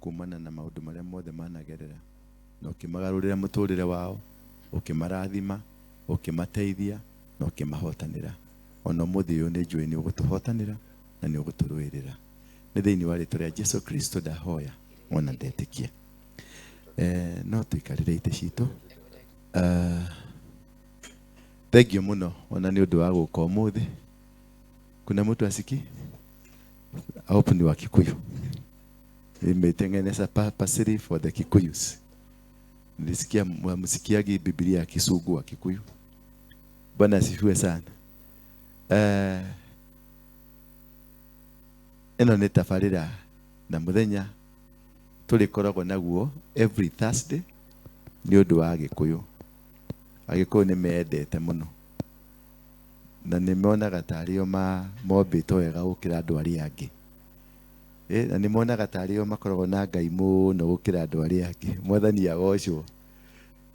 Kumana na maũndũ marĩa mothe managerera, na ũkĩmagarũrĩra mũtũrĩre wao, ũkĩmarathima, ũkĩmateithia, na ũkĩmahotanĩra. Ona ũmũthĩ ũyũ nĩ njũĩ nĩ ũgũtũhotanĩra na nĩ ũgũtũrũĩrĩra. Nĩ thĩinĩ wa rĩtwa rĩa Jesu Kristo ndahoya ona ndetĩkia. No tũikarĩre itĩ citũ. Thengiũ mũno ona nĩ ũndũ wa gũka ũmũthĩ. Kuna mtu asiki? I hope ni wa Kikuyu. Imetengeneza purposely for the Kikuyus. Nilisikia msikiagi Biblia ya Kisugu wa Kikuyu. Bwana asifiwe sana. Ĩno nĩ tabarĩra na mũthenya tũrĩkoragwo naguo every Thursday nĩ ũndũ wa Agĩkũyũ. Agĩkũyũ nĩ mendete mũno na nĩ monaga tarĩ o mombĩtwo wega gũkĩra andũ arĩa angĩ. Na nĩ monaga tarĩ o makoragwo na Ngai mũno gũkĩra andũ arĩa angĩ. Mwathani agocwo.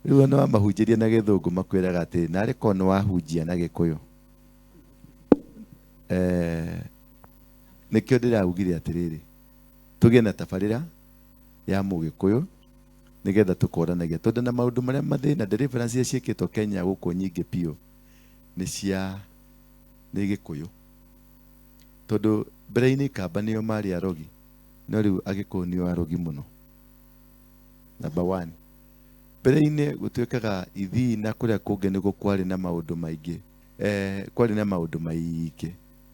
Rĩu ona wamahunjĩria na Gĩthũngũ makwĩraga atĩ narĩ korwo nĩ wahunjia na Gĩkũyũ. Nĩkĩo ndĩraugire atĩrĩrĩ, tũgĩe na tabarĩra ya Mũgĩkũyũ nĩgetha tũkoranagia, tondũ na maũndũ marĩa mathĩna deliverance iria ciĩkĩtwo Kenya gũkũ nyingĩ biũ nĩ cia nĩ Gĩkũyũ, tondũ mbere-inĩ Ikamba nĩo marĩ arogi, no rĩu Agĩkũyũ nĩo arogi mũno. Number one, mbere-inĩ gũtuĩkaga ithii na kũrĩa kũngĩ nĩguo kwarĩ na maũndũ maingĩ, kwarĩ na maũndũ maingĩ,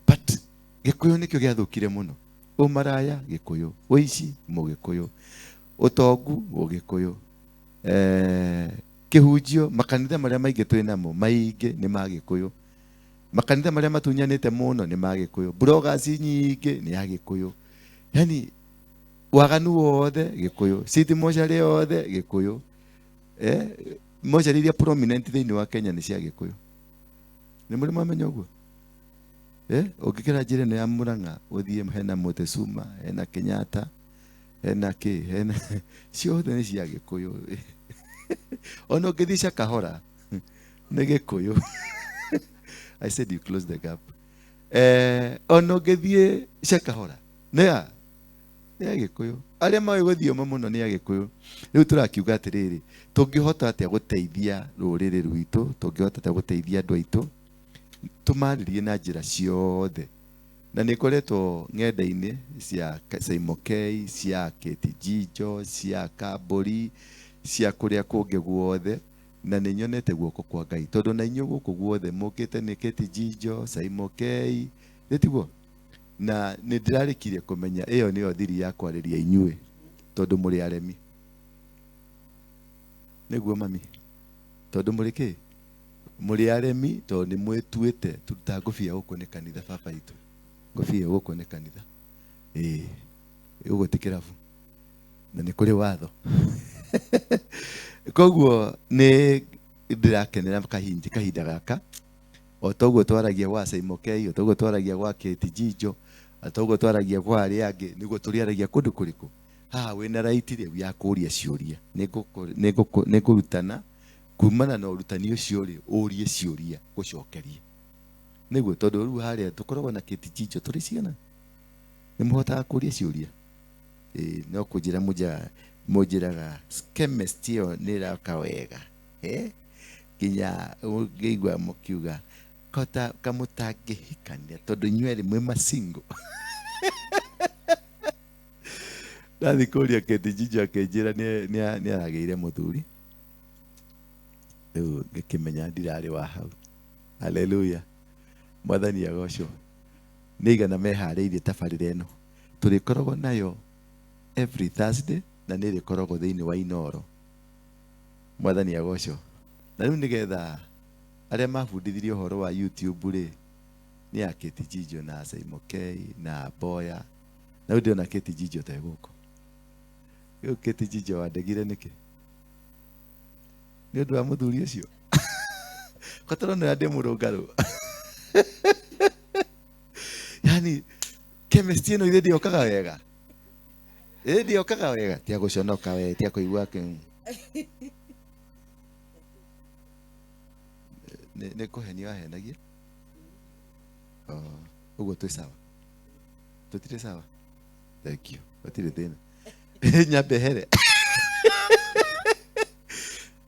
but Gĩkũyũ nĩkĩo gĩathũkire mũno. Ũmaraya Gĩkũyũ, ũici Mũgĩkũyũ, ũtongu Mũgĩkũyũ, kĩhunjio, makanitha marĩa maingĩ twĩ namo maingĩ nĩ ma Gĩkũyũ, makanitha marĩa matunyanĩte mũno nĩ ma Gĩkũyũ, bloggers nyingĩ nĩ Agĩkũyũ, yani waganu wothe Gĩkũyũ, city mocarĩ yothe Gĩkũyũ, mocarĩ iria prominent thĩinĩ wa Kenya nĩ cia Gĩkũyũ. Nĩ mũrĩ mwamenya ũguo? Ũngĩkĩra njĩra ĩno ya Murang'a ũthiĩ hena Motesuma, hena Kenyatta, hena kĩ, hena ciothe nĩ cia Gĩkũyũ. Ona ũngĩthiĩ Shakahola nĩ Gĩkũyũ. I said you close the gap. Ona ũngĩthiĩ Shakahola nĩ ya nĩ Agĩkũyũ. Arĩa moĩ gũthioma mũno nĩ Agĩkũyũ. Rĩu tũrakiuga atĩrĩrĩ, tũngĩhota atĩa gũteithia rũrĩrĩ rwitũ, tũngĩhota atĩa gũteithia andũ aitũ, tũmarĩrie na njĩra ciothe. Na nĩ ngoretwo ng'enda-inĩ cia Saimo K, cia Kate Jijo, cia Kambũri, cia kũrĩa kũngĩ guothe, na nĩ nyonete guoko kwa Ngai. Tondũ na inyuĩ gũkũ guothe mũkĩte nĩ Kate Jijo, Saimo K, nĩ tiguo? Na nĩ ndĩrarĩkirie kũmenya ĩyo nĩyo thiri ya kwarĩria inyuĩ, tondũ mũrĩ aremi. Nĩguo mami? Tondũ mũrĩ kĩ? Mũrĩ aremi tondũ nĩ mwĩtuĩte. Turuta ngũbia gũkũ nĩ kanitha baba itũ. Ngũbia gũkũ nĩ kanitha. Ĩĩ, gũkũ ti kĩrabu. Na nĩ kũrĩ watho. Koguo nĩ ndĩrakenera kahinda gaka. O toguo twaragia gwa Saimo K, o toguo twaragia gwa Kate Jijo, o toguo twaragia gwa arĩa angĩ, nĩguo tũrĩaragia kũndũ kũrĩkũ? Haha wĩna right rĩu ya kũria ciũria. Nĩngũrutana kumana na ũrutani ũcio rĩ, ũrie ciũria gũcokeria. Nĩguo tondũ rĩu harĩa tũkoragwo na Kate Jijo tũrĩ ciana. Nĩ mũhotaga kũria ciũria? Ĩĩ, no kũnjĩra mũnjĩraga chemist ĩyo nĩ ĩroka wega. Nginya ũngĩigua mũkiuga kota kamũtangĩhikania tondũ inyuĩ erĩ mwĩ masingle. Ndathiĩ kũria Kate Jijo akĩnjĩra nĩ aragĩire mũthuri. Rĩu ngĩkĩmenya ndirarĩ wa hau. Haleluya. Mwathani agocwo. Nĩ igana meharĩirie tabarĩra ĩno. Tũrĩkoragwo nayo every Thursday na nĩ ĩrĩkoragwo thĩinĩ wa Inooro. Mwathani agocwo. Na rĩu nĩgetha arĩa mabundithirie ũhoro wa YouTube rĩ, nĩ a Kate Jijo na Saimo K na Boya. Na rĩu ndĩrona Kate Jijo te gũkũ. Rĩu Kate Jijo wandegire nĩkĩ? Nĩ ũndũ wa mũthuri ũcio? Ko tũrona ũrĩa ndĩ mũrũngarũ. Yani chemistry ĩno ithe ndĩokaga wega. Ĩ ndĩokaga wega. Tia gũconoka we, tia kũigua kĩ. Nĩ kũhenia wahenagia? Oh, ũguo twĩ sawa? Tũtirĩ sawa? Thank you. Gũtirĩ thĩna. Nyambe here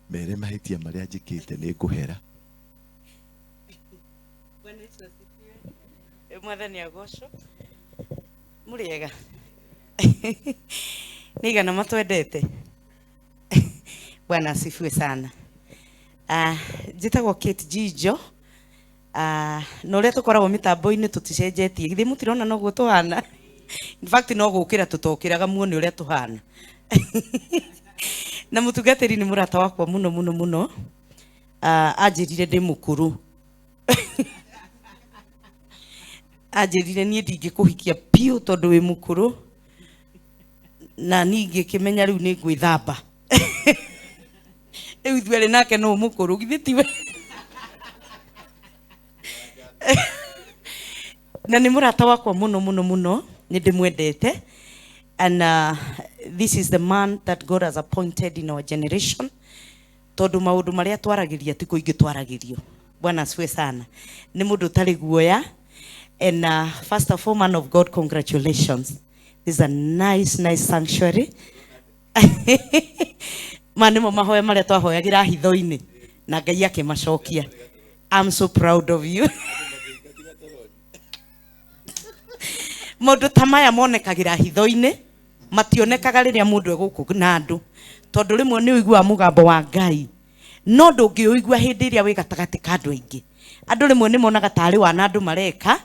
mere mahĩtia marĩa njĩkĩte nĩ ngũhera. Bwana Yesu asifiwe. Mwathani agocwo. Mũrĩ ega? Nĩ igana matwendete. Bwana asifiwe sana. Ah, njĩtagwo Kate Jijo. Ah, na ũrĩa tũkoragwo mĩtambo-inĩ tũticenjetie. Githĩ mũtirona noguo tũhana? In fact no gũkĩra tũtokĩraga muone ũrĩa tũhana. Na mũtungatĩri nĩ mũrata wakwa mũno mũno mũno. Ah, anjĩrire ndĩ mũkũrũ. Anjĩrire niĩ ndingĩkũhikia biũ tondũ wĩ mũkũrũ. Na niĩ ngĩkĩmenya rĩu nĩ ngwĩthamba. Rĩu ithuerĩ nake nũ mũkũrũ githĩ tiwe? Na nĩ mũrata wakwa mũno mũno mũno, nĩ ndĩmwendete. And this is the man that God has appointed in our generation. Tondũ maũndũ marĩa twaragĩria ti kũingĩ twaragĩrio. Bwana asifiwe sana. Nĩ mũndũ ũtarĩ guoya. And first of all, man of God, congratulations. This is a nice, nice sanctuary. Ma nĩmo mahoya marĩa twahoyagĩra hitho-inĩ na Ngai akĩmacokia. I'm so proud of you. Maũndũ ta maya monekagĩra hitho-inĩ, mationekaga rĩrĩa mũndũ egũkũ na andũ. Tondũ rĩmwe nĩ ũiguaga mũgambo wa Ngai, no ndũngĩũigua hĩndĩ ĩrĩa wĩ gatagatĩ ka andũ aingĩ. Andũ rĩmwe nĩ monaga tarĩ wana andũ mareka,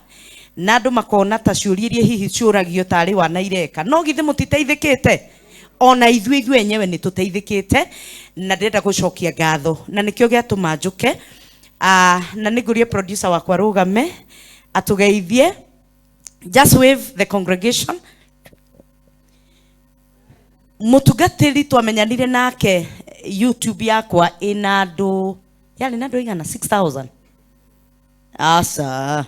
na andũ makona ta ciũria iria hihi ciũragio tarĩ wana ireka. No githĩ mũtiteithĩkĩte? Ona ithuĩ ithuĩ enyewe nĩ tũteithĩkĩte, na ndĩrenda gũcokia ngatho. Na nĩkĩo gĩatũma njũke. Na nĩ ngũrie producer wakwa rũgame, atũgeithie. Just wave the congregation. Mũtungatĩri twamenyanire nake YouTube yakwa ĩna andũ, yarĩ na andũ aigana? 6,000. Aca.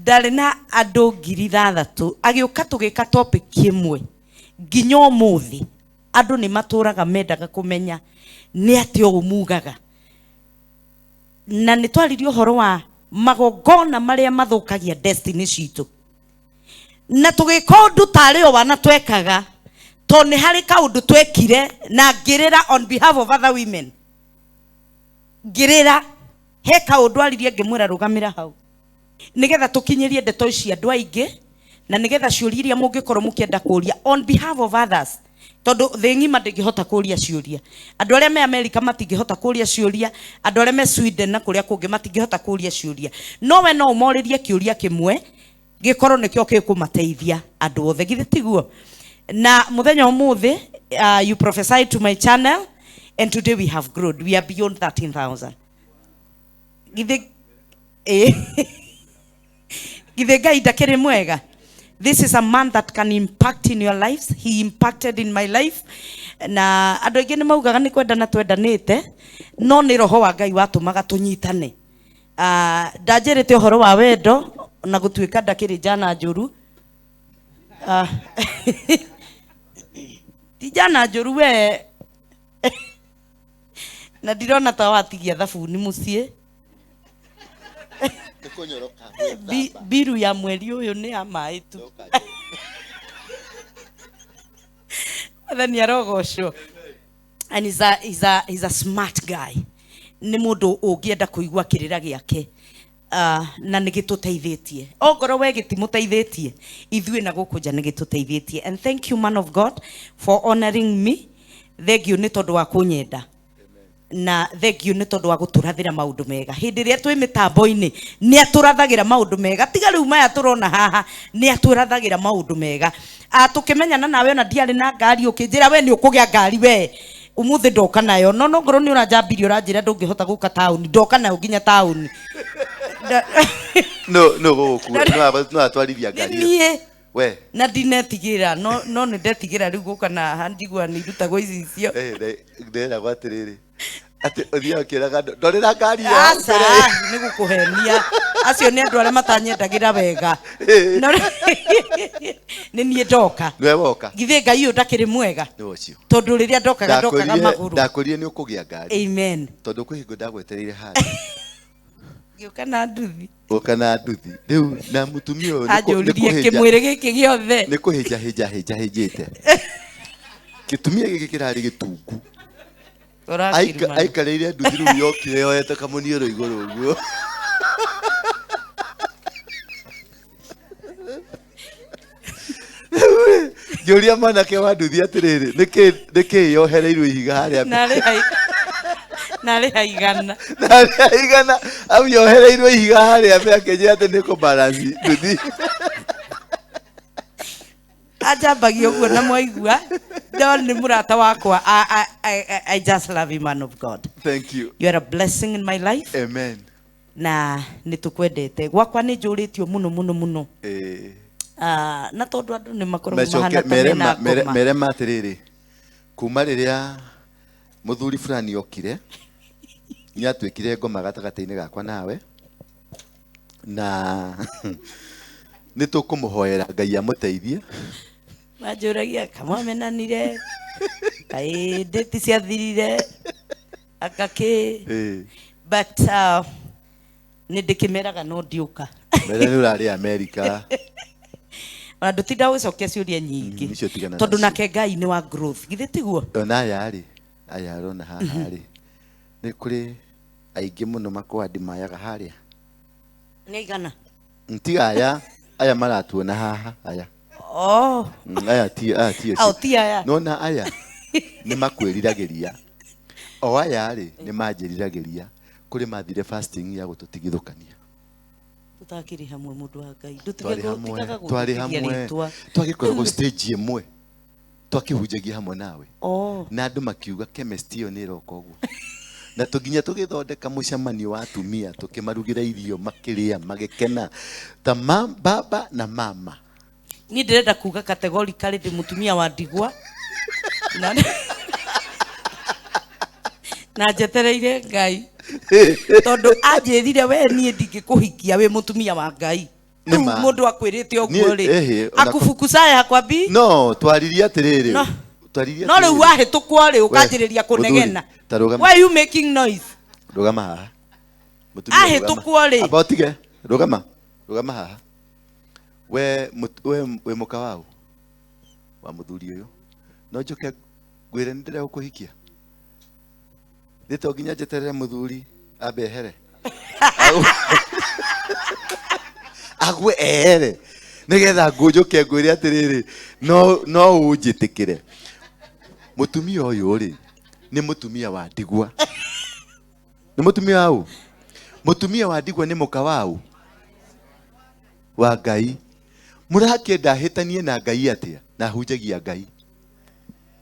Ndarĩ na andũ 6,000. Agĩũka tũgĩka topic ĩmwe. Nginya ũmũthĩ, andũ nĩ matũraga mendaga kũmenya nĩ atĩa ũũ mugaga. Na nĩ twaririe ũhoro wa magongona marĩa mathũkagia destiny citũ. Na tũgĩka ũndũ tarĩ o wana twekaga, tondũ nĩ harĩ kaũndũ twekire na ngĩrĩra on behalf of other women. Ngĩrĩra, he kaũndũ aririe ngĩmwĩra rũgamĩra hau. Nĩgetha tũkinyĩrie ndeto ici andũ aingĩ, na nĩgetha ciũria iria mũngĩkorwo mũkĩenda kũria on behalf of others, tondũ thĩ ng'ima ndĩngĩhota kũria ciũria. Andũ arĩa me America matingĩhota kũria ciũria, andũ arĩa me Sweden na kũrĩa kũngĩ matingĩhota kũria ciũria. No we no ũmorĩrie kĩũria kĩmwe, gĩkorwo nĩkĩo gĩkũmateithia andũ othe. Githĩ tiguo? Na mũthenya ũmũthĩ, you prophesied to my channel, and today we have grown. We are beyond 13,000. Githĩ, githĩ Ngai ndakĩrĩ mwega? This is a man that can impact in your lives. He impacted in my life. Na andũ aingĩ nĩ maugaga nĩ kwendana twendanĩte, no nĩ roho wa Ngai watũmaga tũnyitane. Ndanjĩrĩte ũhoro wa wendo na gũtuĩka ndakĩrĩ njana njũru. Ti njana njũru we. Na ndirona ta watigia thabuni mũciĩ. Biru ya mweri ũyũ nĩ ya maĩ tu. Mwathani arogocwo. And he's a smart guy. Nĩ mũndũ ũngĩenda kũigua kĩrĩra gĩake. Na nĩ gĩtũteithĩtie. Ongorwo we gĩtimũteithĩtie, ithuĩ na gũkũ nja nĩ gĩtũteithĩtie. And thank you, man of God, for honoring me. Thank you nĩ tondũ wa kũnyenda. Na thank you nĩ tondũ wa gũtũrathĩra maũndũ mega. Hĩndĩ ĩrĩa twĩ mĩtambo-inĩ, nĩ atũrathagĩra maũndũ mega. Tiga rĩu maya tũrona haha, nĩ atũrathagĩra maũndũ mega. Tũkĩmenyana nawe ona ndiarĩ na ngari, ũkĩnjĩra we nĩ ũkũgĩa ngari we. Ũmũthĩ ndoka nayo. No, no ngorwo nĩ ũranjambirie ũranjĩra ndũngĩhota gũka taũni, ndoka nayo nginya taũni. No, no gũgũkua, no atwarithia ngari ĩyo. Niĩ. We. Na ndinetigĩra, no nĩ ndetigĩra rĩu gũka na haha njigua nĩ irutagwo icicio. Ndĩragwo atĩrĩrĩ, atĩ ũthiaga ũkĩraga andũ, ndorĩra ngari ĩyo Aca, mbere. nĩ gũkũhenia. Acio nĩ andũ arĩa matanyendagĩra wega. No, nĩ niĩ ndoka. Nĩwe woka. Githĩ Ngai ũyũ ndakĩrĩ mwega? Nĩwe ũcio. Tondũ rĩrĩa ndokaga, ndokaga magũrũ. Ndakwĩrire nĩ ũkũgĩa ngari. Amen. Tondũ kwĩ hingo ndagwetereire handũ. Ngĩũka na nduthi. Ũka na nduthi rĩu na mũtumia ũyũ nĩ nĩ Anjũririe kũhĩnja- kĩmwĩrĩ gĩkĩ gĩothe. Nĩ kũhĩnja hĩnja hĩnja hĩnjĩte gĩtumia gĩkĩ kĩrarĩ gĩtungu. Ũrakĩrumana. Aikarĩire nduthi rĩu yokire yoete kamũniũrũ igũrũ ũguo. Ngĩũria mwanake wa nduthi atĩrĩrĩ, nĩkĩ yohereirwo ihiga harĩa mbere? Narĩ haigana. Narĩ haigana au yohereirwo ihiga harĩa mbere, akĩnjĩra atĩ nĩ kũbalance nduthi. Anjambagia ũguo na mwaigua no nĩ mũrata wakwa. I just love you, man of God. Thank you. You are a blessing in my life. Amen. Na nĩ tũkwendete. Gwakwa nĩ njũrĩtio mũno mũno mũno. Ah, na tondũ andũ nĩ makoragwo Macoke mahana ta mere mena ngoma. Mere ma atĩrĩrĩ, kuma rĩrĩa mũthuri fulani okire nĩ atuĩkire ngoma gatagatĩ-inĩ gakwa nawe, na nĩ tũkũmũhoera Ngai amũteithie. Manjũragia kamwamenanire kaĩ ndĩti ciathirire akakĩ. But nĩ ndĩkĩmeraga no ndiũka. Mere nĩ ũrarĩ Amerika. Ona ndũtinda gũcokia ciũria nyingĩ. Icio tigana tondũ nacio. Nake Ngai nĩ wa growth, githĩ tiguo? Ona aya rĩ, aya arona haha rĩ, nĩ kũrĩ aingĩ mũno makwandi mayaga harĩa. Nĩ aigana? Tiga aya maratuona haha aya. Oh. Aya ti Au ti aya. Nona aya nĩ makwĩriragĩria, o aya rĩ nĩ manjĩriragĩria kũrĩ mathire fasting ya gũtũtigithũkania. Tũtakĩrĩ hamwe, mũndũ wa Ngai. Twarĩ hamwe. Tigaga Twarĩ gũtũtigia hamwe. rĩtwa. Twagĩkoragwo stage ĩmwe twakĩhunjagia hamwe nawe. Oh. Na andũ makiuga chemistry ĩyo nĩ ĩroka ũguo, na tũnginya tũgĩthondeka mũcemanio wa atumia, tũkĩmarugĩra irio makĩrĩa magĩkena ta baba na mama. Niĩ ndĩrenda kuga categorically ndĩ mũtumia wa ndigwa na njetereire Ngai, tondũ anjĩrire we niĩ ndingĩkũhikia wĩ mũtumia wa Ngai. Nĩ Rĩu ma. Mũndũ akwĩrĩte ũguo rĩ, akufukucaya kwambi. No twaririe atĩrĩrĩ. No. Twaririe No rĩu atĩrĩrĩ. wahĩtũkwo rĩ, ũkanjĩrĩria kũnegena. Mũthuri, ta rũgama. Why you making noise? Rũgama haha. Mũtumia, rũgama. Ahĩtũkwo rĩ. Amba ũtige, rũgama, rũgama haha. We wĩ mũka waũ wa mũthuri ũyũ? No njũke ngwĩre nĩ ndĩrenda gũkũhikia? Nĩ to nginya njeterere mũthuri ambe ehere, agwe ehere, nĩgetha ngũnjũke ngwĩre atĩrĩrĩ, no ũnjĩtĩkĩre? Mũtumia ũyũ rĩ, nĩ mũtumia wa ndigwa. Nĩ mũtumia waũ? Mũtumia wa ndigwa nĩ mũka waũ? Wa Ngai. Mũrakĩenda hĩtanie na Ngai atĩa na hunjagia Ngai?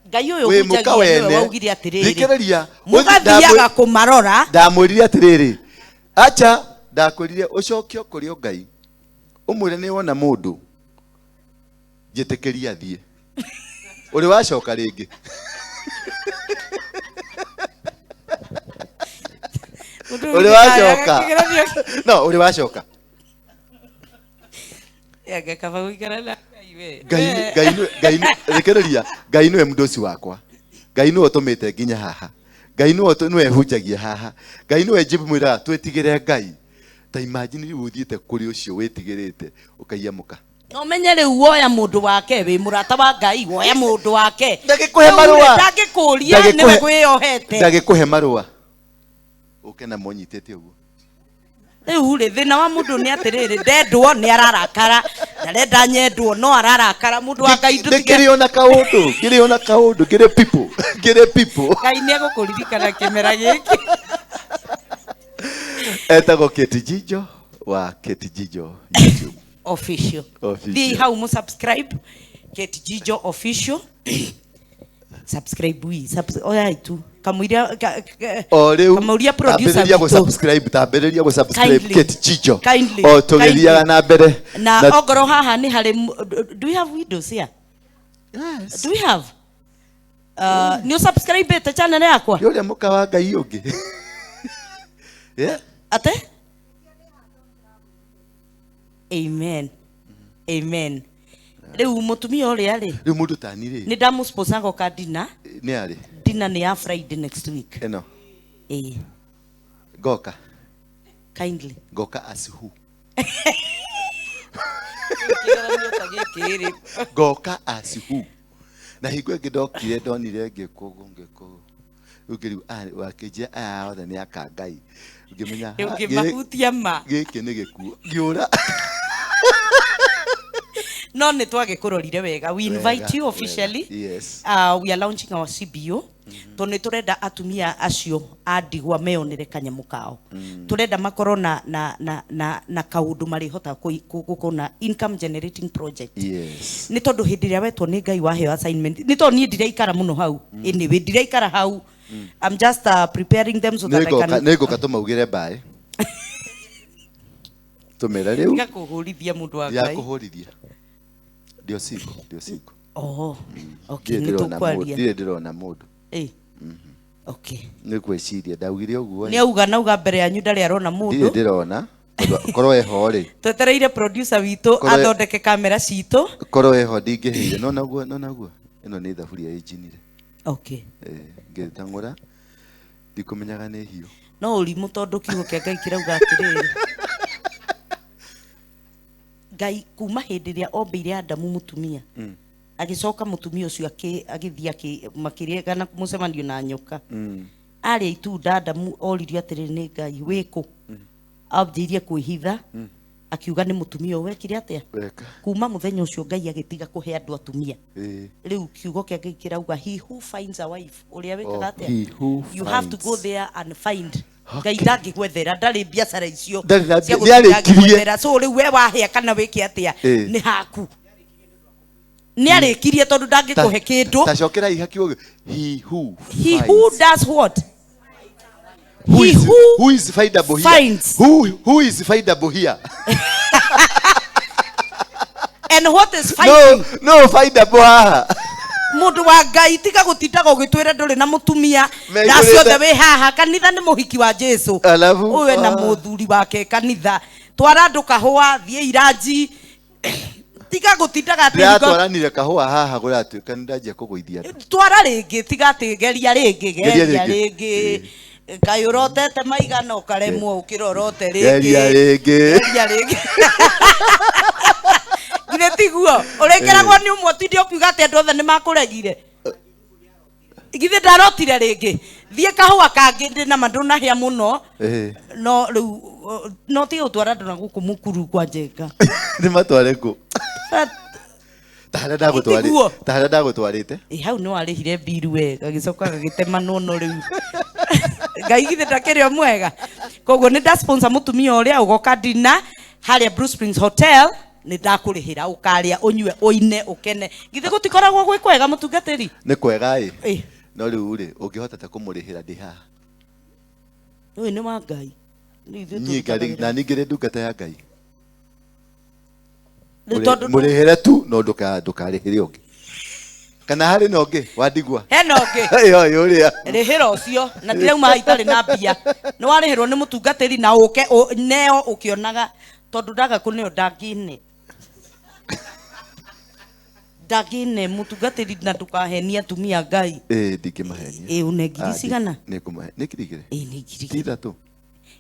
Ngai ũyũ Wĩ mũka hunjagia nĩwe wene. waugire atĩrĩrĩ, Thikĩrĩria. Mũgathiaga kũmarora. Ndamwĩrire atĩrĩrĩ, acha, ndakwĩrire ũcokio kũrĩ o Ngai, ũmwĩre nĩ wona mũndũ njĩtĩkĩria athiĩ. Ũrĩ wacoka rĩngĩ? Mũndũ Ũrĩ ũyũ wacoka? kĩgeranio. No ũrĩ wacoka? Anga kaba gũikara na Ngai we. Ngai Ngai rekereria. Ngai nĩwe mũndũ wakwa. Ngai nĩwe ũtũmĩte nginya haha. Ngai nĩwe nĩwe hunjagia haha. Ngai nĩwe njimwĩraga twĩtigĩre Ngai. Ta imagine rĩu ũthiĩte kũrĩ ũcio wĩtigĩrĩte ũkaiya mũka. No menye rĩu woya mũndũ wake, wĩ mũrata wa Ngai, woya mũndũ wake. Ndagĩkũhe Rĩu rĩ, marũa. ndangĩkũria nĩwe kwĩyohete. Ndagĩkũhe marũa ũke na monyitĩte ũguo. Rĩu rĩ, thĩna wa mũndũ nĩ atĩrĩrĩ, ndendwo nĩ ararakara, ndarenda nyendwo no ararakara. Mũndũ wa Ngai, ndũtige. Ndĩkĩrĩ ona kaũndũ, ngĩrĩ ona kaũndũ, ngĩrĩ people, ngĩrĩ people. Ngai nĩ egũkũririkana kĩmera gĩkĩ. Etagwo Kate Jijo wa Kate Jijo YouTube. Official. Official. Thiĩ hau mu subscribe Kate Jijo Official. Subscribe wi oya itu kamũira O rĩu kamũria producer tambĩrĩria witũ. gũ-subscribe, tambĩrĩria gũ-subscribe. Kindly. Kate Jijo. Kindly. O tũgĩthiaga Kindly. na mbere. Na ongorwo haha nĩ harĩ do we have windows here? Yes. Do we have nĩ ũsubscribe channel yakwa? Nĩ ũrĩa mũka wa Ngai ũngĩ. Yeah. Ate amen, amen. Rĩu mũtumia ũrĩa rĩ, Rĩu mũndũ tani rĩ, nĩ ndamũsponsor goka dinner. Nĩ arĩ? Dinner nĩ ya Friday next week. Ĩno? Ĩĩ. Ngoka. Kindly. Ngoka as who? Kĩgeranio ta gĩkĩ rĩ. Ngoka as who? Na hingo ĩngĩ ndokire ndonire ngĩkwo ũguo ngĩkwo ũguo. Rĩu ngĩrigwo, aya wakĩnjĩra aya othe nĩ aka Ngai. Ngĩmenya ha, Ũngĩmahutia ma. gĩkĩ nĩ gĩkuũ. Ngĩũra. No nĩ twagĩkũrorire wega. We invite Wega, you wega. officially. Yes. We are launching our CBO. Tondũ nĩ tũrenda atumia acio a ndigwa meyonere kanyamũ kao. Tũrenda makorwo na kaũndũ marĩhota gũkorwo na income generating project. Yes. Nĩ tondũ hĩndĩ ĩrĩa wetwo nĩ Ngai waheo assignment, nĩ tondũ niĩ ndiraikara mũno hau. Anyway, ndiraikara hau. I'm just preparing them so that I Nĩngũka can nĩngũka tũmaugĩre mbaĩ. Tũmere rĩu. Tiga kũhũrithia mũndũ wa Ya Ngai. kũhũrithia. Ndio siko, ndio siko. Oh, okay, Ndirĩ nĩ ndĩrona mũndũ, tũkwaria. ndirĩ ndĩrona mũndũ. Eh. Okay. Nĩ gwĩciria ndaugire ũguo. Nĩ auga nauga mbere yanyu ndarĩ arona Ndirĩ mũndũ. ndĩrona. Tondũ korwo eho rĩ. Twetereire producer witũ athondeke kamera citũ. Korwo eho ndingĩhĩire. No naguo, no naguo. Ĩno nĩ thaburia ĩnjinire. Okay. Ngĩtang'ũra ndikũmenyaga nĩ hiũ. No ũrimũ tondũ kiugo kĩa Ngai kĩrauga atĩrĩrĩ. Ngai kuma hĩndĩ ĩrĩa ombĩire Adamu mũtumia. Agĩcoka mũtumia ũcio agĩthiĩ makĩregana mũcemanio na nyoka. Arĩa itunda Adamu oririo atĩrĩrĩ nĩ Ngai wĩkũ? Ambĩrĩirie kwĩhitha. Akiuga nĩ mũtumia ũyũ wekire atĩa? Weka. Kuma mũthenya ũcio Ngai agĩtiga kũhe andũ atumia. Rĩu kiugo kĩa Ngai kĩrauga he who finds a wife, ũrĩa wĩkaga Oh, atĩa? he who You have to go finds. there and find. Okay. Ngai ndangĩgwethera, ndarĩ biacara icio Ndarĩ na cia nĩ gũtinda arĩkirie. agĩgwethera. So rĩu we wahĩa kana wĩke atĩa? Nĩ haku. Nĩ arĩkirie tondũ ndangĩkũhe kĩndũ. Ta cokera iha kiugo he who He who finds. does what? Who He is, who who is findable here? finds. Who is findable here? And what is No, finding? no findable haha. Mũndũ wa Ngai tiga gũtindaga ũgĩtwĩra ndũrĩ na mũtumia. Meigũrĩte. Na acio othe wĩ haha kanitha nĩ mũhiki wa Jesu. Alafu, Ũyũ ena mũthuri wake kanitha. Twara andũ kahũa, thiĩ iranji. Tiga gũtindaga atĩ hingo- Ndĩratwaranire kahũa haha gũratuĩka nĩ ndanjia kũgũithia andũ. Twara rĩngĩ, tiga atĩ geria rĩngĩ, Geria geria rĩngĩ. rĩngĩ. Kaĩ ũrotete maigana ũkaremwo ũkĩra ũrote rĩngĩ. Geria rĩngĩ. Geria rĩngĩ. Githĩ tiguo? Ũrĩkeragwo nĩ ũmwe ũtinde ũkiuga atĩ andũ othe nĩ makũregire. Githĩ ndarotire rĩngĩ. Thiĩ kahũa kangĩ ndĩ na ma ndũnahĩa mũno. No rĩu, no tiga gũtwara andũ na gũkũ mũkuru kwa Njenga. Nĩ matware kũ? But Ta harĩa ndagũtwarĩ- Tiguo. ta harĩa ndagũtwarĩte. Ĩ, hau nĩ warĩhire mbiru wega, gĩcoka gagĩtemanwo no rĩu. Ngai githĩ ndakĩrĩ o mwega. Koguo nĩ nda sponsor mũtumia ũrĩa ũgoka dinner harĩa Blue Springs Hotel, nĩ ndakũrĩhĩra ũkarĩa, ũnyue, ũine, ũkene. Githĩ gũtikoragwo gwĩ kwega mũtungatĩri? Nĩ kwega ĩ. Ĩ. No rĩu rĩ, ũngĩhota ta kũmũrĩhĩra ndĩ haha. Ũyũ nĩ wa Ngai. Rĩu ithuĩ Niĩ tũrutaga ngarĩ, wĩra. na ningĩ nĩ ndungata ya Ngai. Rĩu tondũ Mũrĩhĩre tu, no ndũkarĩhĩre ũngĩ. Kana harĩ na ũngĩ wa ndigwa? Hena ũngĩ. Ĩyo, ĩyo ũrĩa. Rĩhĩra ũcio, na ndirauma haha itarĩ na mbia. Nĩ warĩhĩrwo nĩ mũtungatĩri na ũke, neo ũkĩonaga, tondũ ndaga kũneo ndangĩne. Ndangĩne mũtungatĩri na ndũkahenie atumia Ngai. Ĩ, ndingĩmahenia. Ĩ, une ngiri cigana? Nĩ ngũmahe-, nĩ ngiri igĩrĩ? Ĩ, nĩ ngiri igĩrĩ. Ti ithatũ?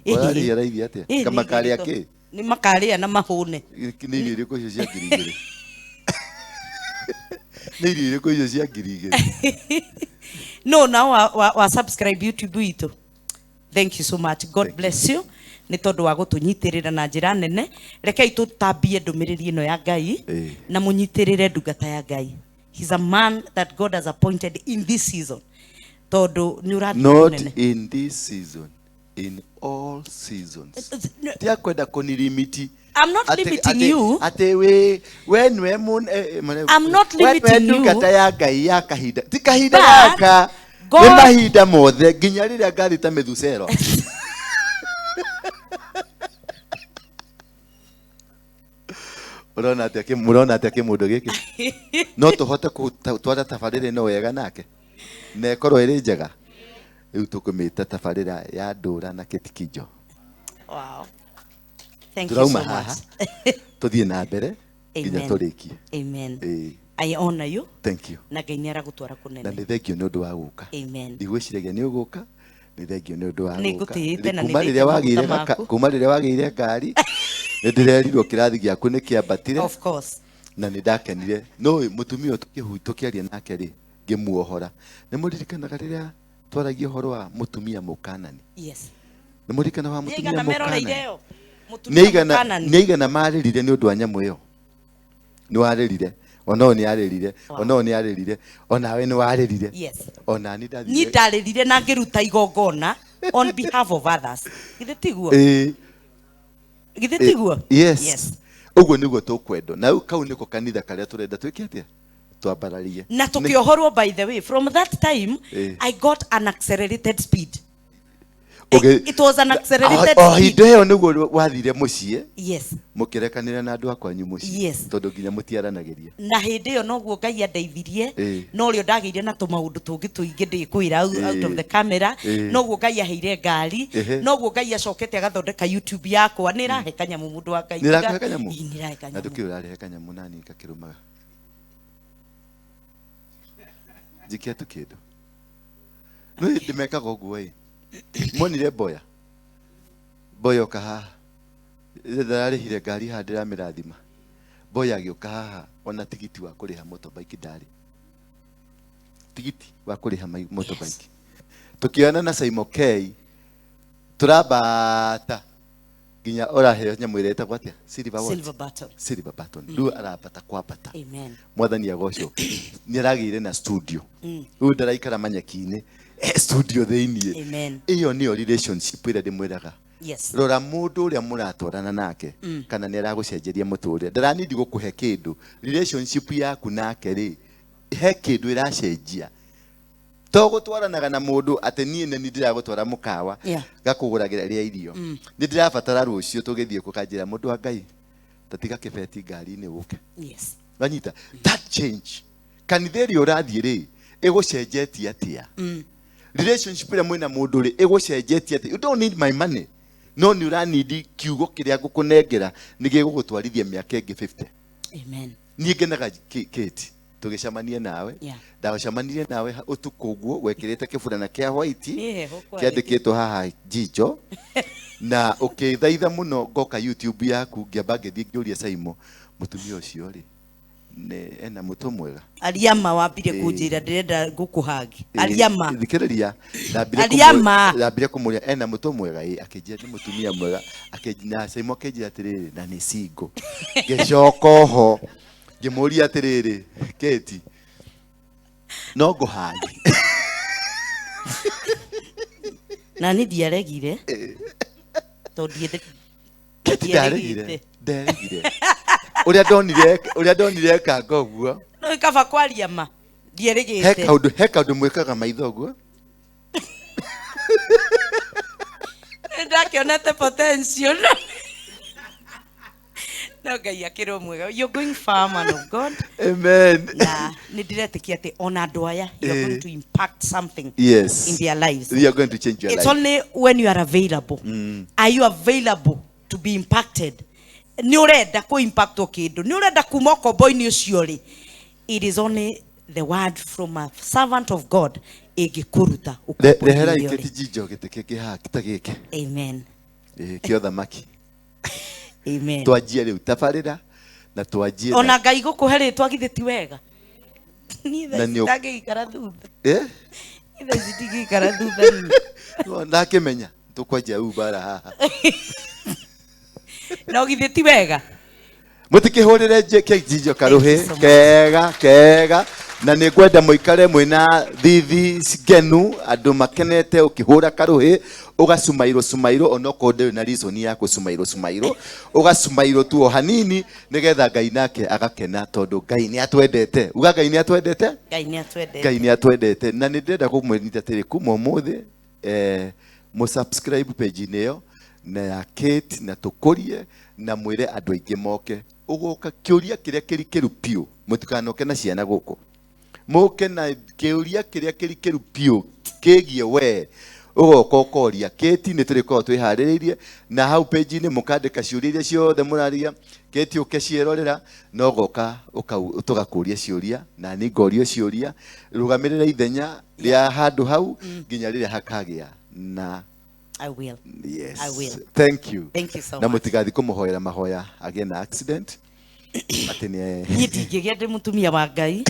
Ĩ, Ũrarĩhia raithi atĩa? ĩ, nĩ Kama karĩa igĩrĩ kĩ? tondũ nĩ makarĩa na mahũne. Nĩ irio irĩkũ icio cia ngiri igĩrĩ? Nĩ irio irĩkũ icio cia ngiri igĩrĩ? No, na wa subscribe YouTube itũ. Thank you so much. God Thank you. bless you. Nĩ tondũ wa gũtũnyitĩrĩra na njĩra nene. Rekei tũtambie ndũmĩrĩri ĩno ya Ngai na mũnyitĩrĩre ndungata ya Ngai. He's a man that God has appointed in this season. Tondũ nĩ ũrathiĩ Not kũnene. in this season, in all seasons. No. Ti akwenda kũnilimiti. I'm not limiting you. Atĩ we nĩwe mane- I'm not we nĩwe limiting you. ndungata ya Ngai ya kahinda. Ti kahinda But gaka. God Nĩ mahinda mothe nginya rĩrĩa ngathiĩ ta mĩthusero. Ũrona atĩa mũrona atĩa kĩmũndũ gĩkĩ? No tũhote gũtwara tabarĩra ĩno wega nake? Na ĩkorwo ĩrĩ njega? Rĩu tũkũmĩta tabarĩra ya Ndũra na Kĩtikinjo. Wow. Thank you Tũrauma so much. haha. Tũthiĩ na mbere nginya Amen. tũrĩkie. Amen. Ĩĩ. I honor you. Thank you. Na Ngai nĩ aragũtwara kũnene. Na nĩ thank you nĩ ũndũ wa gũka. Amen. Ndigwĩciragia nĩ ũgũka. Nĩ thengio nĩ ũndũ wa Nĩ gũka. ngũtĩĩte na nĩ Kuma ndĩte rĩrĩa maguta wagĩire maku. kuma rĩrĩa wagĩire ngari nĩ ndĩrerirwo kĩrathi gĩaku nĩ kĩambatire. Of course. Na nĩ ndakenire no mũtumia ũyũ tũkĩaria nake rĩ, ngĩmuohora. Nĩ mũririkanaga rĩrĩa twaragia ũhoro wa mũtumia mũkanani? Yes. Nĩ mũririkana wa Nĩ mũtumia aigana meroreire mũkanani? ĩyo. Nĩ Mũtumia aigana mũkanani. nĩ aigana marĩrire nĩ ũndũ wa nyamũ ĩyo? Nĩ warĩrire, ona ũyũ nĩ arĩrire, ona ũyũ nĩ arĩrire, onawe nĩ warĩrire. Yes. Ona ni Niĩ ndathire. ndarĩrire na ngĩruta igongona on behalf of others. Githĩ tiguo? Ĩĩ. Githĩ tiguo? Yes. Yes. Ũguo nĩguo tũkwendwo, na rĩu kau nĩko kanitha karĩa tũrenda twĩke atĩa, twambararie. Na tukiohorwo, by the way, from that time I got an accelerated speed. It was an accelerated o speed. Hĩndĩ ĩyo nĩguo wathire mũciĩ? Yes. Mũkĩrekanĩra na andũ a kwanyu mũciĩ? Yes. Tondũ nginya mũtiaranagĩria. Na hĩndĩ ĩyo noguo Ngai andeithirie. No rĩo ndagĩire na tũmaũndũ tũngĩ tũingĩ ndĩkwĩra out of the camera. Noguo Ngai aheire ngari. Noguo Ngai acokete agathondeka YouTube yakwa, nĩ ĩrahe kanyamũ, mũndũ wa Ngai. Nĩ ĩrakũhe kanyamũ? Ĩĩ, nĩ ĩrahe Na kanyamũ. ndũkĩũĩ ũrarehe kanyamũ nani ngakĩrũmaga njikia tu kĩndũ no hĩndĩ mekaga ũguo ĩ, monire mboya mboya ũka haha, ndararĩhire ngari haha, ndĩramĩrathima. Mboya agĩũka haha, ona tigiti wa kũrĩha motorbike ndarĩ, tigiti wa kũrĩha motorbike. Tũkĩona na Simon K tũrambata nginya ũraheo nyamũ ĩrĩa ĩtagwo atĩa, silver what? Silver button. Silver button. Rĩu arambata kwambata. Amen. Mwathani agocwo, nĩ aragĩire na studio, rĩu ndaraikara manyeki-inĩ, studio thĩiniĩ. Amen. Ĩyo nĩyo relationship ĩrĩa ndĩmwĩraga. Rora mũndũ ũrĩa mũratwarana nake kana nĩ aragũcenjeria mũtũrĩre. Ndaranindi gũkũhe kĩndũ, relationship yaku nake rĩ, he kĩndũ ĩracenjia? To gũtwaranaga na mũndũ atĩ niĩ nĩ niĩ ndĩragũtwara mũkawa, gakũgũragĩra rĩa irio, nĩ ndĩrabatara rũciũ tũgĩthiĩ kũkanjĩra, mũndũ wa Ngai, tatiga kĩbeti ngari-inĩ ũke. Wanyita that change? Kanitha ĩrĩa ũrathiĩ rĩ, ĩgũcenjetie atĩa? Relationship ĩrĩa mwĩna mũndũ rĩ, ĩgũcenjetie atĩa? You don't need my money, no nĩ ũranindi kiugo kĩrĩa ngũkũnengera nĩ gĩgũgũtwarithia mĩaka ĩngĩ 50. Amen. Niĩ ngenaga Kate tũgĩcemania nawe. Ndacemanirie nawe ũtukũ ũguo wekĩrĩte kĩburana kĩa white, Nĩ heho kwarĩ. kĩandĩkĩtwo haha Jijo, na ũkĩthaitha mũno ngoka YouTube yaku. Ngĩamba ngĩthiĩ ngĩũria Saimo, mũtumia ũcio rĩ, nĩ ena mũtwe mwega? Ariama wambire kũnjĩra ndĩrenda ngũkũhangi. Ariama. Thikĩrĩria, ndambire Ariama. Ndambire kũmũria ena mũtwe mwega, ĩ, akĩnjĩra nĩ mũtumia mwega. Na Saimo akĩnjĩra atĩrĩrĩ, na nĩ single. Ngĩcoka oho ngĩmũria atĩrĩrĩ, Kate, no ngũhangi? Na niĩ ndiaregire tondũ Kate ndiaregire. Ndaregire, nderegire ũrĩa ndonire ekanga ũguo. No kaba kwaria ma, He ndierĩgĩte. Kaũndũ, he kaũndũ mwĩkaga maitho ũguo. Ndakĩonete potential, no Ngai akĩrwo mwega. You're going far, man of God. Amen. Na nĩ ndĩretĩkia atĩ ona andũ aya, you are going to impact something in their lives. You are going to change your It's life. Only when you are available. Are you available to be impacted? Nĩ ũrenda kũ impactwo kĩndũ, nĩ ũrenda kuma ũkombo-inĩ ũcio rĩ, it is only the word from a servant of God ĩngĩkũruta ũkombo-inĩ Rehera ũrĩa ũrĩ. ikĩti Jijo gĩtĩ kĩngĩ haha ta gĩkĩ. Amen. Ĩ, kĩa ũthamaki. Amen. Twanjie rĩu tabarĩra na twanjie Ona Ngai gũkũhe rĩtwa, githĩ ti wega? Niĩ thaa Na ici ndangĩikara thutha. Eh? Niĩ thaa ici ndingĩikara thutha niĩ. Ndakĩmenya tũkwanjia rĩu bara haha. No githĩ ti wega? Mũtikĩhũrĩre Jijo Thank you karuhĩ so much. Kega kega, na nĩ ngwenda mũikare mwĩna thithi ngenu, andũ makenete ũkĩhũra karuhĩ, ũgacumairwo cumairwo, onokorwo ndũrĩ na reason ya gũcumairwo cumairwo, ũgacumairwo tu o hanini nĩgetha Ngai nake agakena, tondũ Ngai nĩ atwendete. Uga, Ngai nĩ atwendete. Ngai nĩ atwendete. Ngai nĩ atwendete. Na nĩ ndĩrenda kũmwĩrithia atĩrĩ, kuma ũmũthĩ mũsubscribe page-inĩ ĩyo na ya Kate, na tũkũrie na mwĩre andũ aingĩ moke. Ũgoka kĩũria kĩrĩa kĩrikĩru biũ, mũtikanoke na ciana gũkũ, mũke na kĩũria kĩrĩa kĩrikĩru biũ kĩgiĩ we, ũgoka ũkoria Kate. Nĩ tũrĩkorwo twĩharĩrĩirie na hau page-inĩ, mũkandĩka ciũria iria ciothe mũraria Kate ũke ciĩrorera, na ũgoka tũgakũria ciũria, na niĩ ngorio ciũria. Rũgamĩrĩra ithenya rĩa handũ hau nginya rĩrĩa hakagĩa Na I will. Yes. I will. Thank you. Thank you so Na much. Mũtigathi kũmũhoera mahoya agĩe na accident atĩ nĩ Niĩ ndingĩgĩa, ndĩ mũtumia wa Ngai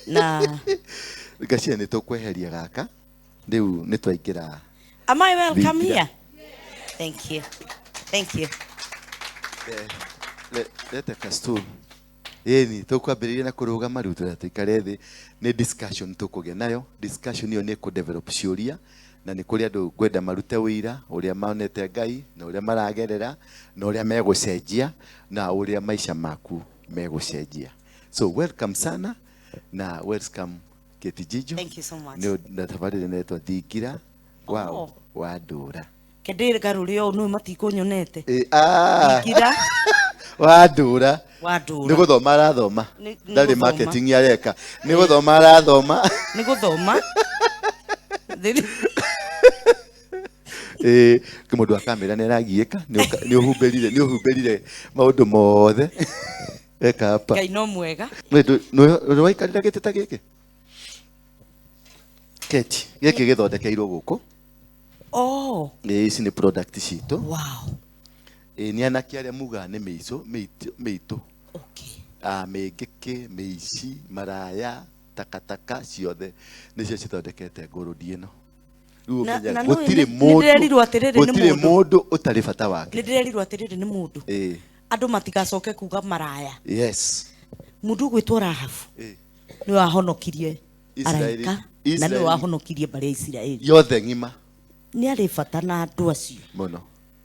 na Ngacia nĩ tũkweheria gaka rĩu nĩ twaingĩra. Am I welcome Thingira. here? Thank you. Thank you. Lete ka stool. Ĩni tũkwambĩrĩria na kũrũgama, rĩu tũrĩa tũikare thĩ nĩ discussion tũkũgĩa nayo. Discussion ĩyo nĩ kũ-develop ciũria na nĩ kũrĩ andũ ngwenda marute ũira ũrĩa monete Ngai na ũrĩa maragerera na ũrĩa megũcenjia na ũrĩa maica maku megũcenjia. So welcome sana na welcome Kate Jijo. Thank you so much. Nĩ na tabarĩra ĩretwo Thingira wa Oh. wa Ndũra. Kendĩ garũre ũũ nĩ matikũnyonete. Ĩ, ah, Thingira wa Ndũra. Wa Nĩ Ndũra. Gũthoma arathoma. Nĩ Ndarĩ gũthoma. Marketing areka, nĩ gũthoma arathoma. Nĩ gũthoma. Ĩ mũndũ wa kamera nĩ aragiĩka, nĩ ũhumbĩrire maũndũ mothe eka hapa. Ngai no mwega. Nĩ waikarĩra gĩtĩ ta gĩkĩ Keti, gĩkĩ gĩthondekeirwo gũkũ. Oh, Ĩ, ici nĩ product citũ. Ĩ, nĩ anake arĩa mugaga nĩ mĩico mĩitũ. Ah, mĩngĩkĩ mĩici maraya takataka ciothe nĩcio cithondekete ngũrũndi ĩno. Rĩu Na- ũmenyaga na nĩ gũtirĩ nĩ ndĩrerirwo atĩrĩrĩ nĩ gũtirĩ mũndũ. Mũndũ ũtarĩ bata wake. Nĩ ndĩrerirwo atĩrĩrĩ nĩ mũndũ. Andũ matigacoke kuga maraya. Mũndũ ũgwĩtwo Rahabu nĩwe wahonokirie Isiraeli. araika na nĩwe Isiraeli. Wahonokirie mbarĩ ya Isiraeli. Yothe ng'ima. Nĩ arĩ bata na andũ acio mũno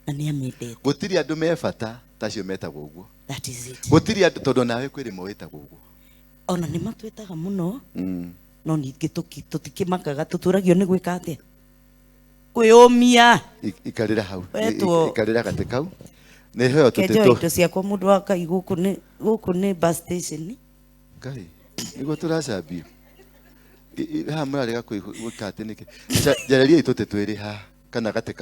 na nĩ amendete. Gũtirĩ andũ me bata tacio metagwo ũguo. That is it. Gũtirĩ andũ, tondũ nawe kwĩ rĩmwe wĩtagwo ũguo. Ona nĩ matwĩtaga mũno, no ningĩ tũtikĩmakaga, tũtũragio nĩ gwĩka atĩa, kwĩyũmia. Ikarĩra hau. Wetwo- Ikarĩra gatĩ kau nĩ heo tũtĩ Kenjoe tũ indo ciakwa, mũndũ wa Ngai, gũkũ nĩ bus station. Ngai nĩguo tũracambio. Haha mũrarega gwĩka atĩ nĩkĩ? Njarĩriai tũtĩ twĩrĩ haha kana gatĩ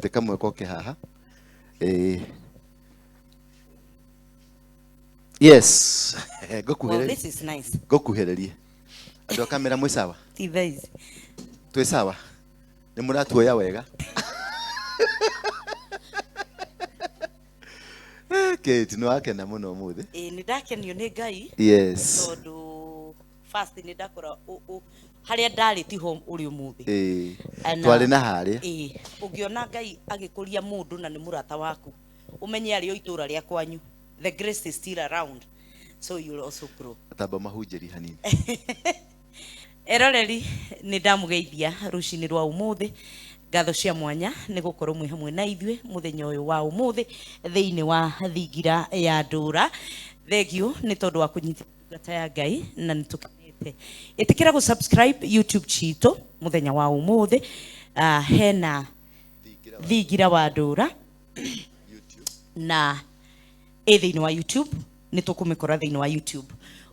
kamwe koke haha. Ĩĩ, yes. Well, Ngũkuhĩrĩrie. this is nice. Ngũkuhĩrĩrie. Andũ a kamera mwĩ sawa? Ti thaa ici. Twĩ sawa, nĩ mũratuoya wega. Kate, nĩ wakena mũno ũmũthĩ. Ĩĩ, nĩ ndakenio nĩ Ngai tondũ first nĩ ndakora harĩa ndarĩ tiho ũrĩ ũmũthĩ. Twarĩ na harĩa. Ĩĩ, ũngĩona Ngai agĩkũria mũndũ na nĩ mũrata waku, ũmenye arĩ o itũra rĩa kwanyu, the grace is still around, so you'll also grow. Tamba mahunjĩri hanini. Eroreri, nĩ ndamũgeithia rũcinĩ rwa ũmũthĩ. Ngatho cia mwanya nĩ gũkorwo mwĩ hamwe na ithuĩ mũthenya ũyũ wa ũmũthĩ thĩinĩ wa Thingira ya Ndũra. Thengiũ nĩ tondũ wa kũnyita ndungata ya Ngai na nĩ tũkenete. Ĩtĩkĩra gũ subscribe YouTube citũ mũthenya wa ũmũthĩ. Hena Thingira wa Ndũra na ĩ thĩinĩ wa YouTube, nĩ tũkũmĩkora thĩinĩ wa YouTube.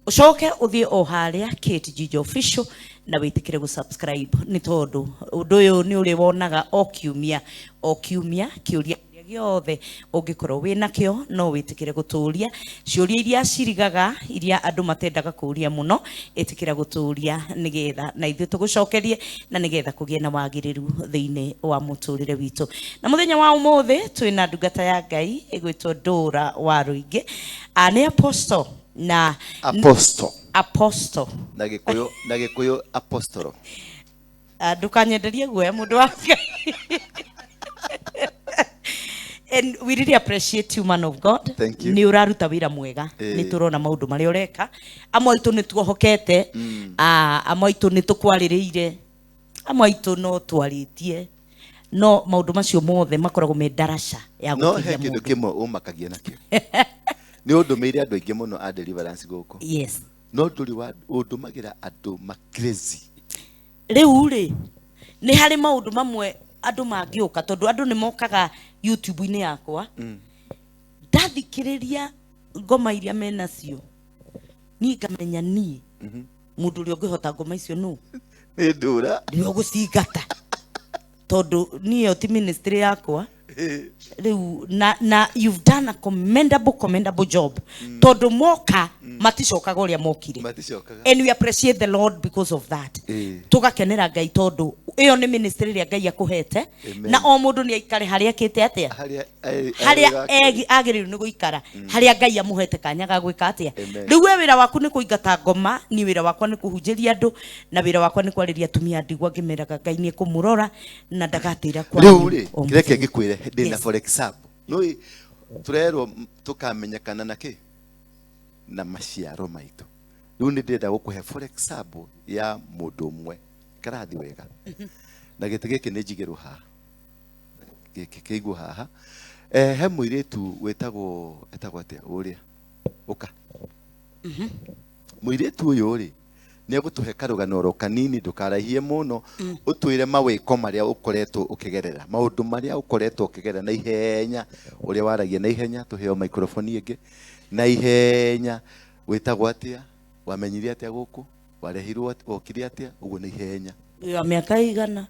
Ũcoke ũthiĩ o harĩa Kate Jijo Official na wĩtĩkĩre gũ subscribe, nĩ tondũ ũndũ ũyũ nĩ ũrĩ wonaga o kiumia o kiumia. Kĩũria kĩrĩa gĩothe ũngĩkorwo wĩ nakĩo no wĩtĩkĩre gũtũria, ciũria iria cirigaga, iria andũ matendaga kũria mũno, ĩtĩkĩra gũtũria nĩgetha na ithuĩ tũgũcokerie na nĩgetha kũgĩe na wagĩrĩru thĩinĩ wa mũtũrĩre witũ. Na mũthenya wa ũmũthĩ twĩna ndungata ya Ngai ĩgwĩtwo Ndũra wa Rũingĩ. Ah, nĩ apostle na Apostle. Apostle. Na gĩkũyũ apostolo. Ah, ndũkanyenderie guoya, mũndũ wa Ngai. And we really appreciate you, man of God. Thank you. Nĩ ũraruta wĩra mwega. Nĩ tũrona maũndũ marĩa ũreka. Amwe aitũ nĩ tuohokete. Ah, amwe aitũ nĩ tũkwarĩrĩire, amwe aitũ no twarĩtie, no maũndũ macio mothe makoragwo me ndaraca ya No he gũkinyia kĩndũ mũndũ. Kĩmwe ũmakagia nakĩo nĩ ũndũmĩire andũ aingĩ mũno a deliverance gũkũ, no ndũrĩ wa ũndũmagĩra andũ ma crazy. Rĩu rĩ, nĩ harĩ maũndũ mamwe andũ mangĩũka, tondũ andũ nĩ mokaga YouTube-inĩ yakwa, ndathikĩrĩria ngoma iria menacio, niĩ ngamenya niĩ mũndũ ũrĩa ũngĩhota ngoma icio nũ. Nĩ Ndũra. Nĩwe ũgũcingata, tondũ niĩ ĩyo ti ministry yakwa rĩu. Na you've done a commendable job, tondũ moka maticokaga ũrĩa mokire. Maticokaga. And we appreciate the Lord because of that. Tugakenera Ngai tondũ Ĩyo nĩ ministry ĩrĩa Ngai akũhete. Amen. Na o mũndũ nĩ aikare harĩa akĩte atĩa, harĩa harĩa agĩrĩirwo nĩ gũikara, harĩa Ngai amũhete kanya ga gwĩka atĩa. Amen. Rĩu we wĩra waku nĩ kũingata ngoma, niĩ wĩra wakwa nĩ kũhunjĩria andũ, na wĩra wakwa nĩ kwarĩria atumia a ndigwa ngĩmeraga Ngai nĩ ekũmũrora na ndagatĩra kwanyu Rĩu rĩ, o reke mũthenya. ngĩkwĩre ndĩna Yes. for example nĩ tũrerwo tũkamenyekana na kĩ na maciaro maitũ. Rĩu nĩ ndĩrenda gũkũhe for example ya mũndũ ũmwe karathi wega na gĩtĩ gĩkĩ nĩ njigĩrwo haha, gĩkĩ kĩigwo haha. He mũirĩtu wĩtagwo, etagwo atĩa ũrĩa ũka mũirĩtu ũyũ rĩ, nĩ egũtũhe karũgano oro kanini, ndũkaraihie mũno, ũtwĩre mawĩko marĩa ũkoretwo ũkĩgerera, maũndũ marĩa ũkoretwo ũkĩgerera na ihenya, ũrĩa waragia na ihenya, tũheo microphone ĩngĩ na ihenya. Wĩtagwo atĩa, wamenyire atĩa gũkũ, warehirwo wokire atĩa, ũguo na ihenya. Ya mĩaka igana.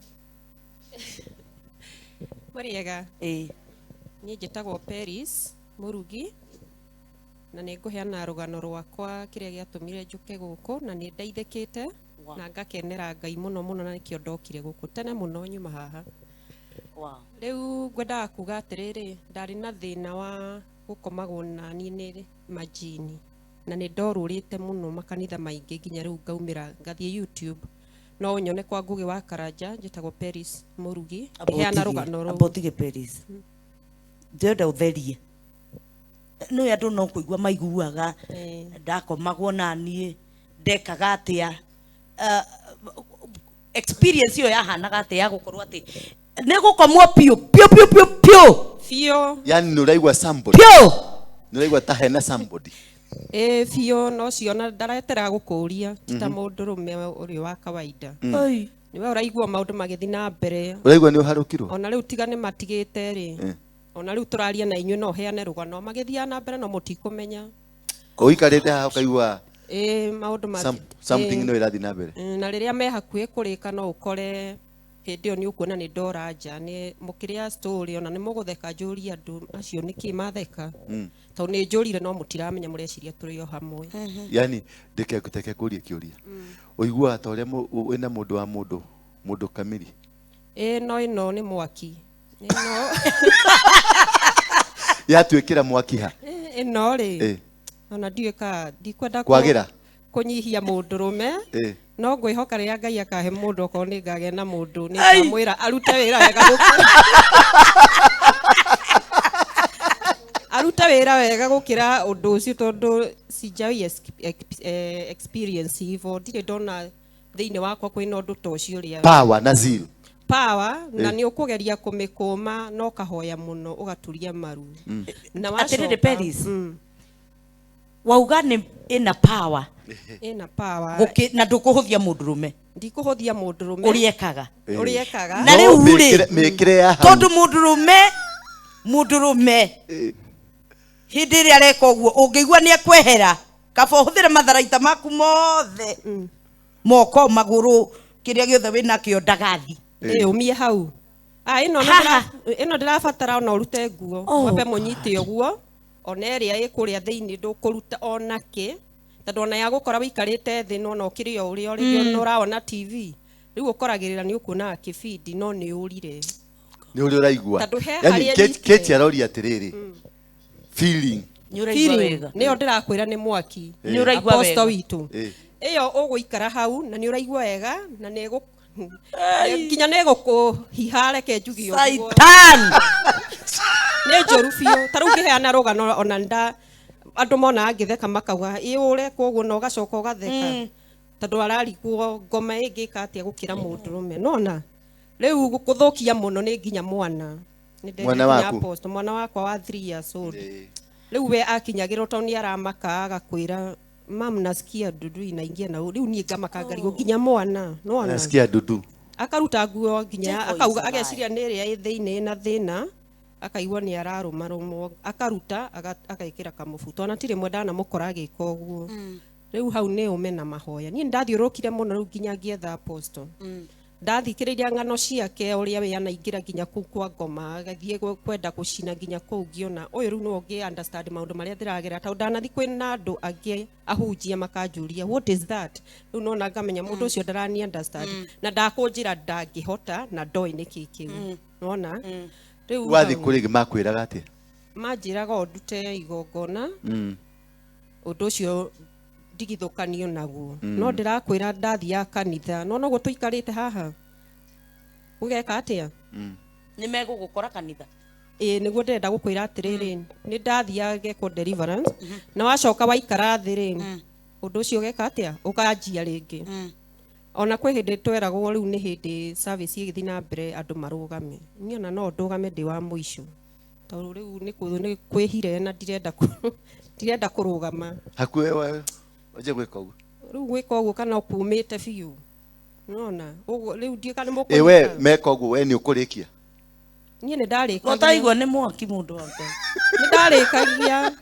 Mũrĩega. Ĩĩ. Niĩ njĩtagwo Peris Mũrugi na nĩ ngũheana rũgano rwakwa kĩrĩa gĩatũmire njũke gũkũ, na nĩ ndeithĩkĩte na ngakenera Ngai mũno mũno, na nĩkĩo ndokire gũkũ tene mũno nyuma haha. Rĩu ngwendaga kuga atĩrĩrĩ, ndarĩ na thĩna wa gũkomagwo na niĩ nĩ majini, na nĩ ndorũrĩte mũno makanitha maingĩ nginya rĩu ngaumĩra ngathiĩ YouTube, no ũnyone kwa Ngũgĩ wa Karanja, njĩtagwo Peris Mũrugi, ngĩheana rũgano rũu. Amba ũtige Peris, ndĩrenda ũtherie nĩ andũ no kũigua maiguaga. Ndakomagwo na niĩ ndekaga atĩa, experience ĩyo yahanaga atĩa ya gũkorwo atĩ nĩ gũkomwo piũ piũ piũ piũ piũ? Biũ. Yani nĩ ũraigua somebody, Piũ. nĩ ũraigua ta hena somebody. Ĩĩ biũ, no cio na ndaretera gũkũria ti ta mũndũrũme ũrĩ wa kawaida. Oi. Nĩwe ũraigua maũndũ magĩthiĩ na mbere. Ũraigua nĩ ũharũkirwo. Ona rĩu tiga nĩ matigĩte rĩ, ona rĩu tũraria na inyuĩ no heane rũgano magĩthiaga na mbere no mũtikũmenya. Ũikarĩte haha ũkaigua Ĩĩ, maũndũ something ĩĩ. no ĩrathiĩ na mbere. Na rĩrĩa me hakuhĩ kũrĩka no ũkore hĩndĩ ĩyo nĩ ũkuona nĩ ndora nja nĩ mũkĩrĩa story, ona nĩ mũgũtheka njũrie andũ acio nĩkĩ matheka, tondũ nĩ njũrire no mũtiramenya, mũreciria tũrĩ o hamwe. Yani ndike kũrie kĩũria, ũiguaga ta ũrĩa wĩna mũndũ wa mũndũ mũndũ kamiri? Ĩĩ, no ĩno nĩ mwaki ĩno. Yatuĩkĩra mwaki ha? Ĩno rĩ, ona ndiũĩ ka ndikwenda Kwagĩra? Kũnyihia mũndũrũme, no ngwĩhoka rĩrĩa Ngai akahe mũndũ, okorwo nĩ ngagĩa na mũndũ, nĩ ngamwĩra arute wĩra wega gũkĩra, arute wĩra wega gũkĩra ũndũ ũcio, tondũ sijawahi experience hivyo, ndirĩ ndona thĩinĩ wakwa kwĩna ũndũ ta ũcio ũrĩa Power na zeal. Power na nĩ ũkũgeria kũmĩkũma no kahoya mũno ũgaturia maru na Atĩrĩrĩ, wacoka. Peris. Wauga nĩ ĩna power. Ĩna power. Na ndũkũhũthia mũndũrũme. Ndikũhũthia mũndũrũme. Ũrĩa ekaga. Ũrĩa ekaga. Na No rĩu rĩ, mĩkĩre ya hau. Tondũ mũndũrũme hĩndĩ ĩrĩa areka ũguo ũngĩigua nĩ ekwehera, kaba ũhũthĩre matharaita maku mothe, moko, magũrũ, kĩrĩa gĩothe wĩnakĩo, ndagathi. Ĩ ũmie hau. Ah, ĩno nĩ Haha. Ĩno ndĩrabatara ona ũrute nguo. Oh, wambe mũnyite ũguo, ona ĩrĩa ĩ kũrĩa thĩinĩ ndũkũruta ona kĩ, tondũ ona ya gũkora wĩikarĩte thĩ no ona ũkĩrĩ o ũrĩa rĩngĩ ona ũraona TV, rĩu ũkoragĩrĩra nĩ ũkuonaga kĩbindi no nĩ ũrire. Nĩ ũrĩa ũraigua. Tondũ he Yani harĩa Kate nyitire. aroria atĩrĩrĩ, feeling. Nĩ ũraigua Feeling, wega. nĩyo ndĩrakwĩra nĩ mwaki. Nĩ ũraigua Apostle wega. witũ, ĩyo ũgũikara hau na nĩ ũraigua wega na nĩ nginya nĩ gũkũhiha, reke njuge ũguo. Saitan. Nĩ njũru biũ. Ta rĩu ngĩheana rũgano ona nda andũ monaga ngĩtheka makauga ĩ ũrekwo ũguo na ũgacoka ũgatheka, tondũ ararigwo ngoma ĩngĩka atĩa gũkĩra mũndũrũme. Nona rĩu gũthũkia mũno nĩ nginya mwana. Nĩ ndendete Mwana nginya waku? Apostle, mwana wakwa wa 3 years old. Rĩu we akinyagĩrwo tondũ nĩ aramaka agakwĩra, "Mam, nasikia dudu inaingia." Na rĩu niĩ ngamaka ngarigwo nginya mwana nona. Nasikia dudu. Akaruta nguo nginya Devil is akauga a lie. ageciria nĩ ĩrĩa ĩ thĩinĩ na thĩna, akaigua nĩ ararũmarũmwo, akaruta agekĩra kamũbuto. Ona ti rĩmwe ndanamũkora agĩka ũguo. Rĩu hau nĩ ũme na mahoya. Niĩ ndathiũrũrũkire mũno rĩu nginya ngĩetha apostle. Ndathikĩrĩria ng'ano ciake ũrĩa we anaingĩra nginya kũu kwa ngoma agathiĩ kwenda gũcina nginya kũu, ngĩona ũyũ rĩu nĩwe ũngĩ understand maũndũ marĩa ndĩragera, tondũ ndanathiĩ kwĩna andũ angĩ ahunjia makanjũria, "What is that?" Rĩu nona ngamenya mũndũ ũcio ndarani understand na ndakũnjĩra ndangĩhota na ndoĩ nĩkĩ kĩu nona rĩu. Wathiĩ Hau, kũrĩ makwĩraga atĩa? Manjĩraga o ndute igongona, ũndũ ũcio ndigithũkanio naguo. No ndĩrakwĩra ndathiaga kanitha, no noguo tũikarĩte haha ũgeka atĩa? Nĩ megũgũkora kanitha. Ĩĩ, nĩguo ndĩrenda gũkwĩra atĩrĩrĩ, nĩ ndathiaga ngekwo deliverance, na wacoka waikara thĩ rĩ, ũndũ ũcio ũgeka atĩa? Ũkanjia rĩngĩ. Ona kwĩ hĩndĩ tweragwo rĩu nĩ hĩndĩ service ĩgĩthiĩ na mbere andũ marũgame, niĩ ona no ndũgame ndĩ wa mũico, tondũ rĩu nĩ kwĩhire na ndirenda kũrũgama. Hakuhĩ we wanjie gwĩka ũguo. Rĩu gwĩka ũguo kana ũkumĩte biũ nona ũguo rĩu ndiĩ kana Ĩ we mũkũnyita. Meka ũguo, we nĩ ũkũrĩkia? Niĩ nĩ ndarĩkagia. Ũtaigua nĩ mwaki mũndũ wa Ngai. Nĩ ndarĩkagia.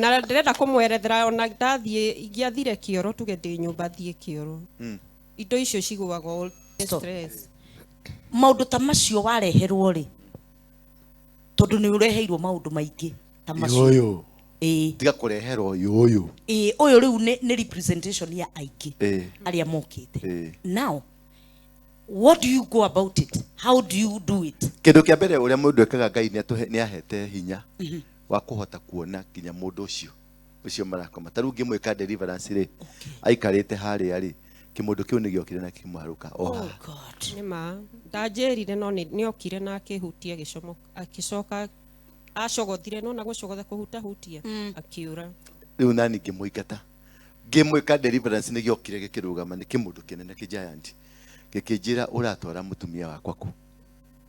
Na ndĩrenda kũmwerethera ona ndathiĩ ingĩathire kĩoro, tuge ndĩ nyũmba thiĩ kĩoro, indo icio cigũaga o Stop. stress. Maũndũ ta macio wareherwo rĩ, tondũ nĩ ũreheirwo maũndũ maingĩ ta macio. Yũyũ. Ĩĩ. Tiga kũreherwo yũyũ. Ĩĩ, ũyũ rĩu nĩ representation ya aingĩ arĩa mokĩte. Now what do you go about it? How do you do it? Kĩndũ kĩa mbere ũrĩa mũndũ ekaga, Ngai nĩ ahete hinya wa kũhota kuona nginya mũndũ ũcio ũcio marakoma. Ta rĩu ngĩmwĩka deliverance rĩ, aikarĩte harĩa rĩ, kĩmũndũ kĩu nĩ gĩokire na kĩmũharũka o Oh haha. God. Nĩ ma ndanjĩrire, no nĩ okire na akĩhutia gĩcomo, akĩcoka acogothire, nona gũcogotha kũhutahutia, akiũra. Rĩu nani ngĩmũingata, ngĩmwĩka deliverance, nĩ gĩokire gĩkĩrũgama, nĩ kĩmũndũ kĩnene kĩ giant, gĩkĩnjĩra, "Ũratwara mũtumia wakwa kũ?"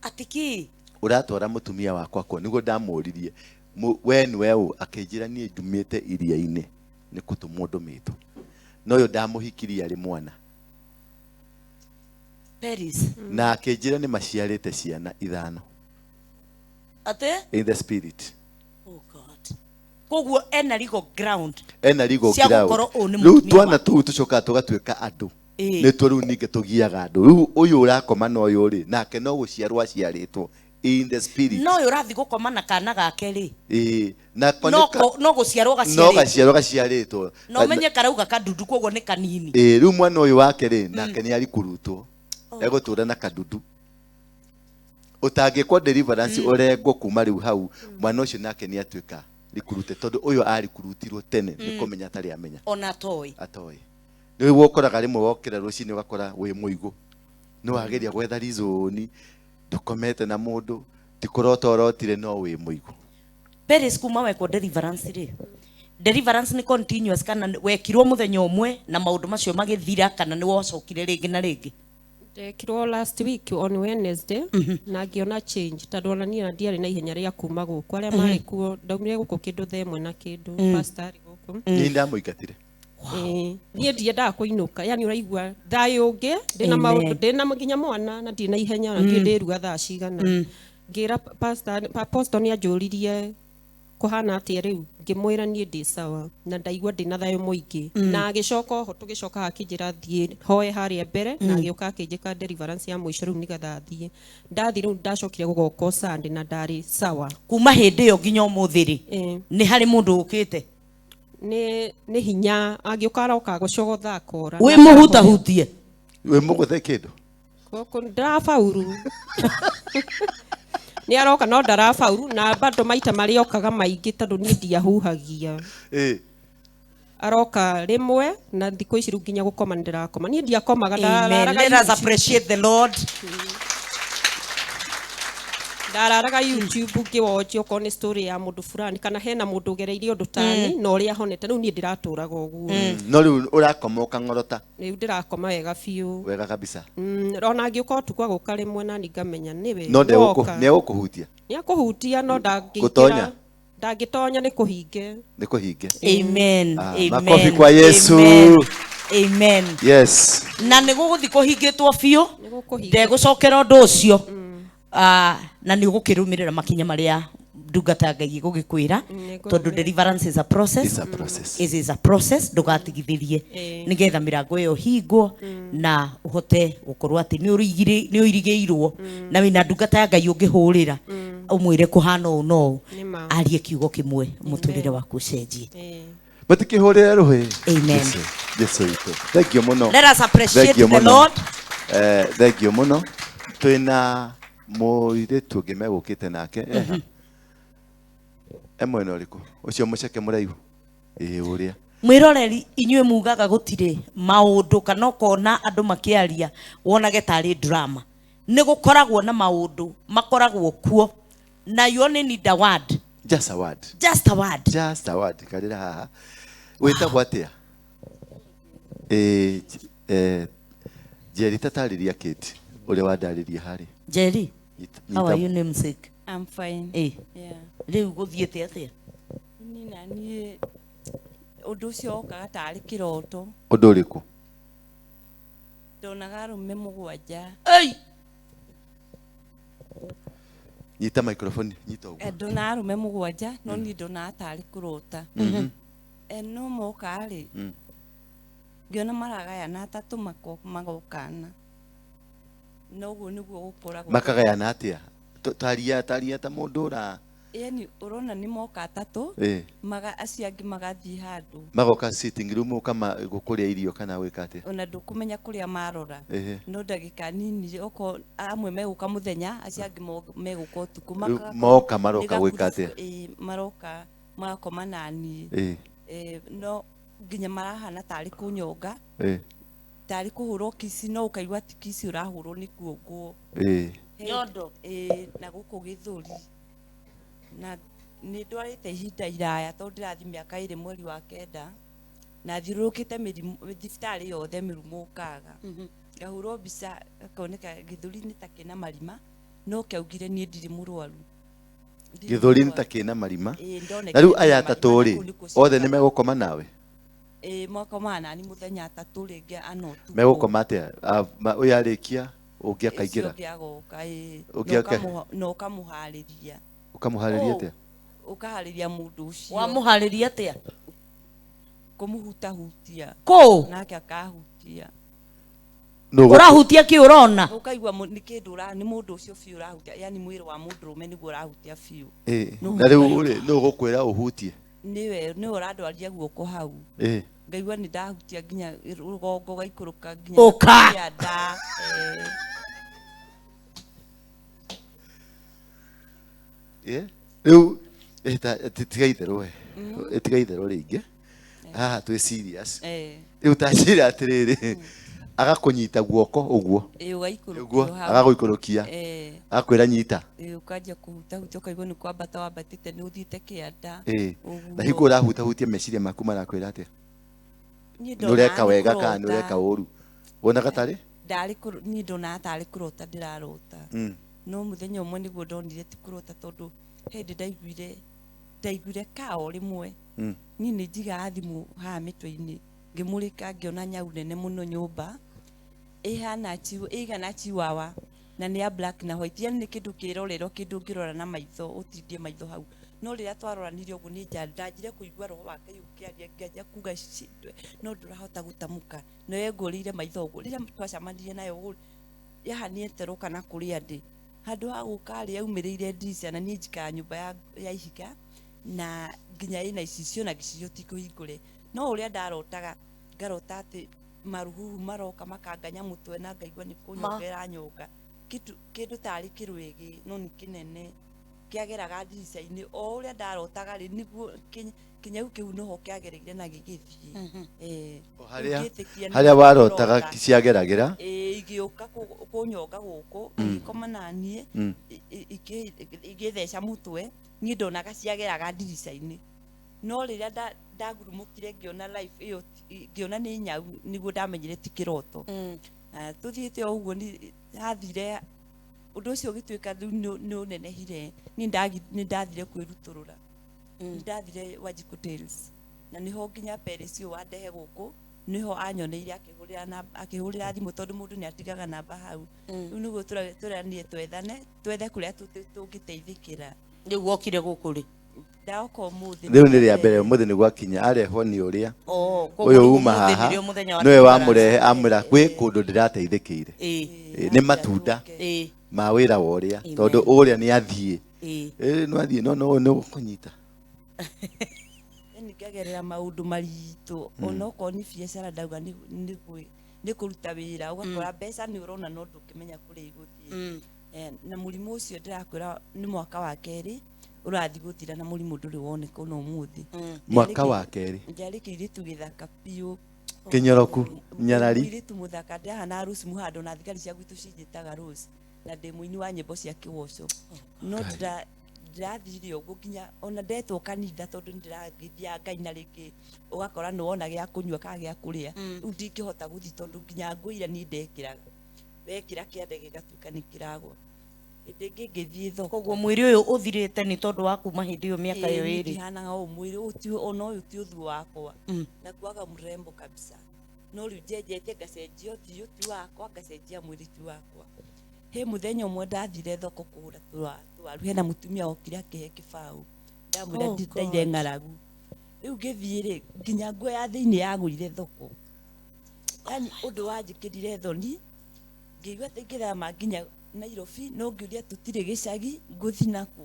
Atĩ kĩ? "Ũratwara mũtumia wakwa kũ?" Nĩguo ndamũririe, "We nĩwe ũ?" Akĩnjĩra, "Niĩ ndumĩte iria-inĩ, nĩ kũtũmwo ndũmĩtwo, no ũyũ ndamũhikirie arĩ mwana." Paris. Na akĩnjĩra nĩ maciarĩte ciana 5. Atĩ? In the spirit. Oh God, koguo ena legal ground ena legal cia ground. gũkorwo ũyũ nĩ Rĩu mũtumia twana waku. tũu tũcokaga tũgatuĩka andũ. Nĩtuo rĩu ningĩ tũgiaga andũ. Rĩu ũyũ ũrakoma na ũyũ rĩ, nake no gũciarwo aciarĩtwo in the spirit. No ũyũ ũrathiĩ gũkoma na kana gake rĩ, Ĩĩ, nako no nĩ ka- no gũciarwo no gaciarĩtwo. Gaciarwo gaciarĩtwo. Na ũmenye karauga kadudu, koguo nĩ kanini. Ĩĩ, rĩu mwana ũyũ wake rĩ, nake nĩ arikurutwo, egũtũra na kadudu ũtangĩkwo deliverance, ũrengwo kuma rĩu hau. Mwana ũcio nake nĩ atuĩka rikurute, tondũ ũyũ arikurutirwo tene nĩ kũmenya atarĩ amenya. Ona atoĩ. Atoĩ. Nĩ wokoraga rĩmwe wokĩra rũcinĩ ũgakora wĩ mũigũ, nĩ wageria gwetha reason, ndũkomete na mũndũ, ti kũrota ũrotire, no wĩ mũigũ. Paris, kuma wekwo deliverance rĩ, deliverance nĩ continuous kana wekirwo mũthenya ũmwe na maũndũ macio magĩthira, kana nĩ wacokire rĩngĩ na rĩngĩ? Ndekirwo last week on Wednesday na ngĩona change, tondũ ona niĩ ndiarĩ na ihenya rĩa kuma gũkũ, arĩa marĩ kuo ndaumire gũkũ kĩndũ 1:30 na kĩndũ, pastor arĩ gũkũ. Nĩ ndamũingatire. Ĩĩ, niĩ ndiendaga kũinũka, yani ũraigua thayũ ũngĩ ndĩna Amen. maũndũ ndĩna nginya mwana na ndirĩ na ihenya na ndirĩ ndĩruga thaa cigana. Ngĩra pastor, apostle nĩ anjũririe kũhana atĩa rĩu, ngĩmwĩra niĩ ndĩ sawa na ndaigua ndĩna thayũ mũingĩ. Na agĩcoka oho, tũgĩcoka akĩnjĩra thiĩ hoe harĩa mbere, na agĩũka akĩnjĩka deliverance ya mũico rĩu nĩgetha thiĩ. Ndathiĩ rĩu ndacokire gũgoka Sunday na ndarĩ sawa. Kuma hĩndĩ ĩyo nginya ũmũthĩ rĩ, nĩ harĩ mũndũ ũkĩte? Nĩ hinya angĩũka, aroka gũcogotha akora. Wĩ mũhutahutie. Wĩ mũgũthe kĩndũ. Gũkũ ndarabauru, nĩ aroka no ndarabauru, na bado maita marĩa okaga maingĩ, tondũ niĩ ndiahuhagia. Aroka rĩmwe na thikũ ici rĩu nginya gũkoma nĩ ndĩrakoma, niĩ ndiakomaga. Amen. Ndararaga Let us YouTube. appreciate the Lord. Ndararaga YouTube ngĩwatch okorwo nĩ story ya mũndũ fulani kana hena mũndũ ũgereire ũndũ tani na ũrĩa ahonete. Rĩu niĩ ndĩratũraga ũguo. No rĩu ũrakoma ũkang'orota? Rĩu ndĩrakoma wega biũ. Wega kabisa. Ona angĩũka ũtukũ agũka rĩmwe nani ngamenya nĩwe. No woka. ndegũkũhutia? Nĩ akũhutia no Gũtonya? ndangĩingĩra, ndangĩtonya, nĩ kũhinge. Nĩ kũhinge. Amen. Ah, Amen. makofi kwa Yesu. Amen. Amen. Yes. Na nĩ gũgũthiĩ kũhingĩtwo biũ. Nĩ gũkũhinga. Ndegũcokera ũndũ ũcio. Ah, na nĩ ũgũkĩrũmĩrĩra makinya marĩa Ndungata ya Ngai ĩgũgĩkwĩra. Nĩngũrũmĩrĩra. Tondũ deliverance is a process. It's a process. It is a process. Ndũgatigithĩrie, nĩgetha mĩrango ĩyo hingwo na ũhote gũkorwo atĩ nĩ ũirigĩirwo na wĩna ndungata ya Ngai ũngĩhũrĩra ũmwĩre kũhana ũũ no ũũ, Nĩma. arie kiugo kĩmwe, mũtũrĩre waku ũcenjie. Matikĩhũrĩre rũhĩ. Amen. Jesu, Jesu witũ, thank you mũno. Let us appreciate Thank you the mũno. Lord. Thank you mũno. Twĩna mũirĩtu ũngĩ megũkĩte nake eha e mwena ũrĩkũ ũcio mũceke mũraihu ĩĩ ũrĩa. Mwĩroreri, inyuĩ mugaga gũtirĩ maũndũ kana ũkona andũ makĩaria wonage tarĩ drama. Nĩ gũkoragwo na maũndũ makoragwo kuo na you only need a word. Just a word. Just a word. Just a word. Karĩra haha. Wĩtagwo atĩa? Ĩĩ, Njeri, tatarĩria Kate ũrĩa wandarĩria harĩ. Njeri, how are you, namesake? I'm fine. Yeah. Rĩu gũthiĩte atĩa? Niĩ na niĩ ũndũ ũcio wokaga tarĩ kĩroto. Ũndũ ũrĩkũ? Ndonaga arũme 7. Ei! Nyita microphone, nyita ũguo. Ndona arũme 7, no niĩ ndonaga tarĩ kũrota. No moka rĩ, ngĩona maragayana atatũ magokana. Na ũguo nĩguo gũkoragwo. Makagayana atĩa? Taria, taria ta mũndũ ũra. Yani ũrona nĩ moka atatũ, maga acio angĩ magathiĩ handũ. Magoka sitting room kama gũkũrĩa irio kana gwĩka atĩa? Ona ndũkũmenya kũrĩa marora. No ndagĩka nini, oko amwe megũka mũthenya, acio angĩ megũka ũtukũ. Rĩu Magakorwo moka maroka nĩ gwĩka gakurubu, atĩa? Maroka magakoma na niĩ. No nginya marahana tarĩ kũnyonga. Tarĩ kũhũrwo kici, no ũkaigua ti kici ũrahũrwo, nĩ kuongwo. Nyondo. Na gũkũ gĩthũri. Na nĩ ndwarĩte ihinda iraya tondũ ndĩrathiĩ mĩaka 2 mweri wa 9, na thiũrũrũkĩte mĩrimũ thibitarĩ yothe mĩrimũ ũkaga. Ngahũrwo mbica gakoneka gĩthũri nĩ ta kĩna marima, no kĩaugire niĩ ndirĩ mũrwaru. Ndirĩ Gĩthũri nĩ mũrwaru. ta kĩna marima. Ndonekire Na rĩu kĩna aya marima, atatũ na rĩ, kũu nĩkuo othe nĩ ciukaga. megũkoma nawe? Makomaga nani mũthenya atatũ rĩngĩ ana ũtukũ. Megũkoma atĩa? Ũyũ arĩkia, ũngĩ akaingĩra? Ũcio ũngĩ agoka, Ũngĩ Na na ũkamũharĩria. Ũkamũharĩria atĩa? Ũkaharĩria mũndũ ũcio. Wamũharĩria atĩa? Kũmũhutahutia. Kũ? Nake akahutia. Ũrahutia kĩ ũrona? Ũkaigua nĩ kĩndũ nĩ mũndũ ũcio biũ ũrahutia, yani mwĩrĩ wa mũndũrũme nĩguo ũrahutia biũ. Nũ Na rĩu rĩ, nũ ũgũkwĩra ũhutie? Nĩwe ũrandwaria guoko hau. Ngaigua nĩ ndahutia nginya rũgongo gaikũrũka nginya Ũka! kĩanda. Rĩu, tiga itherũ we. Tiga itherũ rĩngĩ. Haha twĩ serious. Rĩu ta njĩra atĩrĩrĩ, agakũnyita guoko ũguo. Ũgaikũrũkio Ũguo, hau. agagũikũrũkia. Agakwĩra nyita. Ũkanjia kũhutahutia, ũkaigua nĩ kwambata wambatĩte, nĩ ũthiĩte kĩanda. Ũguo. Na hingo ũrahutahutia meciria maku marakwĩra atĩa? Niĩ Nĩ ũreka ndonaga nĩ wega kana nĩ kũrota. ũreka ũru? Wonaga tarĩ? Niĩ ndonaga tarĩ kũrota ndĩrarota. No mũthenya ũmwe nĩguo ndonire ti kũrota, tondũ hĩndĩ ndaiguire kao rĩmwe. Niĩ nĩ njigaga thimũ haha mĩtwe-inĩ, ngĩmũrĩka ngĩona nyau nene mũno nyũmba, ĩhana ĩigana chihuahua, na nĩ ya black na white. Yani nĩ kĩndũ kĩrorerwo, kĩndũ ũngĩrora na maitho, ũtindie maitho hau. No rĩrĩa twaroranire ũguo, niĩ ndanjire kũigua roho wa Ngai ũkĩaria, ngĩanjia kuga cindwe, no ndũrahota gũtamũka. Na yengũrĩire maitho ũguo. Rĩrĩa twacemanirie nayo ũguo, yahanire ta ĩroka na kũrĩa ndĩ. Handũ ha gũka rĩ, yaumĩrĩire ndirica, na niĩ njikaraga nyũmba ya ihiga, na nginya ĩna icicio, na gĩcicio ti kũhingũre. No ũrĩa ndarotaga, ngarota atĩ maruhuhu maroka makanganya mũtwe, na ngaigua nĩ kũnyonga ĩranyonga. Kĩndũ tarĩ kĩrwĩgĩ, no nĩ kĩnene, kĩageraga ndirica-inĩ. O ũrĩa ndarotaga rĩ, nĩguo kĩnyau kĩu noho kĩagereire na gĩgĩthiĩ. O Ngĩtĩkia nĩ harĩa warotaga kũrota. ciageragĩra? Igĩũka kũnyonga gũkũ, igĩkoma na niĩ, igĩtheca mũtwe, niĩ ndonaga ciageraga ndirica-inĩ. No rĩrĩa ndagurumũkire ngĩona life ĩyo, ngĩona nĩ nyau, nĩguo ndamenyire ti kĩroto. Tũthiĩte o ũguo, hathire ũndũ ũcio ũgĩtuĩka rĩu nĩ ũnenehire. Niĩ nĩ ndathire kwĩrutũrũra. Nĩ ndathire Wanjikũ Tales. Na nĩho nginya Peris ũyũ wandehe gũkũ, nĩho anyoneire akĩhũrĩra thimũ, tondũ mũndũ nĩ atigaga namba hau. Rĩu nĩguo tũranire twethane, twethe kũrĩa tũngĩteithĩkĩra. Rĩu wokire gũkũ rĩ? Ndaoka ũmũthĩ. Rĩu nĩ rĩa mbere ũmũthĩ nĩ gwakinya arehwo nĩ ũrĩa Oh, koguo ũyũ rĩu uma ũmũthĩ haha nĩrĩo mũthenya wa nĩwe deliverance. wamũrehe amwĩra kwĩ kũndũ ndĩrateithĩkĩire. Ĩĩ. Ĩ, nĩ matunda Ĩĩ. ma wĩra wa ũrĩa Amen. tondũ ũrĩa nĩ athiĩ. Ĩĩ. Ĩ, nĩ athiĩ no no nĩ ũkũnyita. Yani ngagerera maũndũ maritũ onokorwo nĩ biacara ndauga nĩ kũruta wĩra ũgakora mbeca nĩ ũrona no ndũngĩmenya kũrĩa igũthiĩ. Na mũrimũ ũcio ndĩrakwĩra nĩ mwaka wa kerĩ ũrathiĩ gũthira na mũrimũ ndũrĩ woneka ona ũmũthĩ. Mwaka wa kerĩ. Ndiarĩ kĩirĩtu gĩthaka biũ. Kĩnyoroku nyarari. Mũirĩtu mũthaka ndĩrahana Rose Muhando na thigari cia gwitũ cinjĩtaga Rose na ndĩ mũini wa nyĩmbo cia kĩwoco no ndĩrathire ũguo nginya ona ndetwo kanitha tondũ nĩndĩragĩthiaga Ngai na rĩngĩ ũgakora nĩ wona gĩa kũnyua kana gĩa kũrĩa rĩu ndingĩhota gũthiĩ tondũ nginya nguo iria niĩ ndekĩraga wekĩra kĩande gĩgatuĩka nĩ kĩragwa. Hĩndĩ ĩngĩ ngĩthiĩ thoko. Koguo mwĩrĩ ũyũ ũthirĩte nĩ tondũ wa kuma hĩndĩ ĩyo mĩaka ĩyo Ĩĩ, ĩrĩ. ndihanaga ũũ mwĩrĩ ũyũ ti ona ũyũ ti ũthiũ wakwa na kuaga mrembo kabisa no rĩu njenjetie ngacenjia ũthiũ ti wakwa ngacenjia mwĩrĩ ti wakwa. He mũthenya ũmwe ndathire thoko kũgũra tũwaru hena mũtumia okire akĩhe kĩbaũ ndamwĩra Oh, ndaire God. ng'aragu rĩu ngĩthiĩ rĩ nginya nguo ya thĩinĩ yagũire thoko yani ũndũ wanjĩkĩrire thoni ngĩigua atĩ ingĩthama nginya Nairobi no ngĩũria tũtirĩ gĩcagi ngũthi nakũ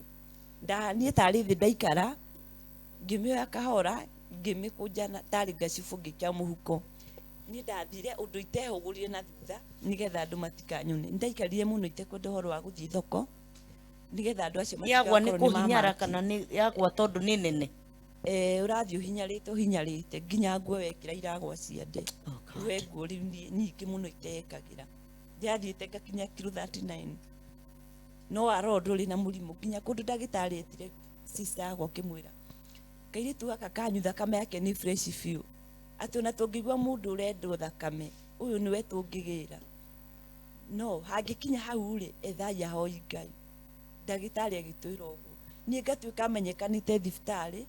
ndahanie tarĩ thĩ ndaikara ngĩmĩoya kahora ngĩmĩkũnja tarĩ ngacibũ ngĩikia mũhuko niĩ ndathire ũndũ itehũgũrire na thutha nĩgetha andũ matikanyone ndaikarire mũno itekwenda ũhoro wa gũthiĩ thoko nĩgetha andũ acio Yagwa nĩ matigakorwo nĩ kũhinyara mamaki. kana nĩ yagwa tondũ nĩ nene? Ũrathiĩ ũhinyarĩte ũhinyarĩte nginya nguo wekĩra iragwa ciande. Oh, God. We nguo rĩu nyingĩ mũno itekagĩra ndiathiĩte ngakinya kiro 39 no aroo ndũrĩ na mũrimũ nginya kũndũ ndagĩtarĩ etire sister yakwa akĩmwĩra kairĩtu gaka kanyu thakame yake nĩ fresh biũ atĩ ona tũngĩigua mũndũ ũrendwo thakame ũyũ nĩwe tũngĩgĩra no hangĩkinya hau rĩ ethai ahoi Ngai ndagĩtarĩ agĩtwĩra ũguo niĩ ngatuĩka menyekanĩte thibitarĩ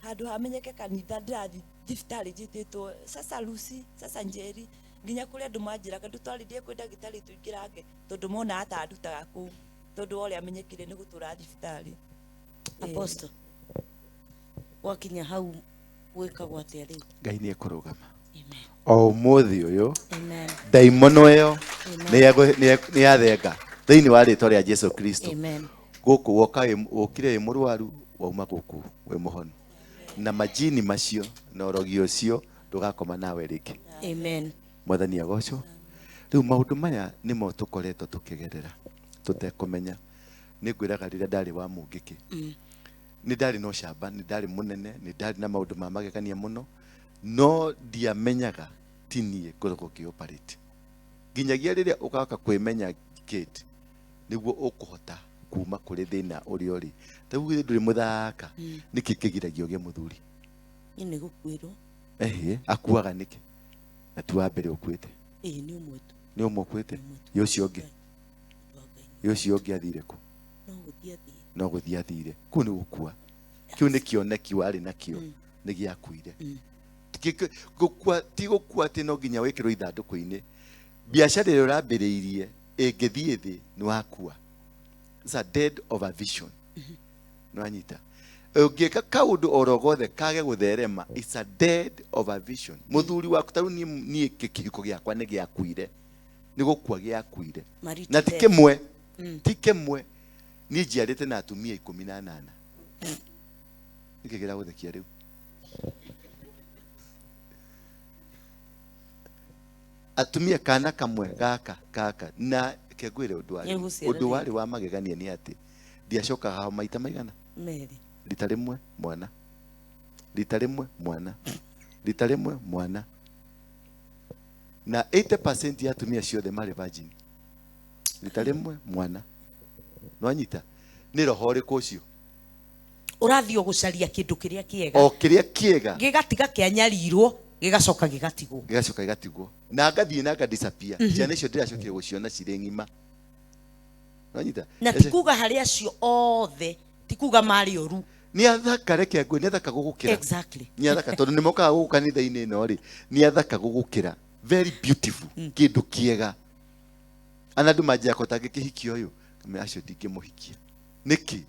handũ hamenyeke kanitha ndĩrathiĩ thibitarĩ njĩtĩtwo sasa Lucy sasa Njeri nginya kũrĩa andũ manjĩraga ndũtwarithie kwĩ ndagĩtarĩ tũingĩrange tondũ monaga ta ndutaga kũu tondũ wa ũrĩa menyekire nĩ gũtũra thibitarĩ. Apostle, wakinya hau gwĩkagwo atĩa rĩu? Ngai nĩ ekũrũgama. Amen. O ũmũthĩ ũyũ Amen. ndaimono ĩyo Amen. nĩ yathenga thĩinĩ wa rĩtwa rĩa Jesu Kristo. Amen. Gũkũ woka wokire wĩ mũrwaru wauma gũkũ wĩ mũhonu na majini macio na ũrogi ũcio ndũgakoma nawe rĩngĩ. Amen. Mwathani agocwo. Rĩu maũndũ maya nĩmo tũkoretwo tũkĩgerera tũtekũmenya. Nĩ ngwĩraga rĩrĩa ndarĩ wa mũngĩkĩ nĩ ndarĩ na ũcamba nĩ ndarĩ mũnene nĩ ndarĩ na maũndũ ma magegania mũno no ndiamenyaga ti niĩ ngoragwo ngĩ-operate nginyagia rĩrĩa ũgaka kwĩmenya Kate nĩguo ũkũhota kuma kũrĩ thĩna ũrĩa ũrĩ. Ta rĩu ndũrĩ mũthaka nĩkĩ kĩgiragia ũgĩe mũthuri? Niĩ nĩ gũkuĩrwo. Ehe, akuaga nĩkĩ? Na ti wa mbere ũkuĩte. Ĩĩ nĩ ũmwe tu. Nĩ ũmwe ũkuĩte? Ĩ ũcio ũngĩ? Ĩ ũcio ũngĩ athire kũ? No gũthiĩ athire. No gũthiĩ athire. Kũu nĩ gũkua. Kĩu nĩ kĩoneki warĩ nakĩo nĩ gĩakuire. Gũkua ti gũkua atĩ no nginya wĩkĩrwo ithandũkũ-inĩ. Biacara ĩrĩa ũrambĩrĩirie ĩngĩthiĩ thĩ nĩ wakua. It's a dead of a vision. Nĩwanyita? Ũngĩka kaũndũ oro gothe kage gũtherema, it's a dead of a vision. Mũthuri waku ta rĩu niĩ kĩhiko gĩakwa nĩ gĩakuire. Nĩ gũkua gĩakuire. Marital Na ti death. kĩmwe. Ti kĩmwe. Niĩ njiarĩte na atumia 18. Nĩkĩ kĩragũthekia rĩu? Atumia kana kamwe gaka gaka na kengwĩre ũndũ warĩ Nĩũgũciara ũndũ warĩ rĩngĩ. wa magegania nĩ atĩ ndiacokaga hao maita maigana Merĩ. Rita rĩmwe mwana, rita rĩmwe mwana, rita rĩmwe mwana na 80% ya atumia ciothe marĩ virgin. Rita rĩmwe mwana. Nĩwanyita? Nĩ roho ũrĩkũ ũcio? Ũrathiĩ gũcaria kĩndũ kĩrĩa kĩega. O kĩrĩa kĩega. Gĩgatiga kĩanyarirwo, gĩgacoka gĩgatigwo. Gĩgacoka gĩgatigwo. Na ngathiĩ na nga disappear. Ciana icio ndĩracokire gũciona cirĩ ng'ima. Nĩwanyita? Na ti kuga harĩ acio othe, ti kuga marĩ oru. Nĩ athaka reke ngwĩre, nĩ athaka gũgũkĩra. Exactly. Nĩ athaka tondũ nĩ mokaga gũkũ kanitha-inĩ ĩno rĩ, nĩ athaka gũgũkĩra. Very beautiful. Kĩndũ kĩega. Ana andũ manjĩraga ko tangĩkĩhikia ũyũ, ngamwĩra acio ndingĩmũhikia. Nĩkĩ?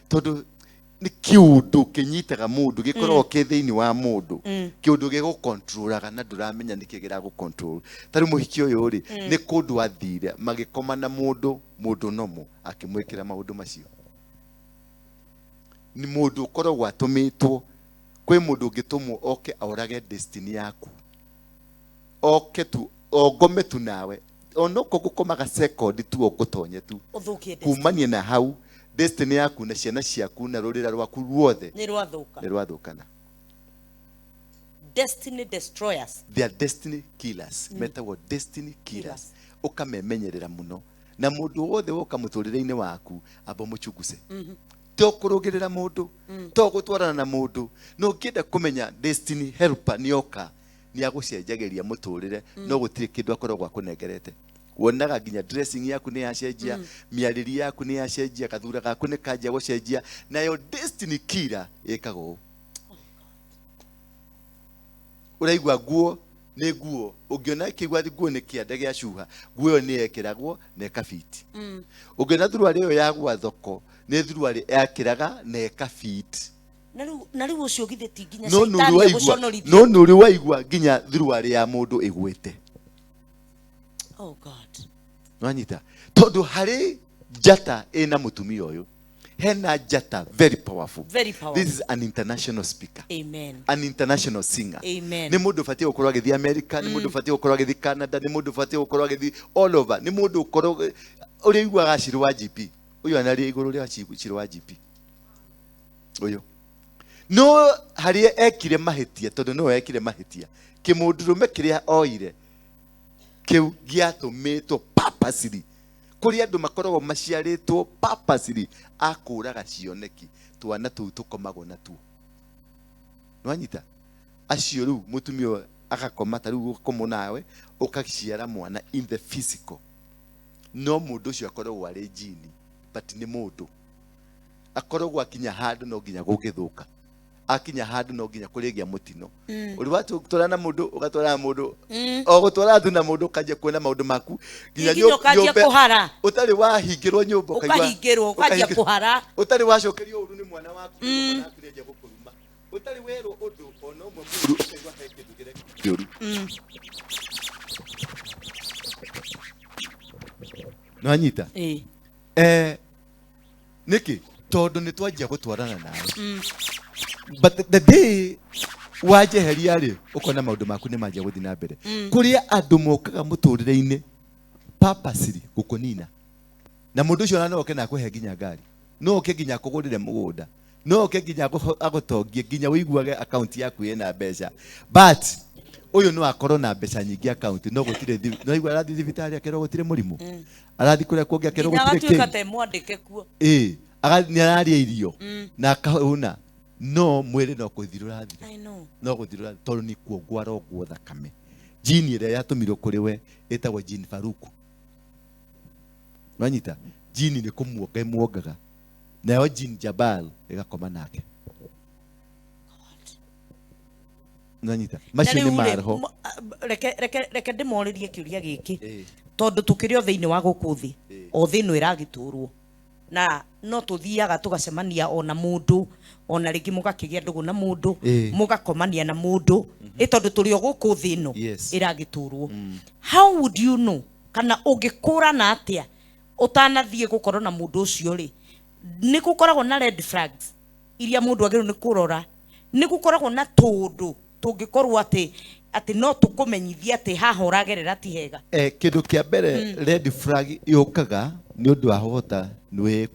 Tondũ nĩ kĩũndũ kĩnyitaga mũndũ, gĩkoragwo kĩ thĩinĩ wa mũndũ, kĩũndũ gĩgũkontrolaga na ndũramenya nĩkĩ kĩragũcontrol. Ta rĩu mũhiki ũyũ rĩ, nĩ kũndũ athire magĩkoma na mũndũ, mũndũ nomo akĩmwĩkĩra maũndũ macio. Nĩ mũndũ ũkoragwo atũmĩtwo. Kwĩ mũndũ ũngĩtũmwo oke orage destiny yaku, oke tu ongome tu nawe, onoko gũkomaga second tu ũgũtonye tu ũthũkie destiny. Kumania na hau destiny yaku na ciana ciaku na rũrĩra rwaku ruothe nĩ rwathũka. Nĩ rwathũkana. Destiny destroyers. They are destiny killers. Metagwo destiny killers. Killers. Ũkamemenyerera mũno, na mũndũ wothe woka mũtũrĩre-inĩ waku, amba mũchunguse. To kũrũgĩrĩra mũndũ, to gũtwarana na mũndũ. No ũngĩenda kũmenya destiny helper nĩ oka, nĩ agũcenjagĩria mũtũrĩre, no gũtirĩ kĩndũ akoragwo akũnengerete. Wonaga nginya dressing yaku nĩ yacenjia, mĩarĩrie yaku nĩ yacenjia, gathura gaku nĩ kanjia gũcenjia. Nayo destiny killer ĩkaga ũũ: ũraigua nguo nĩ nguo, ũngĩona ĩkĩigua nguo nĩ kĩande gĩa cuha, nguo ĩyo nĩ yekĩragwo na ĩkabiti. Ũngĩona thuruarĩ ĩyo yagwa thoko, nĩ thuruarĩ yakĩraga na ĩkabiti. Na rĩu ũcio githĩ ti nginya No nĩ caitani ũrĩ waigua agũconorithia? No nĩ ũrĩ waigua nginya thuruarĩ ya mũndũ ĩgwĩte? Oh God. Nwanyita, tondũ harĩ njata ĩna mũtumia ũyũ, hena njata very powerful. Very powerful. This is an international speaker, Amen. An international singer. Amen. Nĩ mũndũ ũbatiĩ gũkorwo agĩthiĩ America, nĩ mũndũ ũbatiĩ gũkorwo agĩthiĩ Canada, nĩ mũndũ ũbatiĩ gũkorwo agĩthiĩ all over. Nĩ mũndũ ũkorwo ũrĩa iguaga Shiro wa GP ũyũ, anarĩ igũrũ rĩa Shiro wa GP ũyũ, no harĩa ekire mahĩtia, tondũ no ekire mahĩtia, kĩmũndũrũme kĩrĩa oire kĩu gĩatũmĩtwo purposely. Kũrĩ andũ makoragwo maciarĩtwo purposely a kũraga cioneki. Twana tũu tũkomagwo natuo, nwanyita acio. Rĩu mũtumia ũyũ agakoma, ta rĩu ũgakomwo nawe ũkaciara mwana in the physical, no mũndũ ũcio akoragwo arĩ jini, but nĩ mũndũ akoragwo akinya handũ no nginya gũgĩthũka, akinya handũ no nginya kũrĩgĩa mũtino. Ũrĩ watwara na mũndũ, ũgatwara na mũndũ, o gũtwara tu na mũndũ, ũkanjia kuona maũndũ maku nginya ũkanjia kũhara. Ũtarĩ wahingĩrwo nyũmba ũkaigua- ũkahingĩrwo, ũkanjia kũhara. Ũtarĩ wacokerio ũru nĩ mwana waku, mwana waku nĩanjia gũkũruma. Ũtarĩ werwo ũndũ ona ũmwe mũũru, ũkaigua he kĩndũ kĩrĩa kĩũru. Nĩwanyita? Ĩĩ. Nĩkĩ? Tondũ nĩ twanjia gũtwarana nawe, but the day wanjeheria rĩ, ũkona maũndũ maku nĩ manjia gũthiĩ na mbere. Kũrĩa andũ mokaga mũtũrĩre-inĩ purposely gũkũnina, na mũndũ ũcio ona no oke na akũhe nginya ngari, no oke nginya akũgũrĩre mũgũnda, no oke nginya agũtongie nginya ũiguage akaunti yaku ĩna mbeca, but ũyũ no akorwo na mbeca nyingĩ akaunti, no gũtirĩ no aigua arathiĩ thibitarĩ akerwo gũtirĩ mũrimũ, arathiĩ kũrĩa kũngĩ akerwo nginya gũtirĩ agatuĩka kĩndũ. Te mwandĩke kuo. Ĩĩ, nĩ ararĩa irio na akahũna, no mwĩrĩ no kũthira ũrathira. I know. No gũthira ũrathira, tondũ nĩ kuongwo arongwo thakame. Jini ĩrĩa yatũmirwo kũrĩ we ĩtagwo jini faruku. Wanyita, jini nĩ kũmuonga ĩmuongaga, nayo jini jabal ĩgakoma nake. Nwanyita, macio Na nĩ rĩu rĩ, maroho. Reke ndĩmorĩrie kĩũria gĩkĩ, tondũ tũkĩrĩ o thĩinĩ wa gũkũ thĩ, o thĩ ĩno ĩragĩtũrwo, na no tũthiaga tũgacemania ona mũndũ, ona rĩngĩ mũgakĩgĩa ndũgũ na mũndũ, mũgakomania na mũndũ, ĩ tondũ tũrĩ o gũkũ thĩ ĩno ĩragĩtũrwo. How would you know, kana ũngĩkũrana atĩa ũtanathiĩ gũkorwo na mũndũ ũcio rĩ? Nĩ gũkoragwo na red flags iria mũndũ agĩrĩirwo nĩ kũrora. Nĩ gũkoragwo na tũũndũ tũngĩkorwo atĩ no tũkũmenyithie atĩ haha ũragerera ti hega? Kĩndũ kĩa mbere, red flag yũkaga nĩ ũndũ wa hota nĩ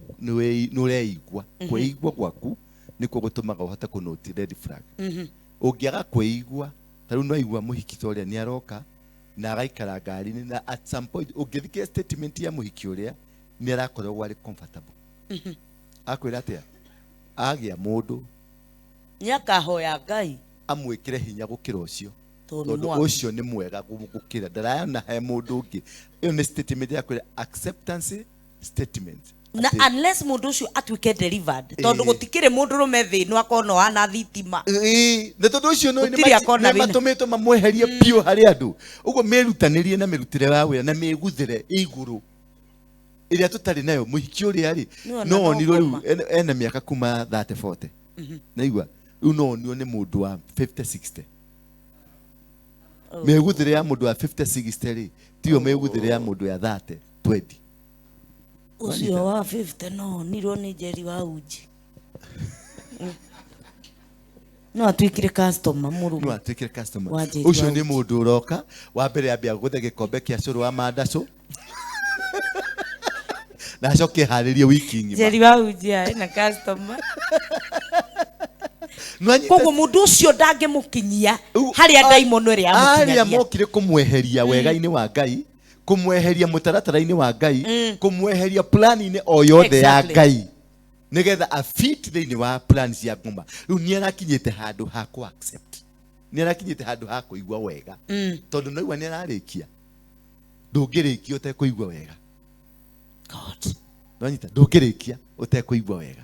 ũreigua. Kwĩigua gwaku nĩkuo gũtũmaga ũhote kũnoti red flag. Ũngĩaga kwĩigua, ta rĩu nĩwaigua mũhiki ta ũrĩa nĩ aroka na agaikara ngari-inĩ, na at some point ũngĩthikĩrĩria statement ya mũhiki ũrĩa, nĩ arakoragwo arĩ comfortable. Akwĩra atĩa? Agĩa mũndũ nĩ akahoya Ngai amwĩkĩre hinya gũkĩra ũcio, tondũ nĩ tondũ mwaki. Ũcio nĩ mwega gũkĩra, ndarayona he mũndũ ũngĩ. Ĩyo nĩ statement ya kwĩra, acceptance statement. Na unless mũndũ ũcio atuĩke delivered, tondũ gũtikĩrĩ mũndũ rũme thĩ ĩno akorwo no ana thitima. Ĩĩ, na tondũ ũcio no Gũtirĩ akona nĩ wĩna. matũmĩtwo mamweherie biũ harĩ andũ ũguo, mĩrutanĩrie na mĩrutĩre wa wĩra na mĩguthĩre ĩ igũrũ. Ĩrĩa tũtarĩ nayo mũhiki ũrĩa rĩ, Nĩ ona no onirwo no rĩu ena mĩaka kuma 30 40, naigua rĩu no onirwo nĩ mũndũ wa 50 60. Mĩguthĩre ya mũndũ wa 50 60 rĩ, tiyo mĩguthĩre ya mũndũ ya 30 20. Ũcio wa 50 no onirwo nĩ Njeri wa uji, no atuĩkire customer no mũrũme. Atuĩkire customer. Wa Njeri Ũcio wa nĩ uji. Mũndũ ũroka wa mbere ambia gũthe gĩkombe kĩa cũrũ wa mandacũ na acoke harĩrie wiki ng'ima. Njeri wa uji ena customer. Nĩwanyita? Koguo mũndũ ũcio ndangĩmũkinyia Rĩu, harĩa ndaimono ĩrĩa arĩa amũkinyagia. mokire kũmweheria wega-inĩ wa Ngai, kũmweheria mũtaratara-inĩ wa Ngai, kũmweheria plani-inĩ o yothe ya Ngai, nĩgetha afit thĩinĩ wa plan cia ngoma. Rĩu nĩ arakinyĩte handũ ha kũ accept, nĩ arakinyĩte handũ ha kũigua wega, tondũ naigua nĩ ararĩkia. Ndũngĩrĩkia ũtekũigua wega. God. Nonyita, ndũngĩrĩkia ũtekũigua wega.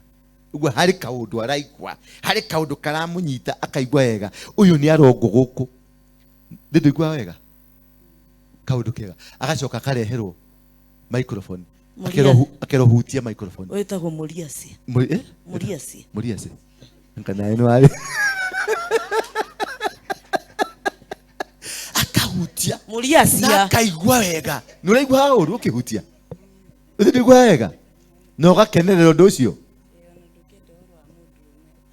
Ũguo harĩ kaũndũ araigua, harĩ kaũndũ karamũnyita akaigua wega, ũyũ nĩ arongwo gũkũ, nĩ ndũigua wega, kaũndũ kega. Agacoka akareherwo microphone. Mũria- Akerwo hutia microphone. Wĩtagwo Mũriaci. Eh? Mũriaci. Mũriaci kana ĩno arĩ akahutia na Mũriacia. Akaigua wega. Nĩ ũraigua haha ũru ũkĩhutia ũthi, ndũigua wega na ũgakenerera ũndũ ũcio.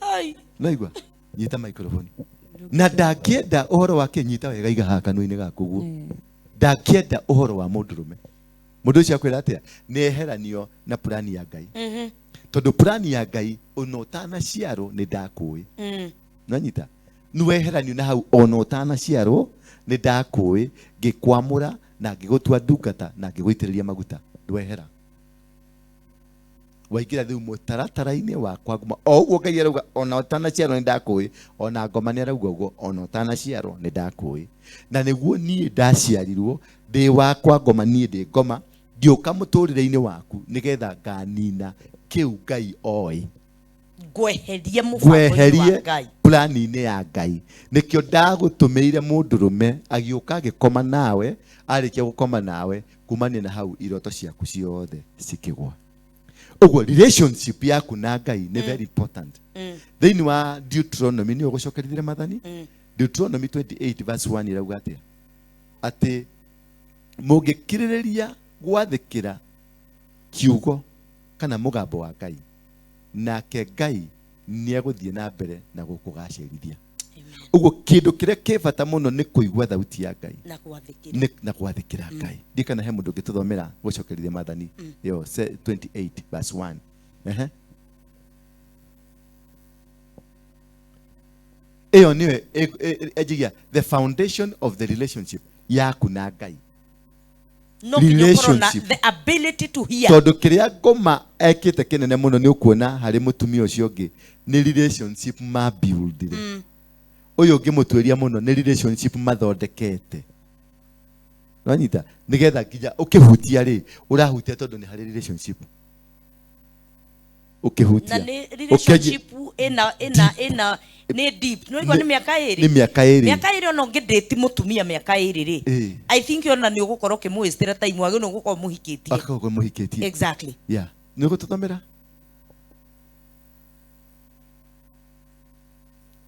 Ai. Naigua nyita microphone na ndangĩenda ũhoro wake, nyita wega, iga haha kanua-inĩ gaku ũguo. Ndangĩenda ũhoro wa mũndũrũme. Mũndũ ũcio akwĩra atĩa? Nĩ eheranio na plani ya Ngai, tondũ plani ya Ngai ona ũtanaciarwo nĩ ndakũĩ. Nanyita, nĩ weheranio na hau, ona ũtanaciarwo nĩ ndakũĩ, ngĩkwamũra na ngĩgũtua ndungata na ngĩgũitĩrĩria maguta. Ndwehera, waingĩra rĩu mũtaratara-inĩ wakwa ngoma. O ũguo Ngai arauga ona ũtanaciarwo nĩ ndakũĩ, ona ngoma nĩ arauga ũguo, ona ũtanaciarwo nĩ ndakũĩ. Na nĩguo niĩ ndaciarirwo ndĩ wakwa ngoma, niĩ ndĩ ngoma, ngĩũka mũtũrĩre-inĩ waku nĩgetha nganina kĩu Ngai oĩ. Ngweherie mũbango-inĩ wa Ngweherie Ngai. plani-inĩ ya Ngai. Nĩkĩo ndagũtũmĩire mũndũrũme, agĩũka agĩkoma nawe. Arĩkia gũkoma nawe, kumania na hau iroto ciaku ciothe cikĩgwa. Ũguo relationship yaku na Ngai nĩ very important. Thĩinĩ wa Deuteronomy, nĩ ũgũcokerithire mathani, Deuteronomy 28 verse 1 irauga atĩa? Atĩ mũngĩkirĩrĩria gwathĩkĩra kiugo kana mũgambo wa Ngai, nake Ngai nĩ egũthiĩ na mbere na gũkũgacĩrithia. Ũguo kĩndũ kĩrĩa kĩ bata mũno nĩ kũigua thauti ya Ngai na gwathĩkĩra. Na gwathĩkĩra Ngai. Ndikana he mũndũ ũngĩtũthomera gũcokerithia mathani yo 28 verse 1. Ehe. Ĩyo nĩyo ĩnjigia the foundation of the relationship yaku na Ngai. No nginya ũkorwo na Relationship. the ability to hear. Tondũ kĩrĩa ngoma ekĩte kĩnene mũno nĩ ũkuona harĩ mũtumia ũcio ũngĩ nĩ relationship mabuildire. Ũyũ ũngĩmũtuĩria mũno nĩ relationship mathondekete, nonyita, nĩgetha nginya ũkĩhutia rĩ, ũrahutia tondũ nĩ harĩ relationship ũkĩhutia. Na nĩ relationship ĩna nĩ deep. Nĩ waigua nĩ mĩaka ĩrĩ. Nĩ mĩaka 2. Mĩaka 2, ona ũngĩndĩti mũtumia mĩaka 2 rĩ, I think ona nĩ ũgũkorwo ũkĩmũwĩstĩra time, wagĩ nĩ ũgũkorwo mũhikĩtie. Akakorwo mũhikĩtie. Yeah, nĩ ũgũtũthomera?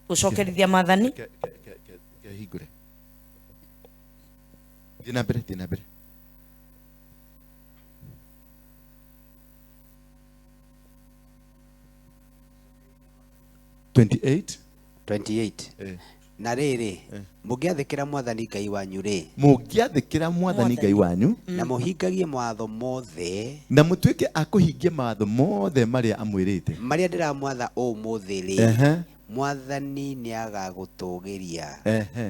Gũcokerithia mathani. Hingũre, thiĩ na mbere, thiĩ na mbere. 28. 28. Na rĩrĩ, mũngĩathĩkĩra Mwathani Ngai wanyu rĩ, Mũngĩathĩkĩra Mwathani Ngai wanyu, na mũhingagie mawatho mothe na mũtuĩke a kũhingia mawatho mothe marĩa amwĩrĩte, marĩa ndĩramwatha ũmũthĩ rĩ, Mwathani nĩagagũtũgĩria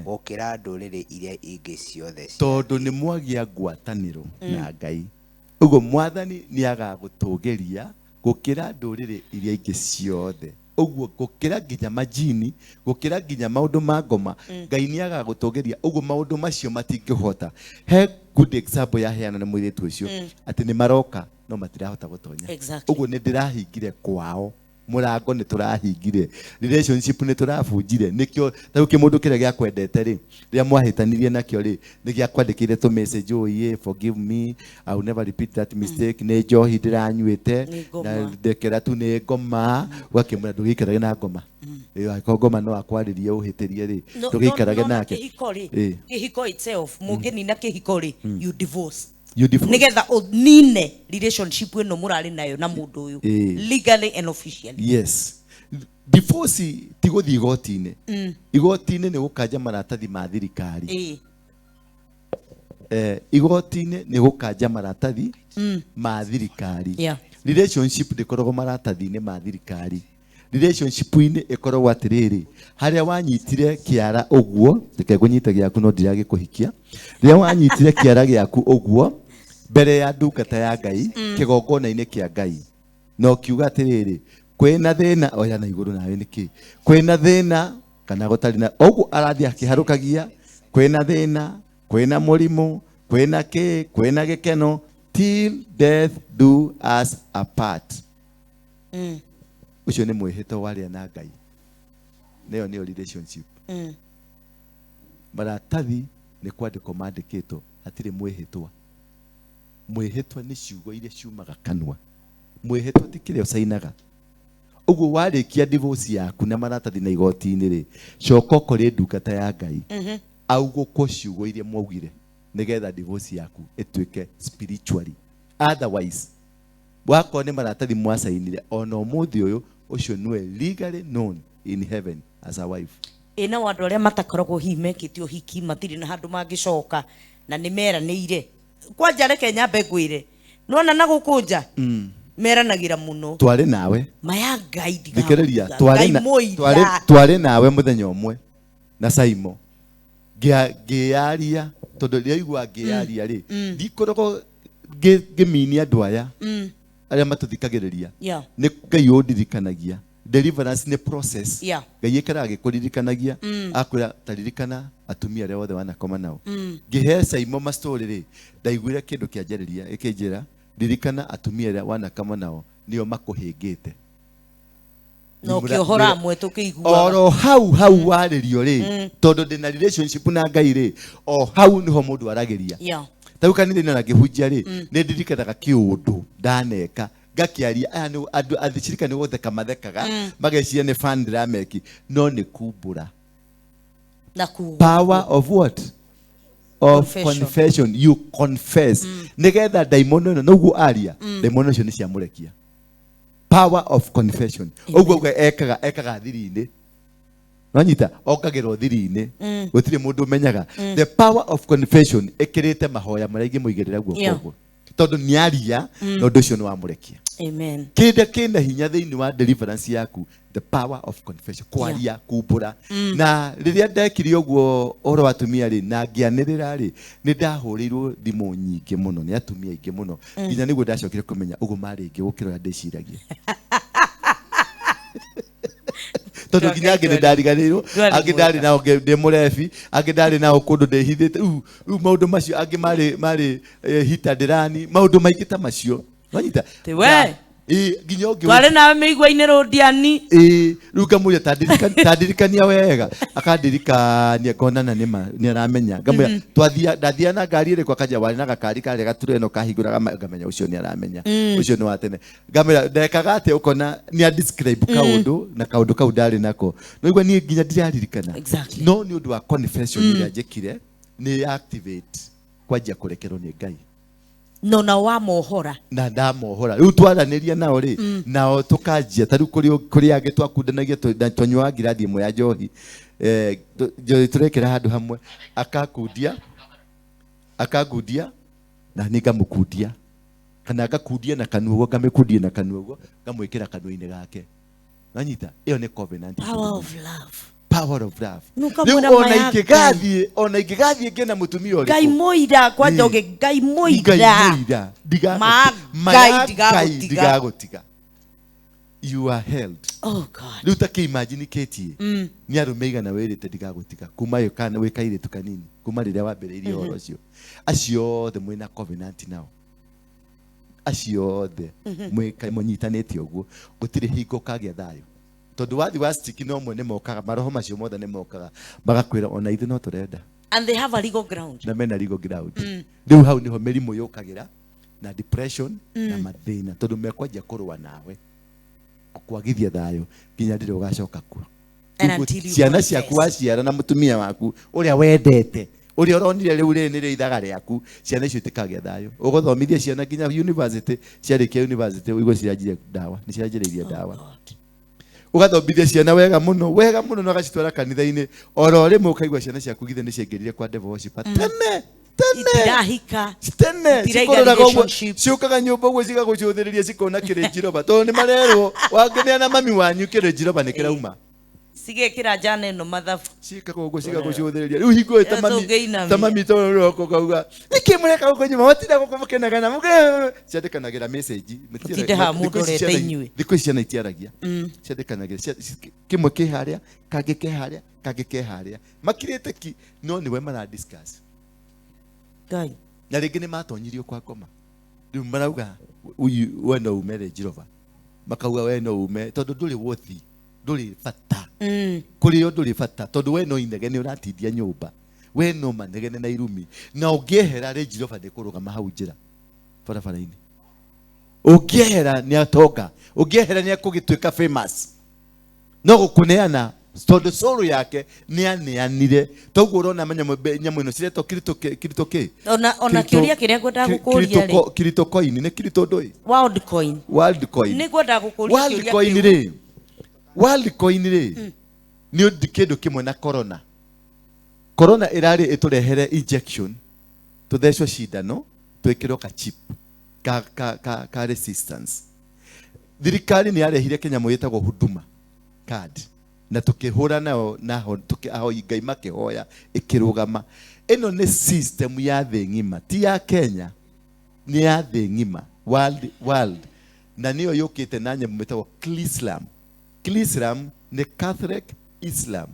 gũkĩra ndũrĩrĩ iria ingĩ ciothe cia Tondũ nĩ mwagĩa ngwatanĩro na Ngai, ũguo Mwathani nĩ agagũtũgĩria gũkĩra ndũrĩrĩ iria ingĩ ciothe. Ũguo gũkĩra nginya majini, gũkĩra nginya maũndũ ma ngoma, Ngai nĩ agagũtũgĩria. Ũguo maũndũ macio matingĩhota. He good example yaheana nĩ mũirĩtu ũcio atĩ nĩ maroka no matirahota gũtonya. Ũguo nĩ ndĩrahingire kwao. Mũrango nĩ tũrahingire, relationship nĩ tũrabunjire. Nĩkĩo ta rĩu kĩmũndũ kĩrĩa gĩakwendete rĩ, rĩrĩa mwahĩtanirie nakĩo rĩ, nĩ gĩakwandĩkĩire tũ message, oh yeah, forgive me, I will never repeat that mistake, nĩ njohi ndĩranyuĩte Nĩ ngoma. na ndekera tu nĩ ngoma. Ũgakĩmwĩra ndũgĩikarage na ngoma. Ĩyo, angĩkorwo ngoma no akwarĩrie ũhĩtĩrie rĩ, ndũgĩikarage nake. Kĩhiko rĩ, Ĩ. kĩhiko itself, mũngĩnina kĩhiko rĩ, you divorce. You divorce. Nigetha ũnine relationship ĩno mũrarĩ nayo na mũndũ ũyũ legally and officially. Yes, divorce ti gũthiĩ igoti-inĩ. Igoti-inĩ nĩ gũkanja maratathi ma thirikari. Igoti-inĩ nĩ gũkanja maratathi ma thirikari. Relationship ndĩkoragwo maratathi-inĩ ma thirikari. Relationship-inĩ ĩkoragwo atĩrĩrĩ, harĩa wanyitire kĩara ũguo, reke ngũnyite gĩaku no ndiragĩkũhikia, rĩrĩa wanyitire kĩara gĩaku ũguo mbere ya ndungata ya Ngai, kĩgongona-inĩ kĩa Ngai, na ũkiuga atĩrĩrĩ, kwĩna thĩna oya na igũrũ nawe nĩkĩ, kwĩna thĩna kana gũtarĩ na ũguo, arathiĩ akĩharũkagia, kwĩna thĩna, kwĩna mũrimũ, kwĩna kĩ, kwĩna gĩkeno, till death do us apart. Ũcio nĩ mwĩhĩtwa warĩa na Ngai, nĩyo nĩyo relationship. Maratathi nĩ kwandĩkwo mandĩkĩtwo, hatirĩ mwĩhĩtwa. Mwĩhĩtwa nĩ ciugo iria ciumaga kanua, mwĩhĩtwa ti kĩrĩa ũcainaga. Ũguo warĩkia divorce yaku na maratathi na igoti-inĩ rĩ, coka ũkore ndungata ya Ngai augũkwo ciugo iria mwaugire, nĩgetha divorce yaku ĩtuĩke spiritually. Otherwise wakorwo nĩ maratathi mwacainire, ona ũmũthĩ ũyũ ũcio nĩwe legally known in heaven as a wife. Ĩ nao andũ arĩa matakoragwo hihi mekĩte ũhiki, matirĩ na handũ mangĩcoka na nĩ meranĩire? Kwanja reke nyambe ngwĩre, nona na gũkũ nja meranagĩra mũno. Twarĩ nawe. Maya Ngai thikĩrĩria. ndigagũtiga. Twarĩ Ngai na mũira. Twarĩ nawe mũthenya ũmwe na Saimo, ngĩyaria tondũ rĩrĩa igua ngĩyaria rĩ, ndikoragwo ngĩminia andũ aya arĩa matũthikagĩrĩria. Nĩ Ngai ũndirikanagia. Deliverance nĩ process. Ngai ĩkaraga agĩkũririkanagia, akwĩra taririkana atumia arĩa othe wanakoma nao. Ngĩhe Saimo mastori rĩ, ndaiguire kĩndũ kĩanjarĩria gĩkĩnjĩra, ririkana atumia arĩa wanakoma nao nĩo makũhĩngĩte. Na ũkĩohora amwe tũkĩiguaga. Oro hau hau warĩrio rĩ, tondũ ndĩna relationship na Ngai rĩ, o hau nĩho mũndũ aragĩria. Ta rĩu kanitha-inĩ ona ngĩhunjia rĩ, nĩ ndirikanaga kĩũndũ ndaneka ngakĩaria, aya nĩ andũ athicirika nĩ gũtheka mathekaga, mageciria nĩ fan ndĩrameki, no nĩ kumbũra. Na kuga. Power of what? Of Confession. Confession. You confess nĩgetha ndaimono ĩno noguo aria, ndaimono icio nĩ ciamũrekia. Power of confession. Ũguo uga ekaga thiri-inĩ, nonyita okagĩrwo thiri-inĩ, gũtirĩ mũndũ ũmenyaga. The power of confession ĩkĩrĩte mahoya marĩa ingĩmũigĩrĩra guoko ũguo, tondũ nĩ aria na ũndũ ũcio nĩ wamũrekia. Amen. Kĩrĩa kĩna hinya thĩinĩ wa deliverance yaku, the power of confession, kwaria, kumbũra. Na rĩrĩa ndekire ũguo ũhoro wa atumia rĩ, na ngĩanĩrĩra rĩ, nĩ ndahũrĩirwo thimũ nyingĩ mũno nĩ atumia aingĩ mũno, nginya nĩguo ndacokire kũmenya ũguo marĩ aingĩ gũkĩra ũrĩa ndĩciragia, tondũ nginya angĩ nĩ ndariganĩirwo. Ndwarĩ Angĩ ndarĩ nao ndĩ mũrebi, angĩ ndarĩ nao kũndũ ndĩhithĩte. Rĩu maũndũ macio, angĩ marĩ hita ndĩrani, maũndũ maingĩ ta macio wanyita. Ti we. Ĩ, nginya ũngĩ Twarĩ nawe mĩigua-inĩ rũndiani. Ĩ, rĩu ngamũria tandirikania wega, akandirikania, ngona na nĩma nĩ aramenya. Ngamwĩra twathia, ndathia na ngari ĩrĩkũ, akanjĩra warĩ na gakari karĩa gature ĩno kahingũraga ngamenya ũcio nĩ aramenya, ũcio nĩ wa tene. Ngamwĩra ndekaga atĩa, ũkona nĩ a describe kaũndũ na kaũndũ kau ndarĩ nako, no igua niĩ nginya ndiraririkana. No nĩ ũndũ wa confession ĩrĩa njĩkire, nĩ activate kwanjia kũrekerwo nĩ Ngai. No na wamohora. Na ndamohora, rĩu twaranĩria nao rĩ, nao tũkanjia ta rĩu kũrĩ angĩ twakundanagia na twanyuaga ngirathi ĩmwe ya njohi, njohi tũrekĩra handũ hamwe, akakundia akangundia na niĩ ngamũkundia, kana ngakundia na kanua ũguo, ngamĩkundia na kanua ũguo, ngamwĩkĩra kanua-inĩ gake. Nanyita ĩyo nĩ covenant. Power of love. Power of love. Nũkamwĩra Rĩu ona maya Ngai. ingĩgathiĩ, ona ingĩgathiĩ ngĩe na mũtumia ũrĩkũ, Ngai mũira kwanja. Ũngĩ Ngai Ngai mũira. Mũira. Ma Maya Ngai ndigagũtiga. Ndigagũtiga. You are held. Oh God. Rĩu ta kĩimagine kĩtie nĩ arũme igana wĩrĩte ndigagũtiga kuma wĩ kana wĩ kairĩtu kanini, kuma rĩrĩa wambĩrĩirie ũhoro ũcio, acio othe mwĩna covenant nao. Acio othe mũnyitanĩte ũguo, gũtirĩ hingo ũkagĩa thayũ, tondũ wathi wa stick no mwe nĩ mokaga, maroho macio mothe nĩ mokaga magakwĩra ona ithuĩ no tũrenda. And they have a legal ground. Na mena legal ground. Rĩu hau nĩho mĩrimũ yũkagĩra na depression na mathĩna, tondũ mekwanjia kũrũa nawe kwagithia thayũ nginya rĩrĩa ũgacoka kuo. And until you Ciana confess. Ciaku waciara na mũtumia waku ũrĩa wendete, ũrĩa ũronire rĩu rĩrĩ nĩrĩo ithaga rĩaku, ciana icio itikagĩa thayũ. Ũgũthomithia ciana nginya university, ciarĩkia university ũigue ciranjirie ndawa, nĩ ciranjĩrĩirie ndawa. God. Ũgathomithia ciana wega mũno, wega mũno, na ũgacitwara kanitha-inĩ, oro rĩmwe ũkaigua ciana ciaku githĩ nĩ ciaingĩrire kwa devil worshiper tene tene. Itirahika. Tene. Itiraiga Cikũroraga ũguo, relationship. ciũkaga nyũmba ũguo cigagũcũthĩrĩria, cikona kĩrĩnjiroba, tondũ nĩ marerwo wangĩneana mami wanyu kĩrĩnjiroba nĩ kĩrauma. Cigekĩra njana ĩno mathabu. Ciĩkaga ũguo, cigagũcũthĩrĩria. Rĩu hingo ĩyo ta Ĩyo mami tũngĩinamia. Ta mami tondũ rũroko kauga nĩkĩ mũreka gũkũ nyũmba, matinda gũkũ mũkenagana ciandĩkanagĩra message. Mũtinde haha mũndorete inyuĩ. Thikũ ici ciana itiaragia, ciandĩkanagĩra kĩmwe kĩ harĩa, kangĩ ke harĩa, kangĩ ke harĩa, makirĩte ki, no nĩwe mara discuss. Ngai. Na rĩngĩ nĩ matonyirio kwa ngoma, rĩu marauga uyu we no ume Range Rover, makauga we no ume tondũ ndũrĩ wothi, ndũrĩ bata kũrĩ o, ndũrĩ bata tondũ we no inegene ũratindia nyũmba, we no manegene na irumi, na ũngĩehera Range Rover nĩ kũrũgama hau njĩra barabara-inĩ. Ũngĩehera nĩ atonga, ũngĩehera nĩ akũgĩtuĩka famous, no gũkũneana tondũ cũrũ yake nĩ aneanire. Toguo ũrona nyamũ ĩno ciretwo kirito kirito kĩ. Ona kĩũria kĩrĩa ngwendaga gũkũria rĩ. Kirito coin nĩ kirito ndũĩ. World coin. World coin. Nĩ ngwendaga gũkũria World kĩũria coin kĩu. Rĩ, world coin rĩ, nĩ ũndũ kĩndũ kĩmwe na corona. Corona ĩrarĩ ĩtũrehere injection, tũthecwo cindano, twĩkĩrwo ka chip ka resistance. Thirikari nĩ yarehire kĩnyamũ gĩtagwo Huduma card na tukĩhũra nayo naho ahoi Ngai makĩhoya ĩkĩrũgama. Ĩno nĩ system ya thĩ ng'ima, ti ya Kenya, nĩ ya thĩ ng'ima, world, na nĩyo yũkĩte na nyamũ ĩtagwo Chrislam. Chrislam nĩ Catholic Islam.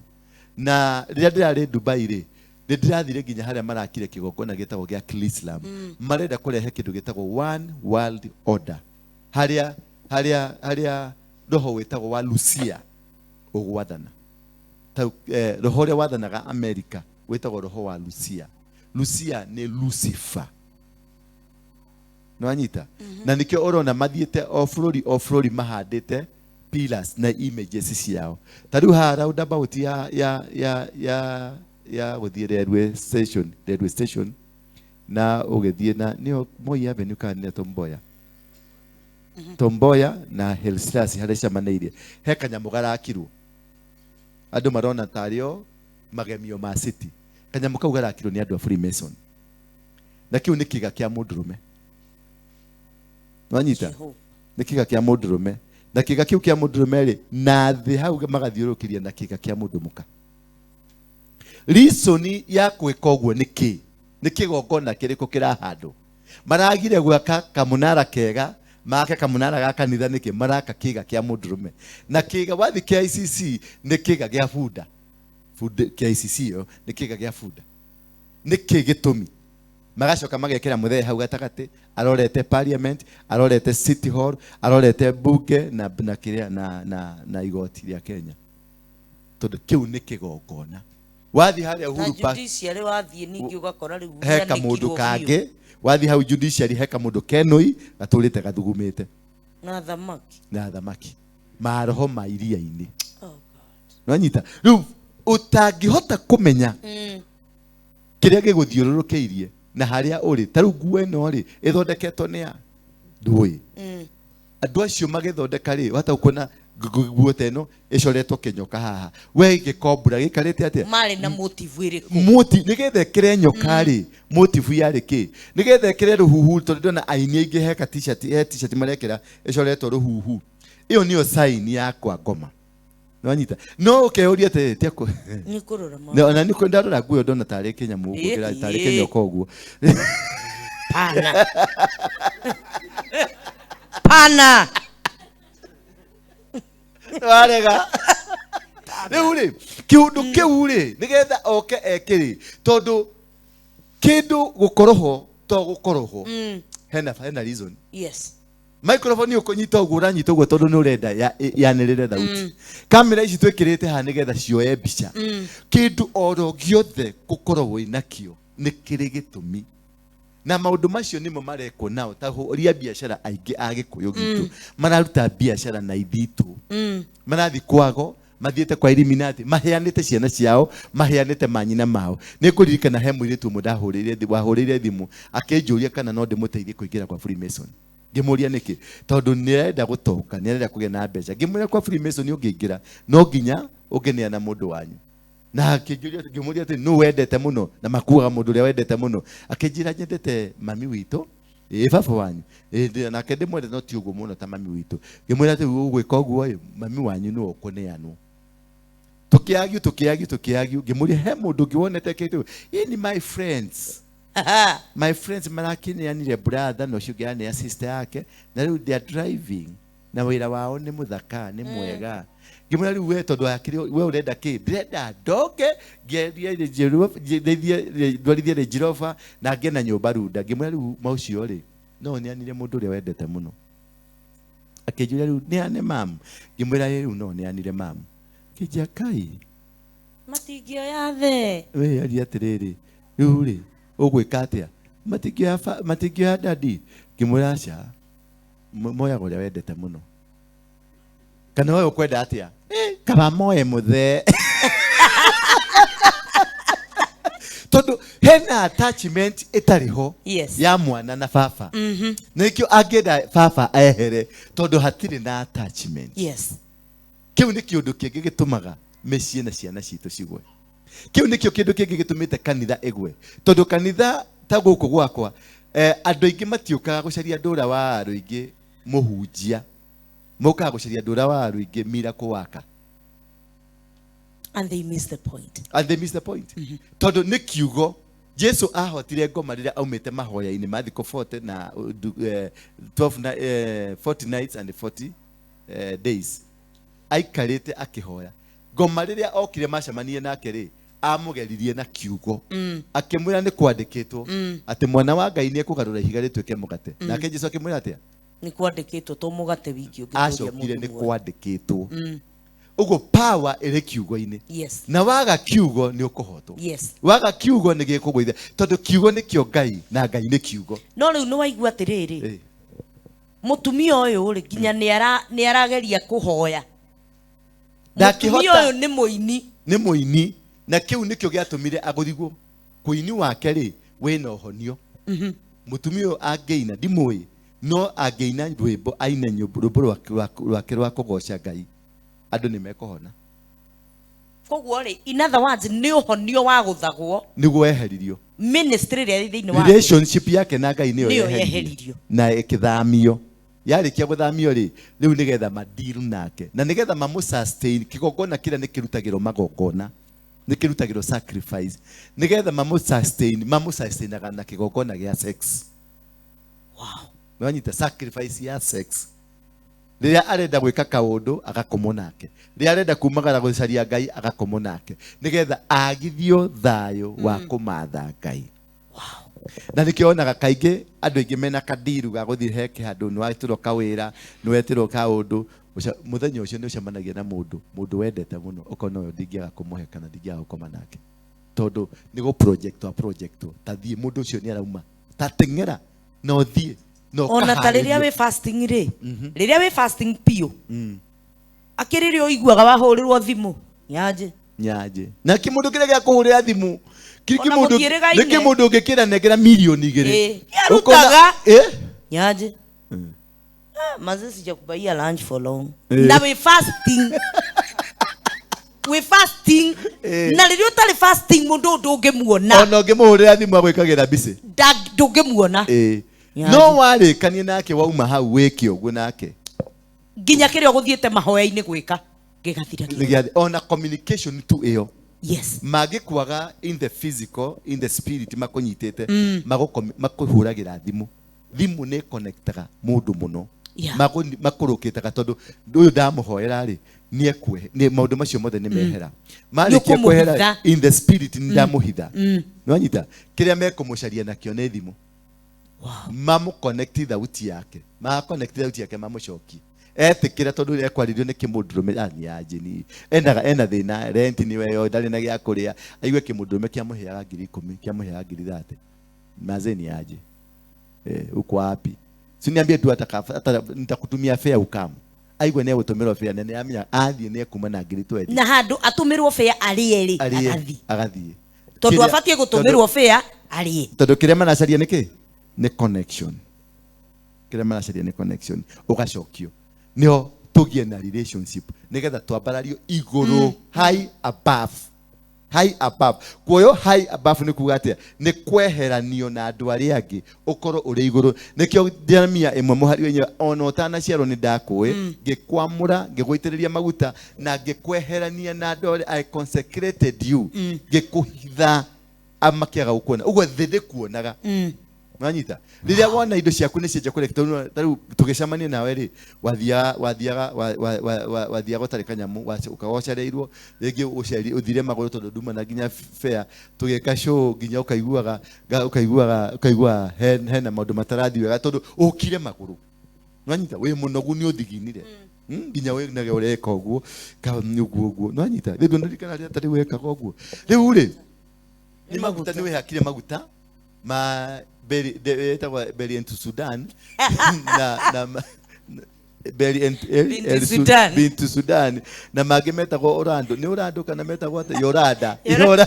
Na rĩrĩa ndĩrarĩ Dubai rĩ, nĩ ndĩrathire nginya harĩa marakire kĩgongona gĩtagwo gĩa Chrislam. Marenda kũrehe kĩndũ gĩtagwo one world order, harĩa roho wĩtagwo wa Lucia ũgwathana. Tau, roho ũrĩa wathanaga America wĩtagwo roho wa Lucia. Lucia nĩ Lucifer, nĩwanyita? Na nĩkĩo ũrona mathiĩte o bũrũri o bũrũri mahandĩte pillars na images ciao. Ta rĩu haha roundabout ya gũthiĩ railway station na ũgĩthiĩ na nĩyo Moi Avenue kana nĩ Tom Mboya, Tom Mboya na Hillstars harĩa icemanĩirie, he kanyamũ garakirwo, andũ marona tarĩo magemio ma city. Kanyamũ kau garakirwo nĩ andũ a Freemason, na kĩu nĩ kĩga kĩa mũndũrũme, nwanyita? Nĩ kĩga kĩa mũndũrũme, na kĩga kĩu kĩa mũndũrũme rĩ, na thĩ hau magathiũrũrũkĩria na kĩga kĩa mũndũ mũka. Reason ya gwĩka ũguo nĩ kĩ? Nĩ kĩgongona kĩrĩkũ kĩrahandwo? Maragire gwaka kamũnara kega, make kamũnara ga kanitha nĩkĩ? Maraka kĩga kĩa mũndũrũme na kĩga. Wathi KICC nĩ kĩga gĩa bunda. Bunda KICC ĩyo nĩ kĩga gĩa bunda. Nĩ kĩ gĩtũmi? Magacoka magekĩra mũthee hau gatagatĩ arorete parliament, arorete city hall, arorete bunge na kĩrĩa na igoti rĩa Kenya, tondũ kĩu nĩ kĩgongona. Wathiĩ harĩa Na Uhuru Park, judiciary wathiĩ ningĩ ũgakora rĩu he kamũndũ rĩanĩkirwo biũ. Kangĩ wathiĩ hau judiciary he kamũndũ kenũi gatũrĩte gathugumĩte. Na thamaki. Na thamaki, maroho ma iria-inĩ. Oh God. Nwanyita? Rĩu ũtangĩhota kũmenya kĩrĩa gĩgũthiũrũrũkĩirie na harĩa ũrĩ. Ta rĩu nguo ĩno rĩ, ĩthondeketwo nĩ a ndũĩ andũ acio magĩthondeka rĩ, wahota kuona nguo ta ĩno ĩcoretwo kĩnyoka haha, we gĩkombura gĩikarĩte atĩa? Marĩ na motive ĩrĩkũ? Moti nĩgetha ĩkĩre nyoka rĩ, motive yarĩ kĩ? Nĩgetha ĩkĩre rũhuhu, tondũ ndĩrona aini aingĩ he ka t-shirt, he t-shirt marekĩra ĩcoretwo rũhuhu. Ĩyo nĩyo sign ya kwa ngoma, nĩwanyita? No ũkeyũria atĩrĩrĩ, tia Nĩ kũrora ma. Ona nĩ ndarora nguo ĩyo ndona tarĩ kĩnyamũ ũguo, tarĩ kĩnyoka ũguo. Pana. Pana. Warega rĩu rĩ, kĩũndũ kĩu rĩ, nĩgetha oke ekĩrĩ, tondũ kĩndũ gũkorwo ho to gũkorwo ho. Hena reason. Yes. Microphone ũkũnyita ũguo, ũranyita ũguo tondũ nĩ ũrenda yanĩrĩre thauti. Kamera ici twĩkĩrĩte haha nĩgetha cioe mbica. Kĩndũ oro gĩothe gũkorwo wĩ nakĩo nĩ kĩrĩ gĩtũmi, na maũndũ macio nĩmo marekwo nao. Ta hũria biacara, aingĩ a Gĩkũyũ gitũ mararuta biacara na ithitũ, marathiĩ kwago, mathiĩte kwa Illuminati, maheanĩte ciana ciao, maheanĩte manyina mao. Nĩ ngũririkana he mũirĩtu ũmwe ndahũrĩire wahũrĩire thimũ akĩnjũria kana no ndĩmũteithie kũingĩra kwa Freemason. Ngĩmũria nĩkĩ, tondũ nĩ arenda gũtonga, nĩ arenda kũgĩa na mbeca. Ngĩmwĩra kwa Freemason ũngĩingĩra no nginya ũngĩneana mũndũ wanyu. Na akĩnjũria, ngĩmũria atĩ nũ wendete mũno, na makuaga mũndũ ũrĩa wendete mũno. Akĩnjĩra, "Nyendete mami witũ." Ĩ baba wanyu? "Ĩ, nake ndĩmwendete, no ti ũguo mũno ta mami witũ." Ngĩmwĩra atĩ ũgwĩka ũguo ĩ, mami wanyu nĩwe ũkũneanwo. Tũkĩagiu, tũkĩagiu, tũkĩagiu. Ngĩmũria he mũndũ ũngĩ wonete kĩndũ. "Ĩ, my friends, my friends marakĩneanire brother, na ũcio ũngĩ anea sister yake, na rĩu they are driving, na wĩra wao nĩ mũthaka, nĩ mwega." Ngĩmwĩra, "Rĩu we tondũ akĩrĩ we ũrenda kĩ?" "Ndĩrenda ndonge, ngerie Range Rover, ndeithie ndwarithie Range Rover na ngĩe na nyũmba Runda." Ngĩmwĩra, "Rĩu maucio rĩ, no ũneanire mũndũ ũrĩa wendete mũno." Akĩnjũria, "Rĩu neane mamu?" Ngĩmwĩra, "Ĩ, rĩu no neanire mamu." Kĩnjia kai. Matingĩoya the. We aria atĩrĩrĩ, rĩu rĩ, ũgwĩka atĩa? Matingĩoya matingĩoya dadi?" Ngĩmwĩra, "Aca, moyaga ũrĩa wendete mũno. Kana we ũkwenda atĩa?" "Eh, kaba moe mũthee," tondũ hena attachment ĩtarĩ ho ya mwana na baba. Nĩkĩo angĩenda baba ehere, tondũ hatirĩ na attachment. Kĩu nĩ kĩũndũ kĩngĩ gĩtũmaga mĩciĩ na ciana citũ cigwe. Kĩu nĩkĩo kĩndũ kĩngĩ gĩtũmĩte kanitha ĩgwe, tondũ kanitha ta gũkũ gwakwa, andũ aingĩ matiũkaga gũcaria ndũra wa rũingĩ mũhunjia, mokaga gũcaria ndũra wa rũingĩ miracle worker. And they miss the point. And they miss the point, tondũ nĩ kiugo Jesu ahotire ngoma rĩrĩa aumĩte mahoya-inĩ ma thikũ 40 na 12 na, 40 nights and 40 days aikarĩte akĩhoya. Ngoma rĩrĩa okire macemanie nake rĩ, amũgeririe na kiugo, akĩmwĩra nĩ kwandĩkĩtwo atĩ mwana wa Ngai nĩ ekũgarũra ihiga rĩtuĩke mũgate. Nake Jesu akĩmwĩra atĩa? Nĩ kwandĩkĩtwo to mũgate wiki ũngĩtũria Acokire mũndũ nĩ muoyo. Kwandĩkĩtwo ũguo, power ĩrĩ kiugo-inĩ. Na waga kiugo nĩ ũkũhotwo. Waga kiugo nĩ gĩkũgũithia, tondũ kiugo nĩkĩo Ngai na Ngai nĩ kiugo. No rĩu nĩ waigua atĩrĩrĩ, mũtumia ũyũ rĩ, nginya nĩ arageria kũhoya. Mũtumia Ndangĩhota. ũyũ nĩ mũini. Nĩ mũini, na kĩu nĩkĩo gĩatũmire agũthigwo. Kũini wake rĩ, wĩna ũhonio. Mũtumia ũyũ angĩina, ndimũĩ, no angĩina rwĩmbo, aine rwĩmbo rwake rwa kũgoca Ngai, andũ nĩ mekũhona. Koguo rĩ, in other words, nĩ ũhonio wa gũthagwo. Nĩguo weheririo. Ministry ĩrĩa ĩ thĩinĩ wake. Relationship yake na Ngai nĩyo Nĩyo yeheririo. Yeheririo. Na ĩkĩthamio. Yarĩkia gũthamio rĩ, rĩu nĩgetha madeal nake na nĩgetha mamũ sustain, kĩgongona kĩrĩa nĩ kĩrutagĩrwo magongona, nĩ kĩrutagĩrwo sacrifice, nĩgetha mamũ sustain, mamũ sustainaga na kĩgongona gĩa sex. Nĩwanyita? Sacrifice ya sex. Rĩrĩa arenda gwĩka kaũndũ, agakomwo nake. Rĩrĩa arenda kumagara gũcaria Ngai, agakomwo nake, nĩgetha agithio thayũ wa kũmatha Ngai. Na nĩkĩo onaga kaingĩ andũ aingĩ mena kandiru ga gũthiĩ he kĩhandũ, nĩ wetĩrwo kawĩra, nĩ wetĩrwo kaũndũ, mũthenya ũcio nĩ ũcemanagia na mũndũ, mũndũ wendete mũno, ũkona ũyũ ndingĩaga kũmũhe kana ndingĩaga gũkoma nake, tondũ nĩ gũ project wa project. Ta thiĩ, mũndũ ũcio nĩ arauma, ta teng'era na ũthiĩ na Ona ta rĩrĩa ũkaharĩrio. wĩ fasting rĩ, rĩrĩa wĩ fasting biũ, akĩrĩ rĩrĩa ũiguaga wahũrĩrwo thimũ nyanjĩ. Nyanjĩ na kĩmũndũ kĩrĩa gĩa kũhũrĩra thimũ Ona mũtiĩrĩgaine. nĩ kĩmũndũ ũngĩkĩra nengera 2 mirioni. Ĩ, kĩarutaga. Ĩ? Nyanjĩ. Ah, maze sijakubaia lunch for long. Eh. Na wĩ fasting, wĩ fasting. Na rĩrĩa ũtarĩ fasting, mũndũ ũyũ ndũngĩmuona. Ona ũngĩmũhũrĩra thimũ agwĩkagĩra busy. Ndũngĩmuona. Ĩ. Nyanjĩ. No warĩkanie nake, wauma hau wĩke ũguo nake, Nginya kĩrĩa ũgũthiĩte mahoya-inĩ gwĩka gĩgathira gĩothe. Ona communication tu ĩyo, mangĩkwaga in the physical, in the spirit makũnyitĩte, makũhũragĩra thimũ. Thimũ nĩ connectaga mũndũ mũno. Makũrũkĩtaga tondũ ũyũ ndamũhoera rĩ, nĩ maũndũ macio mothe nĩ mehera. Marĩkia kwehera Nĩũkũmũhitha. in the spirit, nĩ ndamũhitha. Nĩwanyita? Kĩrĩa mekũmũcaria nakĩo nĩ thimũ. Mamũ connect thauti yake, ma connect thauti yake, mamũcokie etĩkĩra tondũ ekwarĩrio nĩ kĩmũndũrũme. Ni aje ni endaga ena thĩna, rent nĩ weyo, ndarĩ na gĩa kũrĩa, aigue kĩmũndũrũme kĩamũheaga 10,000, kĩamũheaga 30,000. Mazee, ni aje? Uko wapi? Si niambie tu hata nitakutumia fare ukamu. Aigue nĩ egũtũmĩrwo fare na nĩ amenya athiĩ nĩ ekuma na 20,000. Na handũ atũmĩrwo fare arĩe rĩ, arĩe, agathiĩ. Agathiĩ. Tondũ abatiĩ gũtũmĩrwo fare arĩe. Tondũ kĩrĩa maracaria nĩ kĩ? Nĩ connection. Kĩrĩa maracaria nĩ connection, ũgacokio nĩho tũgĩe na relationship nĩgetha twambarario igũrũ, high above, high above. Kuoyo high above nĩ kuga atĩa? Nĩ kweheranio na andũ arĩa angĩ, ũkorwo ũrĩ igũrũ. Nĩkĩo Jeremia 1 mũhari wenyewe, ona ũtanaciarwo nĩ ndakũĩ, ngĩkwamũra, ngĩgũitĩrĩria maguta na ngĩkweherania na andũ arĩa. I consecrated you, ngĩkũhitha makĩaga gũkuona. Ũguo thĩ ndĩkuonaga. Wanyita? Rĩrĩa wona indo ciaku nĩ cianjia kũreka, tondũ ta rĩu tũgĩcemania nawe rĩ, wathiaga wathiaga ũtarĩ kanyamũ, ũkagocereirwo rĩngĩ, ũceri ũthire magũrũ tondũ nduma na nginya fare. Tũgĩka show nginya ũkaiguaga hena maũndũ matarathiĩ wega tondũ ũkire magũrũ. Nwanyita? Wĩ mũnogu, nĩ ũthiginire. Nginya wĩnage ũreka ũguo ka ũguo ũguo. Nwanyita? Rĩu ndũririkana rĩrĩa tarĩu wekaga ũguo. Rĩu rĩ, nĩ maguta, nĩ wĩhakire maguta ma Beri, ĩtagwo Beri into Sudan na Beri and Bintu Sudan. Bintu Sudan na mangĩ metagwo Orlando, nĩ Orlando kana metagwo atĩa? Yoranda. Yora- Yora.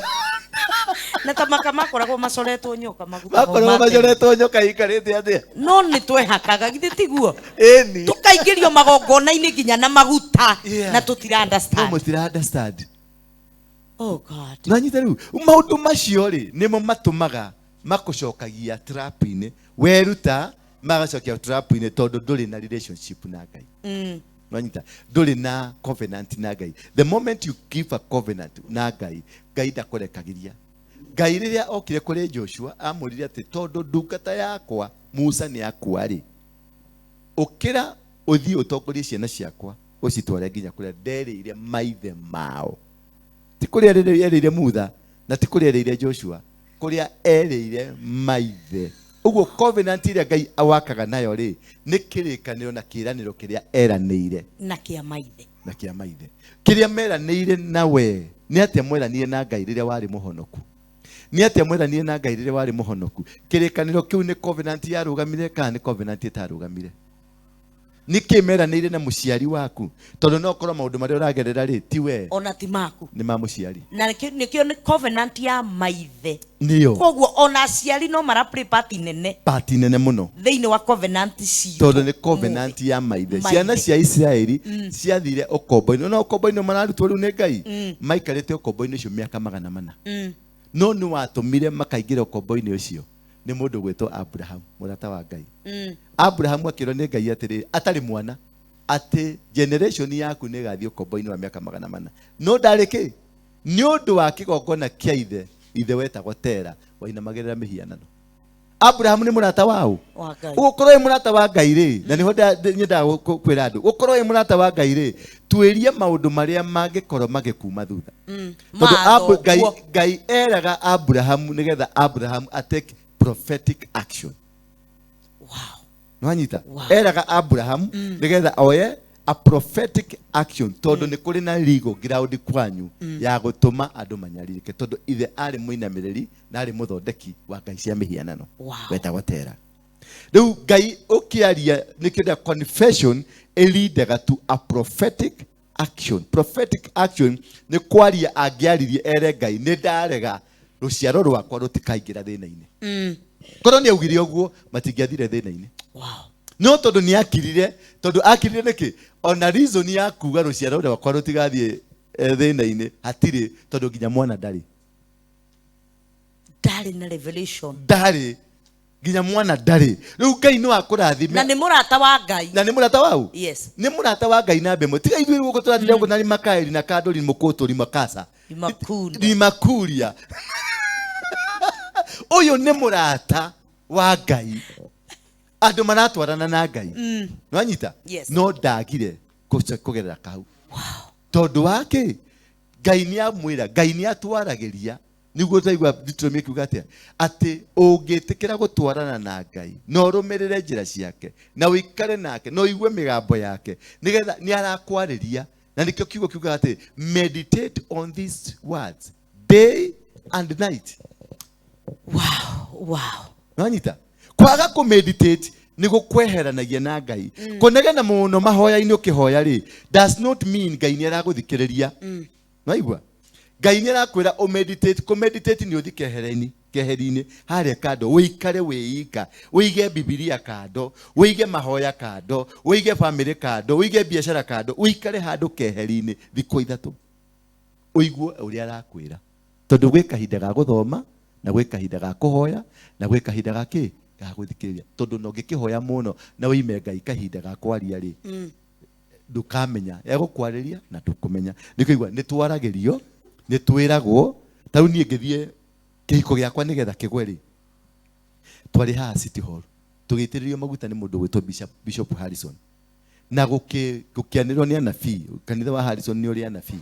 Na ta maka makoragwo macoretwo nyoka, maguta mau makoragwo ma tene. macoretwo nyoka ikarĩte atĩa? No nĩ twehakaga, githĩ tiguo? Ĩni. Tũkaingĩrio magongona-inĩ nginya na maguta na tũtira no understand. Mũtira understand. Oh God. Nanyita? Rĩu maũndũ macio rĩ, nĩmo matũmaga makũcokagia trap-inĩ. Weruta magacokia trap-inĩ tondũ ndũrĩ na relationship na Ngai. Nwanyita? Ndũrĩ na covenant na Ngai. The moment you give a covenant na Ngai, Ngai ndakũrekagĩria. Ngai rĩrĩa okire kũrĩ Joshua amwĩrire atĩ tondũ ndungata yakwa Musa nĩ akua rĩ, ũkĩra ũthiĩ ũtongorie ciana ciakwa, ũcitware nginya kũrĩa nderĩire maithe mao. Ti kũrĩa erĩire Mutha na ti kũrĩa erĩire Joshua, kũrĩa erĩire maithe. Ũguo covenant ĩrĩa Ngai awakaga nayo rĩ, nĩ kĩrĩkanĩro na kĩĩranĩro kĩrĩa eranĩire na kĩa maithe. Na kĩa maithe, kĩrĩa meranĩire nawe. Nĩ atĩa mweranire na Ngai rĩrĩa warĩ mũhonoku? Nĩ atĩa mweranire na Ngai rĩrĩa warĩ mũhonoku? Kĩrĩkanĩro kĩu nĩ covenant yarũgamire kana nĩ covenant ĩtarũgamire? Nĩkĩ meranĩire na mũciari waku? Tondũ no korwo maũndũ marĩa ũragerera rĩ, ti we. Ona ti maku. Nĩ ma mũciari. Na nĩkĩo nĩ covenant ya maithe. Nĩyo. Koguo ona aciari no mara play part nene. Part nene mũno. Thĩinĩ wa covenant citũ. Tondũ nĩ covenant ya maithe. Maithe. Ciana cia Isiraeli ciathire ũkombo-inĩ, ona ũkombo-inĩ mararutwo rĩu nĩ Ngai, maikarĩte ũkombo-inĩ ũcio mĩaka 400. No nĩ watũmire makaingĩra ũkombo-inĩ ũcio nĩ mũndũ gwĩtwo Abraham, mũrata wa Ngai. Abraham akĩrwo nĩ Ngai atĩrĩrĩ, atarĩ mwana, atĩ generation yaku nĩ ĩgathiĩ ũkombo-inĩ wa mĩaka 400. No ndarĩ kĩ? Nĩ ũndũ wa kĩgongona kĩa ithe, ithe wetagwo Tera, wainamagĩrĩra mĩhianano. Abraham nĩ mũrata waũ? Wa Ngai. Ũgũkorwo wĩ mũrata wa Ngai rĩ, na nĩho nyendaga kwĩra andũ, gũkorwo wĩ mũrata wa Ngai rĩ, tuĩrie maũndũ marĩa mangĩkorwo magĩkuma thutha, tondũ Ngai, Mathoguo. Ngai eraga Abraham nĩgetha Abraham atake prophetic action. Nwanyita? Eraga Abraham nĩgetha oye a prophetic action, tondũ nĩ kũrĩ na legal ground kwanyu ya gũtũma andũ manyarirĩke, tondũ ithe arĩ mũinamĩrĩri na arĩ mũthondeki wa ngai cia mĩhianano wetagwo Tera. Rĩu Ngai ũkĩaria nĩkĩo ndĩa confession ĩlindaga to a prophetic action. Prophetic action nĩ kwaria angĩaririe ere Ngai, nĩ ndarega, rũciaro rwakwa rũtikaingĩra thĩna-inĩ. Korwo nĩ augire ũguo, matingĩathire thĩna-inĩ. No tondũ nĩ akirire, tondũ akirire nĩkĩ? Ona reason ya kuga rũciaro rwakwa rũtigathiĩ thĩna-inĩ hatirĩ, tondũ nginya mwana ndarĩ. Ndarĩ na revelation. Ndarĩ, nginya mwana ndarĩ. Rĩu Ngai no akũrathime. Na nĩ mũrata wa Ngai. Na nĩ mũrata wau. Yes. Nĩ mũrata wa Ngai na mbemo. Tiga ithuĩ gũkũ tũrathiĩ gũkũ na makaeri na kandũri mũkũtũri makasa. Makunda. Rimakuria. Ũyũ nĩ mũrata wa Ngai, andũ maratwarana na Ngai. Nwanyita? Yes. No ndagire kũgerera kau tondũ wa kĩ? Ngai nĩ amwĩra, Ngai nĩ atwaragĩria. Niguo twaigua Deuteronomy ĩkiuga atĩa? Atĩ ũngĩtĩkĩra gũtwarana na Ngai na ũrũmĩrĩre njĩra ciake na ũikare nake na ũigue mĩgambo yake, nĩgetha nĩ arakwarĩria. Na nĩkĩo kiugo kiugaga atĩ meditate on these words day and night. Wow. Nwanyita kwaga kũ meditate nĩ gũkweheranagia na Ngai. Kũnegena mũno mahoya-inĩ ũkĩhoya rĩ does not mean Ngai nĩ aragũthikĩrĩria. Nwaigua Ngai nĩ arakwĩra ũ meditate. Kũ meditate nĩ ũthi keheri-inĩ, keheri-inĩ harĩa kando, ũikare wĩika, ũige Bibilia kando, ũige mahoya kando, ũige family kando, ũige biacara kando, ũikare handũ keheri-inĩ thikũ 3, ũigue ũrĩa arakwĩra. Tondũ gwĩ kahinda ga gũthoma na gwĩ kahinda ga kũhoya na gwĩ kahinda ga kĩ ga gũthikĩrĩria. Tondũ no ũngĩkĩhoya mũno na ũime Ngai kahinda ga kwaria rĩ, ndũkamenya egũkwarĩria na ndũkũmenya. Nĩkũigua nĩ twaragĩrio, nĩ twĩragwo. Ta rĩu niĩ ngĩthiĩ kĩhiko gĩakwa nĩgetha kĩgwe rĩ, twarĩ haha City Hall tũgĩitĩrĩrio maguta nĩ mũndũ ũgwĩtwo Bishop Harrison, na gũkĩanĩrĩrwo nĩ anabii. Kanitha wa Harrison nĩ ũrĩ anabii.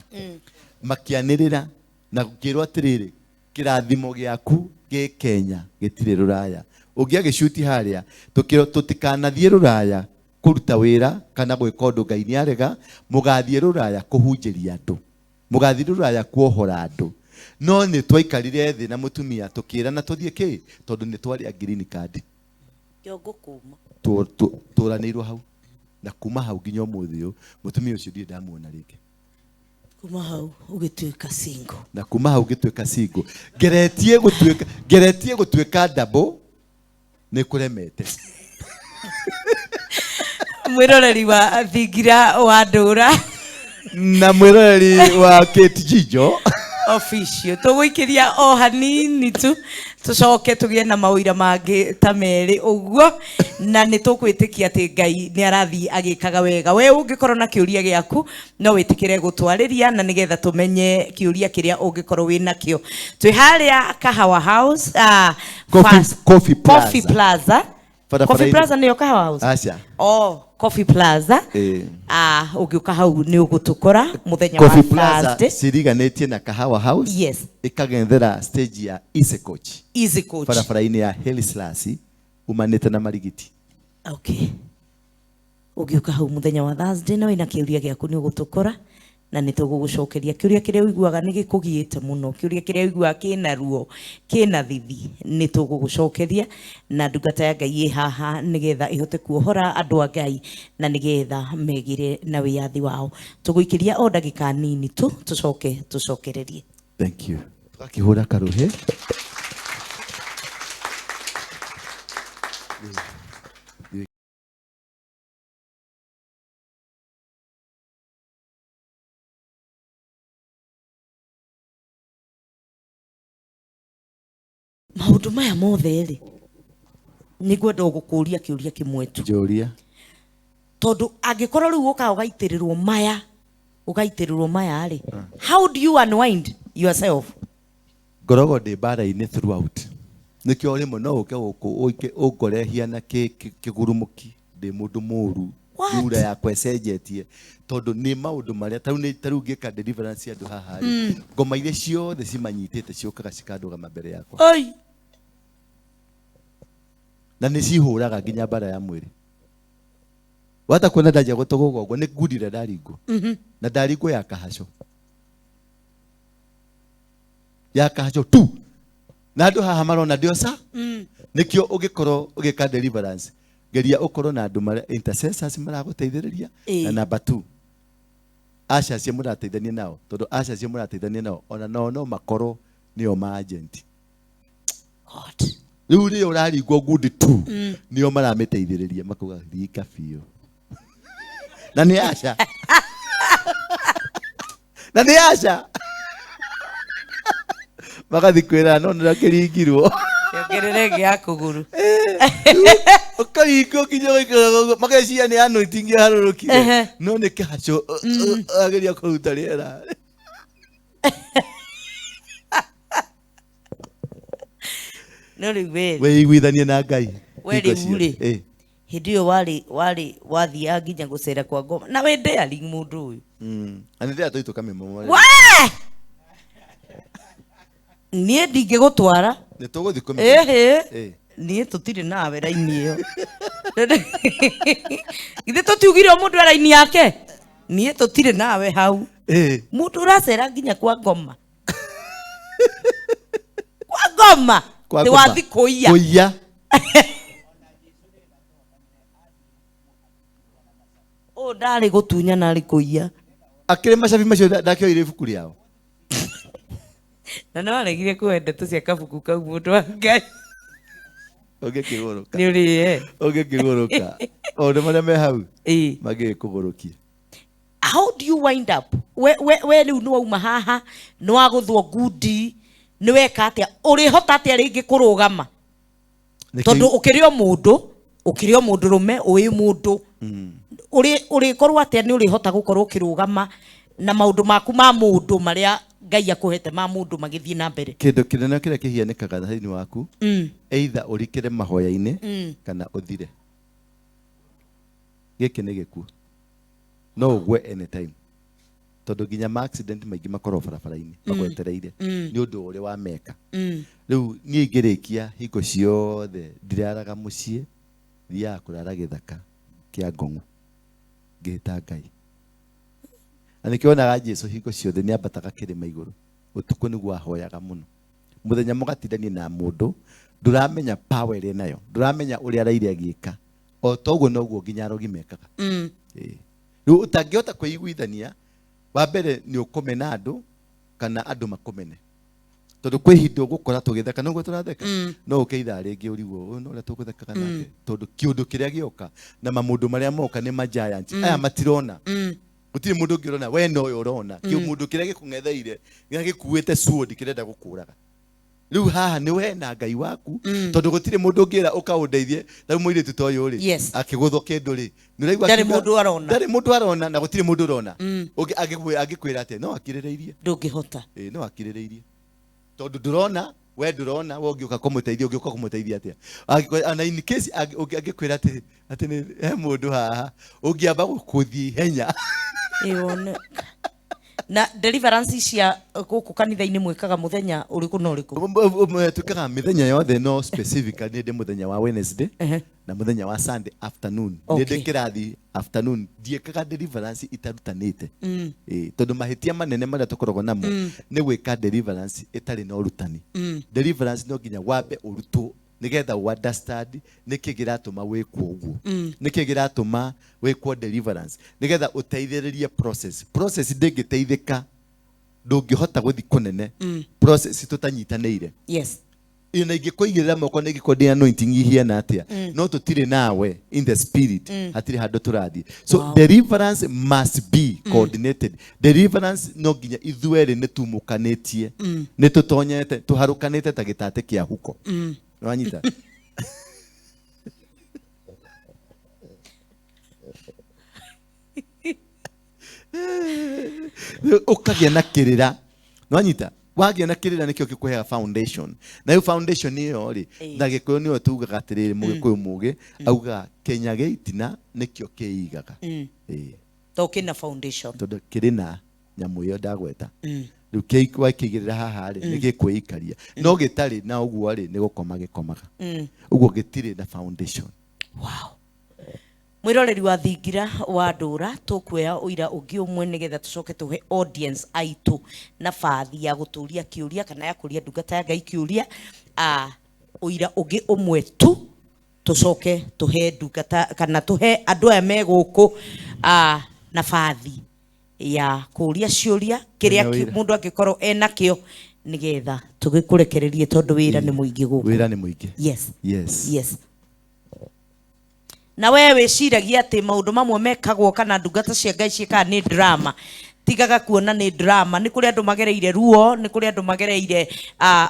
Makĩanĩrĩra na gũkĩrwo atĩrĩrĩ, kĩrathimo gĩaku gĩ Kenya gĩtirĩ rũraya. Ũngĩagĩcuti harĩa, tũkĩrwo tũtikanathiĩ rũraya kũruta wĩra kana gwĩka ũndũ Ngai nĩ arega, mũgathiĩ rũraya kũhunjĩria andũ, mũgathiĩ rũraya kuohora andũ. No nĩ twaikarire thĩ na mũtumia tũkĩrana tũthiĩ kĩ, tondũ nĩ twarĩ a green card. Kĩongo kũma. Tũranĩirwo hau. Na kuma hau nginya ũmũthĩ ũyũ, mũtumia ũcio ndirĩ ndamuona rĩngĩ. Kuma hau ũgĩtuĩka single. Na kuma hau ngĩtuĩka single. Ngeretie gũtuĩka double, nĩ kũremete. Mwĩroreri wa Thingira wa Ndũra. Na mwĩroreri wa Kate Jijo. Official. Tũgũikĩria o hanini tu, tũcoke tũgĩe na maũira mangĩ ta merĩ ũguo, na nĩ tũkwĩtĩkia atĩ Ngai nĩ arathiĩ agĩkaga wega. We ũngĩkorwo na kĩũria gĩaku, no wĩtĩkĩre gũtwarĩria na nĩgetha tũmenye kĩũria kĩrĩa ũngĩkorwo wĩ nakĩo. Twĩ harĩa Kahawa House, Coffee Plaza. Coffee Plaza. Barabara Coffee inĩ. Plaza nĩyo Kahawa House? Aca. Oh, Coffee Plaza. Ũngĩũka hau nĩ ũgũtũkora mũthenya wa Coffee Plaza Thursday. ciriganĩtie na Kahawa House. Yes. Ĩkagethera stage ya Easy Coach. Easy Coach. Barabara-inĩ ya Haile Selassie umanĩte na Marigiti. Okay. Ũngĩũka hau mũthenya wa Thursday na wĩna kĩũria gĩaku nĩ ũgũtũkora na nĩ tũgũgũcokeria. Kĩũria kĩrĩa ũiguaga nĩ gĩkũgiĩte mũno, kĩũria kĩrĩa ũiguaga kĩna ruo, kĩna thithi, nĩ tũgũgũcokeria. Na ndungata ya Ngai ĩ haha nĩgetha ĩhote kuohora andũ a Ngai na nĩgetha megĩre na wĩyathi wao. Tũgũikĩria o ndagĩka nini tu, tũcoke tũcokererie. Thank you. Tũgakĩhũra karũhĩ. Maũndũ maya mothe rĩ, nĩ ngwenda gũkũria kĩũria kĩmwe tu. Njũria. Tondũ angĩkorwo rĩu ũkaga ũgaitĩrĩrwo maya, ũgaitĩrĩrwo maya rĩ, how do you unwind yourself? Ngoragwo ndĩ mbara-inĩ throughout. Nĩkĩo rĩmwe no ũke gũkũ ũike ũngore hiana kĩgurumũki, ndĩ mũndũ mũru. What? Rura yakwa ĩcenjetie tondũ nĩ maũndũ marĩa tarĩu nĩ tarĩu ngĩka deliverance andũ haha rĩ, ngoma iria ciothe cimanyitĩte ciũkaga cikandũgama mbere yakwa. Oi. Na nĩ cihũraga nginya mbara ya mwĩrĩ. Wata kuona ndanjia gũtũgũga ũguo, nĩ ngundi ĩrĩa ndaringwo. Na ndaringwo ya kahaco. Ya kahaco tu. Na andũ haha marona ndĩ oca. Nĩkĩo ũngĩkorwo ũgĩka deliverance, geria ũkorwo na andũ marĩa intercessors maragũteithĩrĩria. Na number 2, aca acio mũrateithania nao, tondũ aca acio mũrateithania nao ona nao no makorwo nĩo ma agent. God. Rĩu rĩrĩa ũraringwo ngundi tu, nĩo maramĩteithĩrĩria makauga ringa biũ. Na nĩ aca. Na nĩ aca. Magathiĩ kwĩra no nĩrakĩringirwo. Kĩongerere ĩngĩ ya kũgũrũ. Ũkaringwo nginya ũgaikara ũguo, mageciria nĩ anointing ĩharũrũkire. No nĩ kĩhaco, ageria kũruta rĩera. No rĩu we rĩ. Wĩiguithanie na Ngai. We Hingo rĩu rĩ. ciothe. Hĩndĩ ĩyo wathiaga nginya gũcera kwa ngoma. Na wĩ daring mũndũ ũyũ. Na nĩ ndĩratũitũka mĩmwe. We! Niĩ ndingĩgũtwara. Nĩ tũgũthiĩ kũmĩthiĩ. Ĩhĩ. Ĩ. Niĩ tũtirĩ nawe raini ĩyo. Githĩ tũtiugire o mũndũ e raini yake? Niĩ tũtirĩ nawe hau. Ĩ. Mũndũ ũracera nginya kwa ngoma. Kwa ngoma. Kwa Nĩ ngoma. wathi kũiya. Kũiya. Ũyũ ndarĩ gũtunyana arĩ kũiya. Akĩrĩ macabi macio ndakĩoire ibuku rĩao. Na no aregire kũhe ndeto cia kabuku kau mũndũ wa Ngai. Ũngĩkĩgũrũka. Nĩ ũrĩe. Ũngĩkĩgũrũka. Maũndũ marĩa me hau Ĩĩ. mangĩgĩkũgũrũkia. How do you wind up? We rĩu nĩ wauma haha, nĩ wagũthwo ngundi, nĩ weka atĩa? Ũrĩhota atĩa rĩngĩ kũrũgama? Tondũ ũkĩrĩ o mũndũ, ũkĩrĩ o mũndũrũme, ũĩ mũndũ. Ũrĩkorwo atĩa nĩ ũrĩhota gũkorwo ũkĩrũgama na maũndũ maku ma mũndũ marĩa Ngai akũhete ma mũndũ magĩthiĩ na mbere? Kĩndũ kĩnene kĩrĩa kĩhianĩkaga thĩinĩ waku, either ũrikĩre mahoya-inĩ kana ũthire. Gĩkĩ nĩ gĩkuũ. No ũgwe anytime. Tondũ nginya ma accident maingĩ makoragwo barabara-inĩ magwetereire nĩ ũndũ ũrĩa wameka. Rĩu niĩ ingĩrĩkia hingo ciothe ndiraraga mũciĩ, thiaga kũrara gĩthaka kĩa ngong'o ngĩta Ngai. Na nĩkĩo wonaga Jesu hingo ciothe nĩ ambataga kĩrĩma igũrũ ũtukũ nĩguo ahoyaga mũno. Mũthenya mũgatindania na mũndũ ndũramenya power ĩrĩa nayo, ndũramenya ũrĩa araire agĩka. O toguo noguo nginya arogi mekaga. Ĩĩ. Rĩu ũtangĩhota kwĩiguithania, wa mbere nĩ ũkũmena andũ kana andũ makũmene. Tondũ kwĩ ihinda ũgũkora tũgĩtheka noguo tũratheka, no ũke ithaa rĩngĩ ũrigwo ũyũ no ũrĩa tũgũthekaga nake. Tondũ kĩũndũ kĩrĩa gĩoka na mamũndũ marĩa moka nĩ ma giant. Aya matirona. Gũtirĩ mũndũ ũngĩ ũrona, we nowe ũrona. Kĩũndũ kĩrĩa gĩkũng'etheire, kĩrĩa gĩkuĩte sword kĩrenda gũkũraga. Rĩu haha nĩ we na Ngai waku, tondũ gũtirĩ mũndũ ũngĩra ũkaũndeithie. Rĩu mũirĩtu ta ũyũ rĩ, akĩgũthwo kĩndũ rĩ, nĩ ũraigua Ndarĩ akiuga, mũndũ arona. Ndarĩ mũndũ arona na gũtirĩ mũndũ ũrona. Angĩkwĩra atĩa? No akirĩrĩirie. Ndũngĩhota. Ĩĩ, no akirĩrĩirie. Tondũ ndũrona, we ndũrona, we ũngĩũka kũmũteithia, ũngĩũka kũmũteithia atĩa? Ona in case angĩkwĩra atĩ nĩ he mũndũ haha, ũngĩamba gũthiĩ ihenya. Ĩĩ, wone. Na deliverance cia gũkũ kanitha-inĩ mwĩkaga mũthenya ũrĩkũ na ũrĩkũ? Twĩkaga mĩthenya yothe, no specifically nĩ ndĩ mũthenya wa Wednesday na mũthenya wa Sunday afternoon. Nĩ ndĩ kĩrathi afternoon. Ndiĩkaga deliverance itarutanĩte. Ĩĩ, tondũ mahĩtia manene marĩa tũkoragwo namo nĩ gwĩka deliverance ĩtarĩ na ũrutani. Deliverance no nginya wambe ũrutwo nĩgetha ũ understand nĩkĩ kĩratũma wĩkwo ũguo. Nĩkĩ kĩratũma wĩkwo deliverance nĩgetha ũteithĩrĩrie process. Process ndĩngĩteithĩka, ndũngĩhota gũthiĩ kũnene. Process tũtanyitanĩire. Ina ingĩkũigĩrĩra moko na ingĩkorwo ndĩ anointing ihiana atĩa, no tũtirĩ nawe in the spirit, hatirĩ handũ tũrathiĩ. So deliverance must be coordinated. Deliverance no nginya ithuerĩ nĩ tumũkanĩtie, nĩ tũtonyete, tũharũkanĩte ta gĩtate kĩa huko. Nĩwanyita? Ũkagĩa na kĩrĩra. Nĩwanyita? Wagĩa na kĩrĩra nĩkĩo gĩkũheaga foundation. Na rĩu foundation ĩyo rĩ, na Gĩkũyũ nĩyo tugaga atĩrĩrĩ, Mũgĩkũyũ mũgĩ augaga Kenya gĩ itina nĩkĩo kĩigaga. Ĩĩ. Tondũ kĩna foundation. Tondũ kĩrĩ na nyamũ ĩyo ndagweta. Rĩu wakĩigĩrĩra haha rĩ, nĩ gĩkwĩikaria. No gĩtarĩ na ũguo rĩ, nĩ gũkoma gĩkomaga. Ũguo gĩtirĩ na foundation. Wow. Mwiroreri wa thingira wa ndũra, tũkuoya ũira ũngĩ ũmwe nĩgetha tũcoke tũhe audience aitũ nabathi ya gũtũria kĩũria kana ya kũria ndungata ya Ngai kĩũria. Ũira ũngĩ ũmwe tu tũcoke tũhe ndungata kana tũhe andũ aya me gũkũ, nabathi ya kũria ciũria kĩrĩa Wĩna wĩra. mũndũ angĩkorwo ena kĩo nĩgetha tũgĩkũrekererie tondũ wĩra nĩ mũingĩ gũkũ. Wĩra nĩ mũingĩ. Yes. Yes. Yes. Na we wĩciragia atĩ maũndũ mamwe mekagwo kana ndungata cia Ngai ciĩkaga nĩ drama. Tigaga kuona nĩ drama. Nĩ kũrĩ andũ magereire ruo, nĩ kũrĩ andũ magereire,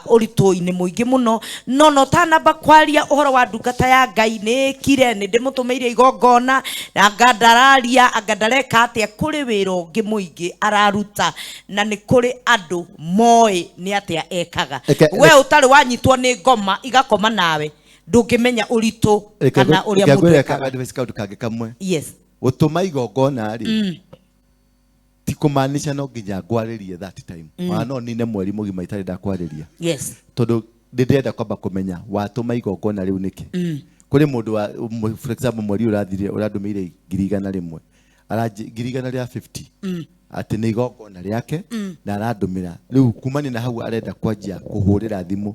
ũritũ-inĩ mũingĩ mũno. No no tanamba kwaria ũhoro wa ndungata ya Ngai nĩ ĩkire, nĩ ndĩmũtũmĩire igongona, anga ndararia, anga ndareka atĩa, kũrĩ wĩra ũngĩ mũingĩ araruta na nĩ kũrĩ andũ moĩ nĩ atĩa ekaga. We ũtarĩ wanyitwo nĩ ngoma igakoma nawe, ndũngĩmenya ũritũ kana ũrĩa Reke mũndũ ngwĩre ekaga. ka advice kaũndũ kangĩ kamwe. Yes. Gũtũma igongona rĩ, Ti kũmaanisha no nginya ngwarĩrie that time. Ona no nine mweri mũgima itarĩ ndakwarĩria. Tondũ ndĩrenda kwamba kũmenya watũma igongona rĩu nĩkĩ. Kũrĩ mũndũ wa for example mweri ũrathirire ũrandũmĩire 100,000, 150,000, atĩ nĩ igongona rĩake na arandũmĩra rĩu. Kumania na hau arenda kwanjia kũhũrĩra thimũ.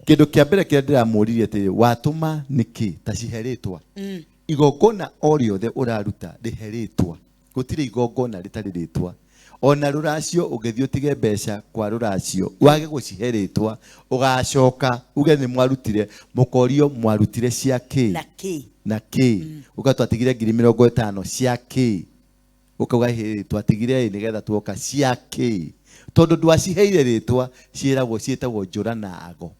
Kĩndũ kĩa mbere kĩrĩa ndĩramũririe atĩrĩ, watũma nĩkĩ? Ta cihe rĩtwa. Igongona o rĩothe ũraruta rĩhe rĩtwa. Gũtirĩ igongona rĩtarĩ rĩtwa. Ona rũracio ũngĩthiĩ ũtige mbeca kwa rũracio wage gũcihe rĩtwa, ũgacoka uge nĩ mwarutire, mũkorio mwarutire cia kĩ? Na kĩ? Na kĩ? Uga twatigire 50,000 cia kĩ? Ũkauga hĩ twatigire ĩ nĩgetha tuoka cia kĩ? Tondũ ndwaciheire rĩtwa, ciĩragwo ciĩtagwo njũra na ago.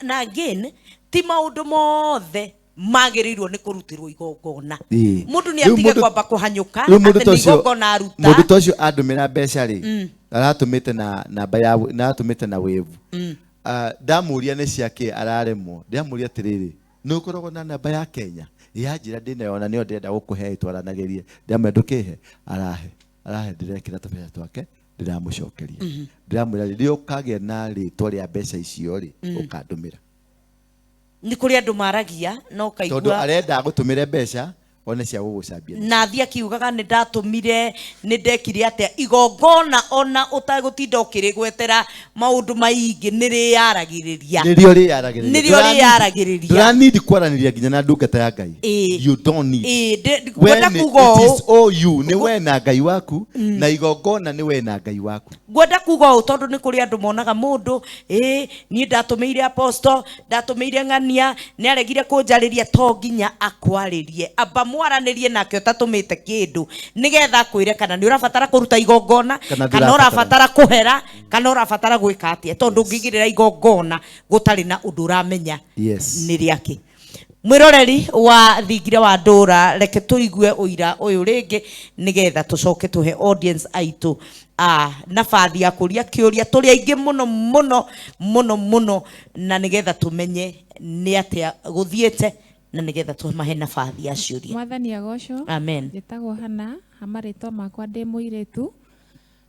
Na again ti maũndũ mothe magĩrĩirwo nĩ kũrutĩrwo igongona. Mũndũ nĩ Rĩu atige kwamba kũhanyũka rĩu mũndũ atĩ ta nĩ ũcio, igongona aruta. Mũndũ ta ũcio andũmĩra mbeca rĩ, aratũmĩte na namba ya na aratũmĩte na Wave. Ndamũria nĩ ciake araremwo. Ndamũria atĩrĩrĩ, nĩ ũkoragwo na namba ya Kenya? Yanjĩra ndĩnayo, ona nĩyo ndĩrenda gũkũhe twaranagĩrie. Ndamwĩra ndũkĩhe, arahe, ndĩrekĩra tũbeca twake, ndĩramũcokeria. Ndĩramwĩra rĩrĩa ũkagĩa na rĩtwa rĩa mbeca icio rĩ, ũkandũmĩra. Nĩ kũrĩ andũ maragia no Tondũ ũkaigua arenda gũtũmĩre mbeca one cia gũgũcambia. Na athiĩ akiugaga nĩ ndatũmire, nĩ ndekire atĩa. Igongona ona ũtagũtinda ũkĩrĩgwetera maũndũ maingĩ, nĩ rĩyaragĩrĩria. Nĩrĩo rĩyaragĩrĩria. Nĩrĩo rĩyaragĩrĩria. Ndũranidi kwaranĩria nginya na ndungata ya Ngai. You don't need. We Ngwenda kuga it ũũ. is all you, nĩ we na Ngai waku, na igongona nĩ we na Ngai waku. Ngwenda kuga ũũ tondũ nĩ kũrĩ andũ monaga mũndũ, ĩ niĩ ndatũmĩire apostle, ndatũmĩire ng'ania, nĩ aregire kũnjarĩria. To nginya akwarĩrie, amba mwaranĩrie nake ũtatũmĩte kĩndũ, nĩgetha akwĩre kana nĩ ũrabatara kũruta igongona kana kana ndũrabatara. Ũrabatara kũhera kana ũrabatara gwĩka atĩa, tondũ ũngĩigĩrĩra igongona gũtarĩ na ũndũ ũramenya nĩ rĩake. Mwĩroreri wa thingira wa ndũra, reke tũigue ũira ũyũ rĩngĩ nĩgetha tũcoke tũhe audience aitũ nabathi ya kũria kĩũria. Tũrĩ aingĩ mũno mũno mũno mũno, na nĩgetha tũmenye nĩ atĩa gũthiĩte, na nĩgetha tũmahe nabathi ya ciũria. Mwathani agocwo. Amen. Njĩtagwo Hana, ha marĩtwa makwa ndĩ mũirĩtu,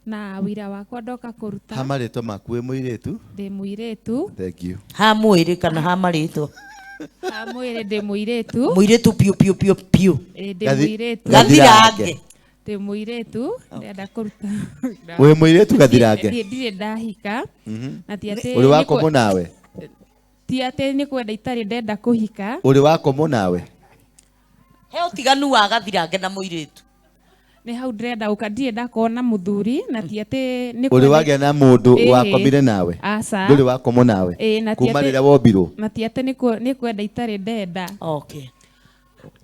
na wĩra wakwa ndoka kũruta. Ha marĩtwa maku wĩ mũirĩtu? Ndĩ mũirĩtu. Thank you. Ha mwĩrĩ kana ha marĩtwa? Ha mwĩrĩ ndĩ mũirĩtu. Mũirĩtu piũ piũ piũ piũ. Ĩ, ndĩ mũirĩtu. Gathirange. Ndĩ mũirĩtu, ndĩrenda kũruta. Wĩ mũirĩtu gathirange? Ndirĩ ndahika na ti atĩ Ũrĩ wakomwo nawe? Ti atĩ nĩ kwenda itarĩ ndenda kũhika. Ũrĩ wakomwo nawe? He ũtiganu wa gathirange na mũirĩtu? Nĩ hau ndĩrenda gũka. Ndirĩ ndakorwo na mũthuri, na ti atĩ nĩ Ũrĩ wagĩa na mũndũ wakomire nawe? Aca. Ndũrĩ wakomwo nawe? Ĩĩ, na ti Kuma atĩ rĩrĩa wombirwo? Na ti atĩ nĩ kwenda itarĩ ndenda.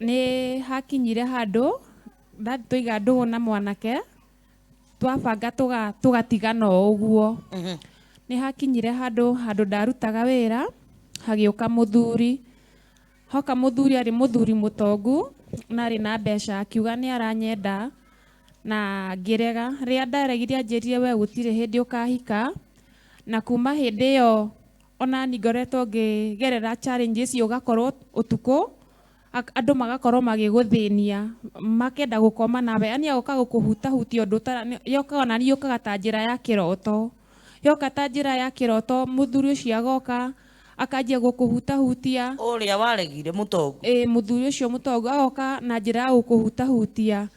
Nĩ hakinyire handũ ndathi tũiga ndũgũ na mwanake, twabanga tũgatigana o ũguo. Nĩ hakinyire handũ ndarutaga wĩra, hagĩũka mũthuri. Hoka mũthuri, arĩ mũthuri mũtongu na arĩ na mbeca, akiuga nĩ aranyenda na ngĩrega. Rĩrĩa ndaregire, anjĩrire, we gũtirĩ hĩndĩ ũkahika. Na kuma hĩndĩ ĩyo ona ni ngoretwo ngĩgerera challenges, ũgakorwo ũtukũ andũ magakorwo magĩgũthĩnia, makenda gũkoma nawe, yani agoka gũkũhutahutia ũndũ yokaga ona niĩ yũkaga ta njĩra ya kĩroto, yoka ta njĩra ya kĩroto. Mũthuri ũcio agoka akanjia gũkũhutahutia. Ũrĩa waregire mũtongu? Ĩ, mũthuri ũcio mũtongu agoka na njĩra ya gũkũhutahutia,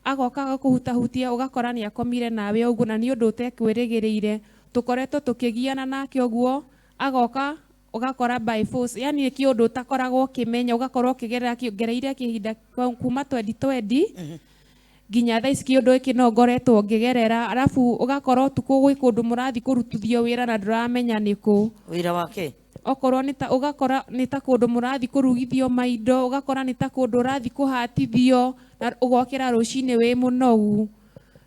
agoka agakũhutahutia, ũgakora nĩ akomire nawe ũguo, na nĩ ũndũ ũtekwĩrĩgĩrĩire. Tũkoretwo tũkĩgiana nake ũguo, agoka ũgakora by force, yani nĩ kĩũndũ ũtakoragwo ũkĩmenya, ũgakorwo ũkĩgerera ngereire kĩhinda kuma 2020 nginya thaa ici. Kĩũndũ gĩkĩ no ngoretwo ngĩgerera. Arabu ũgakora ũtukũ gwĩ kũndũ mũrathiĩ kũrutithio wĩra na ndũramenya nĩkũ. Wĩra wake? Okorwo nĩ ta ũgakora nĩ ta kũndũ mũrathiĩ kũrugithio maindo, ũgakora nĩ ta kũndũ ũrathiĩ kũhatithio, na ũgokĩra rũcinĩ wĩ mũnogu.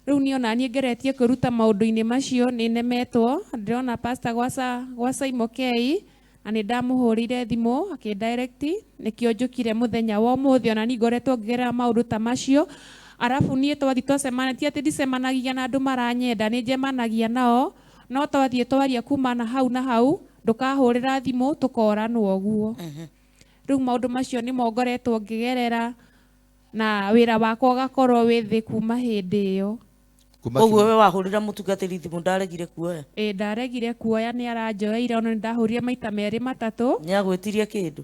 Rĩu niĩ ona niĩ ngeretie kwĩruta maũndũ-inĩ macio, nĩ nemetwo. Ndĩrona pastor gwa Saimo K, na nĩ ndamũhũrĩire thimũ akĩndirect, nĩkĩo njũkire mũthenya wa ũmũthĩ. Ona niĩ ngoretwo ngĩgerera maũndũ ta macio. Arabu niĩ twathiĩ twacemania, ti atĩ ndicemanagia na andũ maranyenda, nĩ njemanagia nao, no twathiĩ twaria kuma na hau na hau, ndũkahũrĩra thimũ, tũkoranwo ũguo. Rĩu maũndũ macio nĩmo ngoretwo ngĩgerera, na wĩra wakwa ũgakorwo wĩ thĩ kuma hĩndĩ ĩyo. Kuma Koguo we wahũrĩra mũtungatĩri thimũ ndaregire kuoya? Ĩ, ndaregire kuoya, nĩ aranjoeire, ona nĩ ndahũrire maita merĩ matatũ. Nĩ agwĩtirie kĩndũ?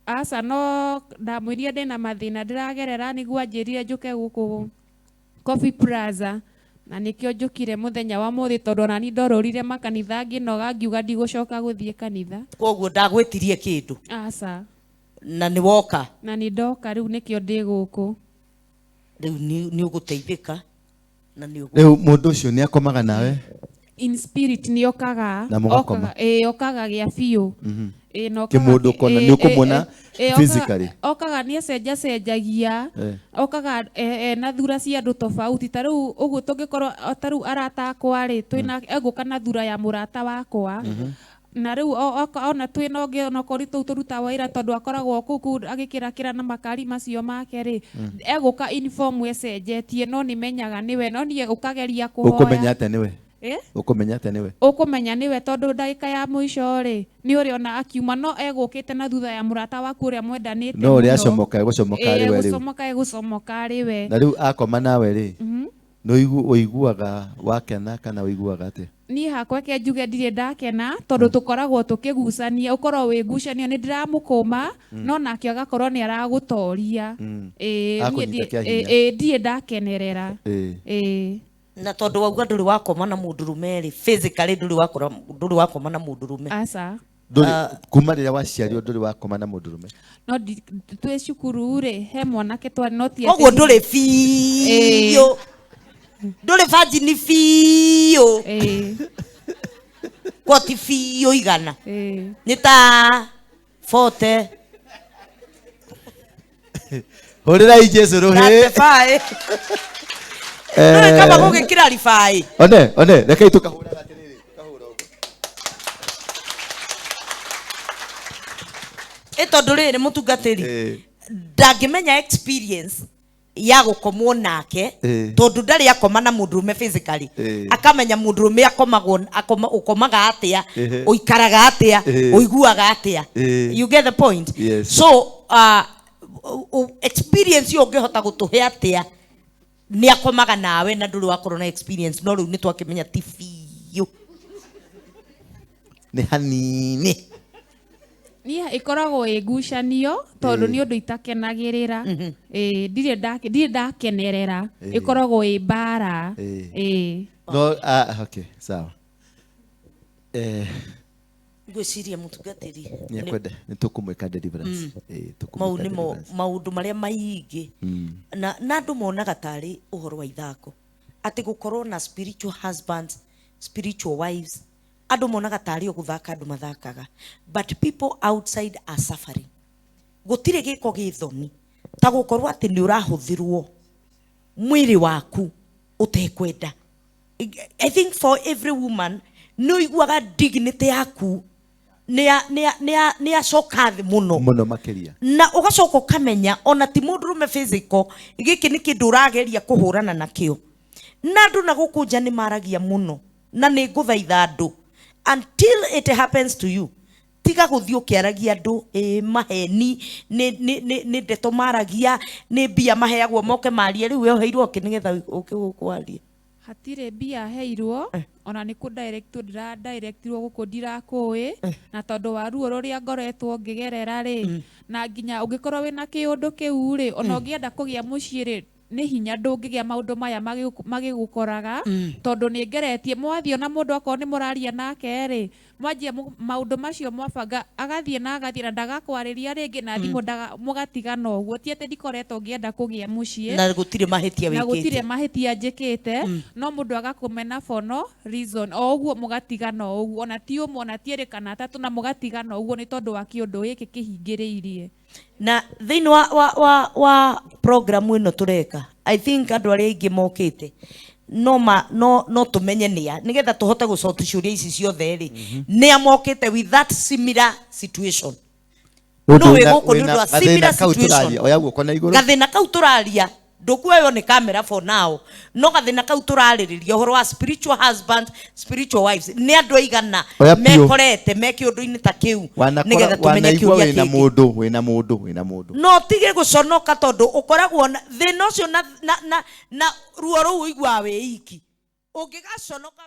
Aca, no ndamwĩrire ndĩna mathĩna ndĩragerera, nĩguo anjĩrire njũke gũkũ Coffee Plaza, na nĩkĩo njũkire mũthenya wa mũthĩ, tondũ ona niĩ ndorũrire makanitha ngĩnoga, ngiuga ndigũcoka gũthiĩ kanitha. Koguo ndagwĩtirie kĩndũ? Aca. Na nĩ woka? Na nĩ ndoka, rĩu nĩkĩo ndĩ gũkũ. Rĩu nĩ ũgũteithĩka na nĩ ũgũ Rĩu mũndũ ũcio nĩ akomaga nawe? In spirit nĩ okaga. Na mũgakoma? Okaga, ĩĩ, okaga gĩa biũ. Ĩĩ, na okaga. Kĩmũndũ ũkona, nĩ ũkũmuona physically? Okaga nĩ acenjacenjagia. Okaga na thura cia andũ tofauti, ta rĩu ũguo tũngĩkorwo, ta rĩu arata akwa rĩ, twĩna, egũka na thura ya mũrata wakwa, na rĩu ona twĩna ũngĩ, onakorwo nĩ tũu tũrutaga wĩra, tondũ akoragwo kũu kũu agĩkĩrakĩra na makari macio make rĩ, egũka in form ĩcenjetie, no nĩ menyaga nĩwe, no niĩ ũkageria kũhoya. Ũkũmenya atĩa nĩwe? Eh? Ũkũmenya atĩa nĩwe? Ũkũmenya nĩwe tondũ ndagĩka ya mũico rĩ, nĩ ũrĩona akiuma, no egũkĩte na thutha ya mũrata waku ũrĩa mwendanĩte No ũrĩa mũno. acomoka, egũcomoka arĩ we rĩu. Egũcomoka, egũcomoka arĩ we. Na rĩu akoma nawe rĩ, nĩ ũiguaga wakena kana ũiguaga atĩa? Niĩ hakwa ke njuge ndirĩ ndakena, tondũ tũkoragwo tũkĩgucania, ũkorwo wĩ ngucanio, nĩ ndĩramũkũma, no nake agakorwo nĩ aragũtoria. Ĩĩ, niĩ Akũnyita kĩa hinya. Ĩĩ, ndirĩ ndakenerera. Ĩĩ. Na tondũ wauga ndũrĩ wakoma na mũndũrũme rĩ, physically ndũrĩ wakora, ndũrĩ wakoma na mũndũrũme? Aca. Ndũrĩ, kuma rĩrĩa waciarirwo ndũrĩ wakoma na mũndũrũme? No twĩ cukuru rĩ, he mwanake twarĩ, no ti Koguo atĩ ndũrĩ biũ, ndũrĩ virgin biũ? Ĩĩ. Koti biũ igana? Ĩĩ. Nĩ ta 40? Hũrĩrai Jesu rũhĩ. 35. Ndũrĩ kaba gũgĩkĩra ribaĩ. One, one, rekei tũkahũraga atĩrĩrĩ, tũkahũra ũguo. Ĩ, tondũ rĩrĩ, mũtungatĩri, ndangĩmenya experience ya gũkomwo nake, tondũ ndarĩ akoma na mũndũrũme physically, akamenya mũndũrũme akomagwo, akoma, ũkomaga atĩa, ũikaraga atĩa, ũiguaga atĩa. You get the point? Yes. So experience ĩyo ũngĩhota gũtũhe atĩa nĩ akomaga nawe na ndũrĩ wakorwo na experience, no rĩu nĩ twakĩmenya ti biũ? Nĩ hanini. Niĩ ĩkoragwo ĩ ngucanio, tondũ nĩ ũndũ itakenagĩrĩra. Ĩĩ, ndirĩ ndakenerera. Ĩkoragwo ĩ mbara. Ĩĩ. No, okay, sawa. Ngwĩciria mũtungatĩri Nĩ akwenda nĩ tũkũmwĩka deliverance. Tũkũmwĩka mau nĩmo deliverance. Maũndũ marĩa maingĩ na andũ monaga tarĩ ũhoro wa ithako, atĩ gũkorwo na spiritual husbands, spiritual wives, andũ monaga tarĩ o gũthaka andũ mathakaga, but people outside are suffering. Gũtirĩ gĩko gĩ thoni ta gũkorwo atĩ nĩ ũrahũthĩrwo mwĩrĩ waku ũtekwenda. I think for every woman nĩ ũiguaga dignity yaku nĩ yacoka thĩ mũno. Mũno makĩria. Na ũgacoka ũkamenya ona ti mũndũrũme physical, gĩkĩ nĩ kĩndũ ũrageria kũhũrana nakĩo, na andũ na gũkũ nja nĩ maragia mũno, na nĩ ngũthaitha andũ, until it happens to you, tiga gũthiĩ ũkĩaragia andũ ĩ maheni, nĩ ndeto maragia, nĩ mbia maheagwo moke marie. Rĩu we ũheirwo kĩ nĩgetha ũke gũkũ warie? Hatirĩ mbia heirwo, ona nĩ kũ directwo ndĩra directirwo gũkũ, ndirakũĩ, na tondũ wa ruo rũrĩa ngoretwo ngĩgerera rĩ, na nginya ũngĩkorwo wĩna kĩũndũ kĩu rĩ, ona ũngĩenda kũgĩa mũciĩ rĩ, nĩ hinya ndũngĩgĩa maũndũ maya magĩgũkoraga, tondũ nĩ ngeretie mwathiĩ ona mũndũ akorwo nĩ mũraria nake rĩ, mwanjia maũndũ macio, mwabanga, agathiĩ na agathiĩ na ndagakwarĩria rĩngĩ na thimũ, mũgatigana ũguo. Ti atĩ ndikoretwo ngĩenda kũgĩa mũciĩ. Na gũtirĩ mahĩtia Na gũtirĩ wĩkĩte. Mahĩtia njĩkĩte, no mũndũ agakũmena for no reason, o ũguo mũgatigana o ũguo, ona ti ũmwe, ona ti erĩ kana atatũ, na mũgatigana ũguo nĩ tondũ wa kĩũndũ gĩkĩ kĩhingĩrĩirie. Na thĩinĩ wa program ĩno tũreka, I think andũ arĩa aingĩ mokĩte no ma, no no tũmenye nĩa, nĩgetha tũhote gũcoti ciũria ici ciothe rĩ, nĩa mokĩte with that similar situation. Mũndũ No wĩ wĩna- gũkũ nĩ ũndũ wĩna wa gathĩna similar kau situation. tũraria, oya guoko na igũrũ. Gathĩna kau tũraria. Ndũkuoywo nĩ kamera for now, no gathĩna kau tũrarĩrĩria ũhoro wa spiritual husband, spiritual wives, nĩ andũ aigana Oya piũ. Mekorete me kĩũndũ-inĩ ta kĩu Wanakora nĩgetha tũmenye wanaigua kĩũria wĩna kĩngĩ. Mũndũ wĩna mũndũ wĩna mũndũ. No tige gũconoka tondũ ũkoragwo na thĩna ũcio na ruo rũu ũiguaga wĩ iki ũngĩgaconoka.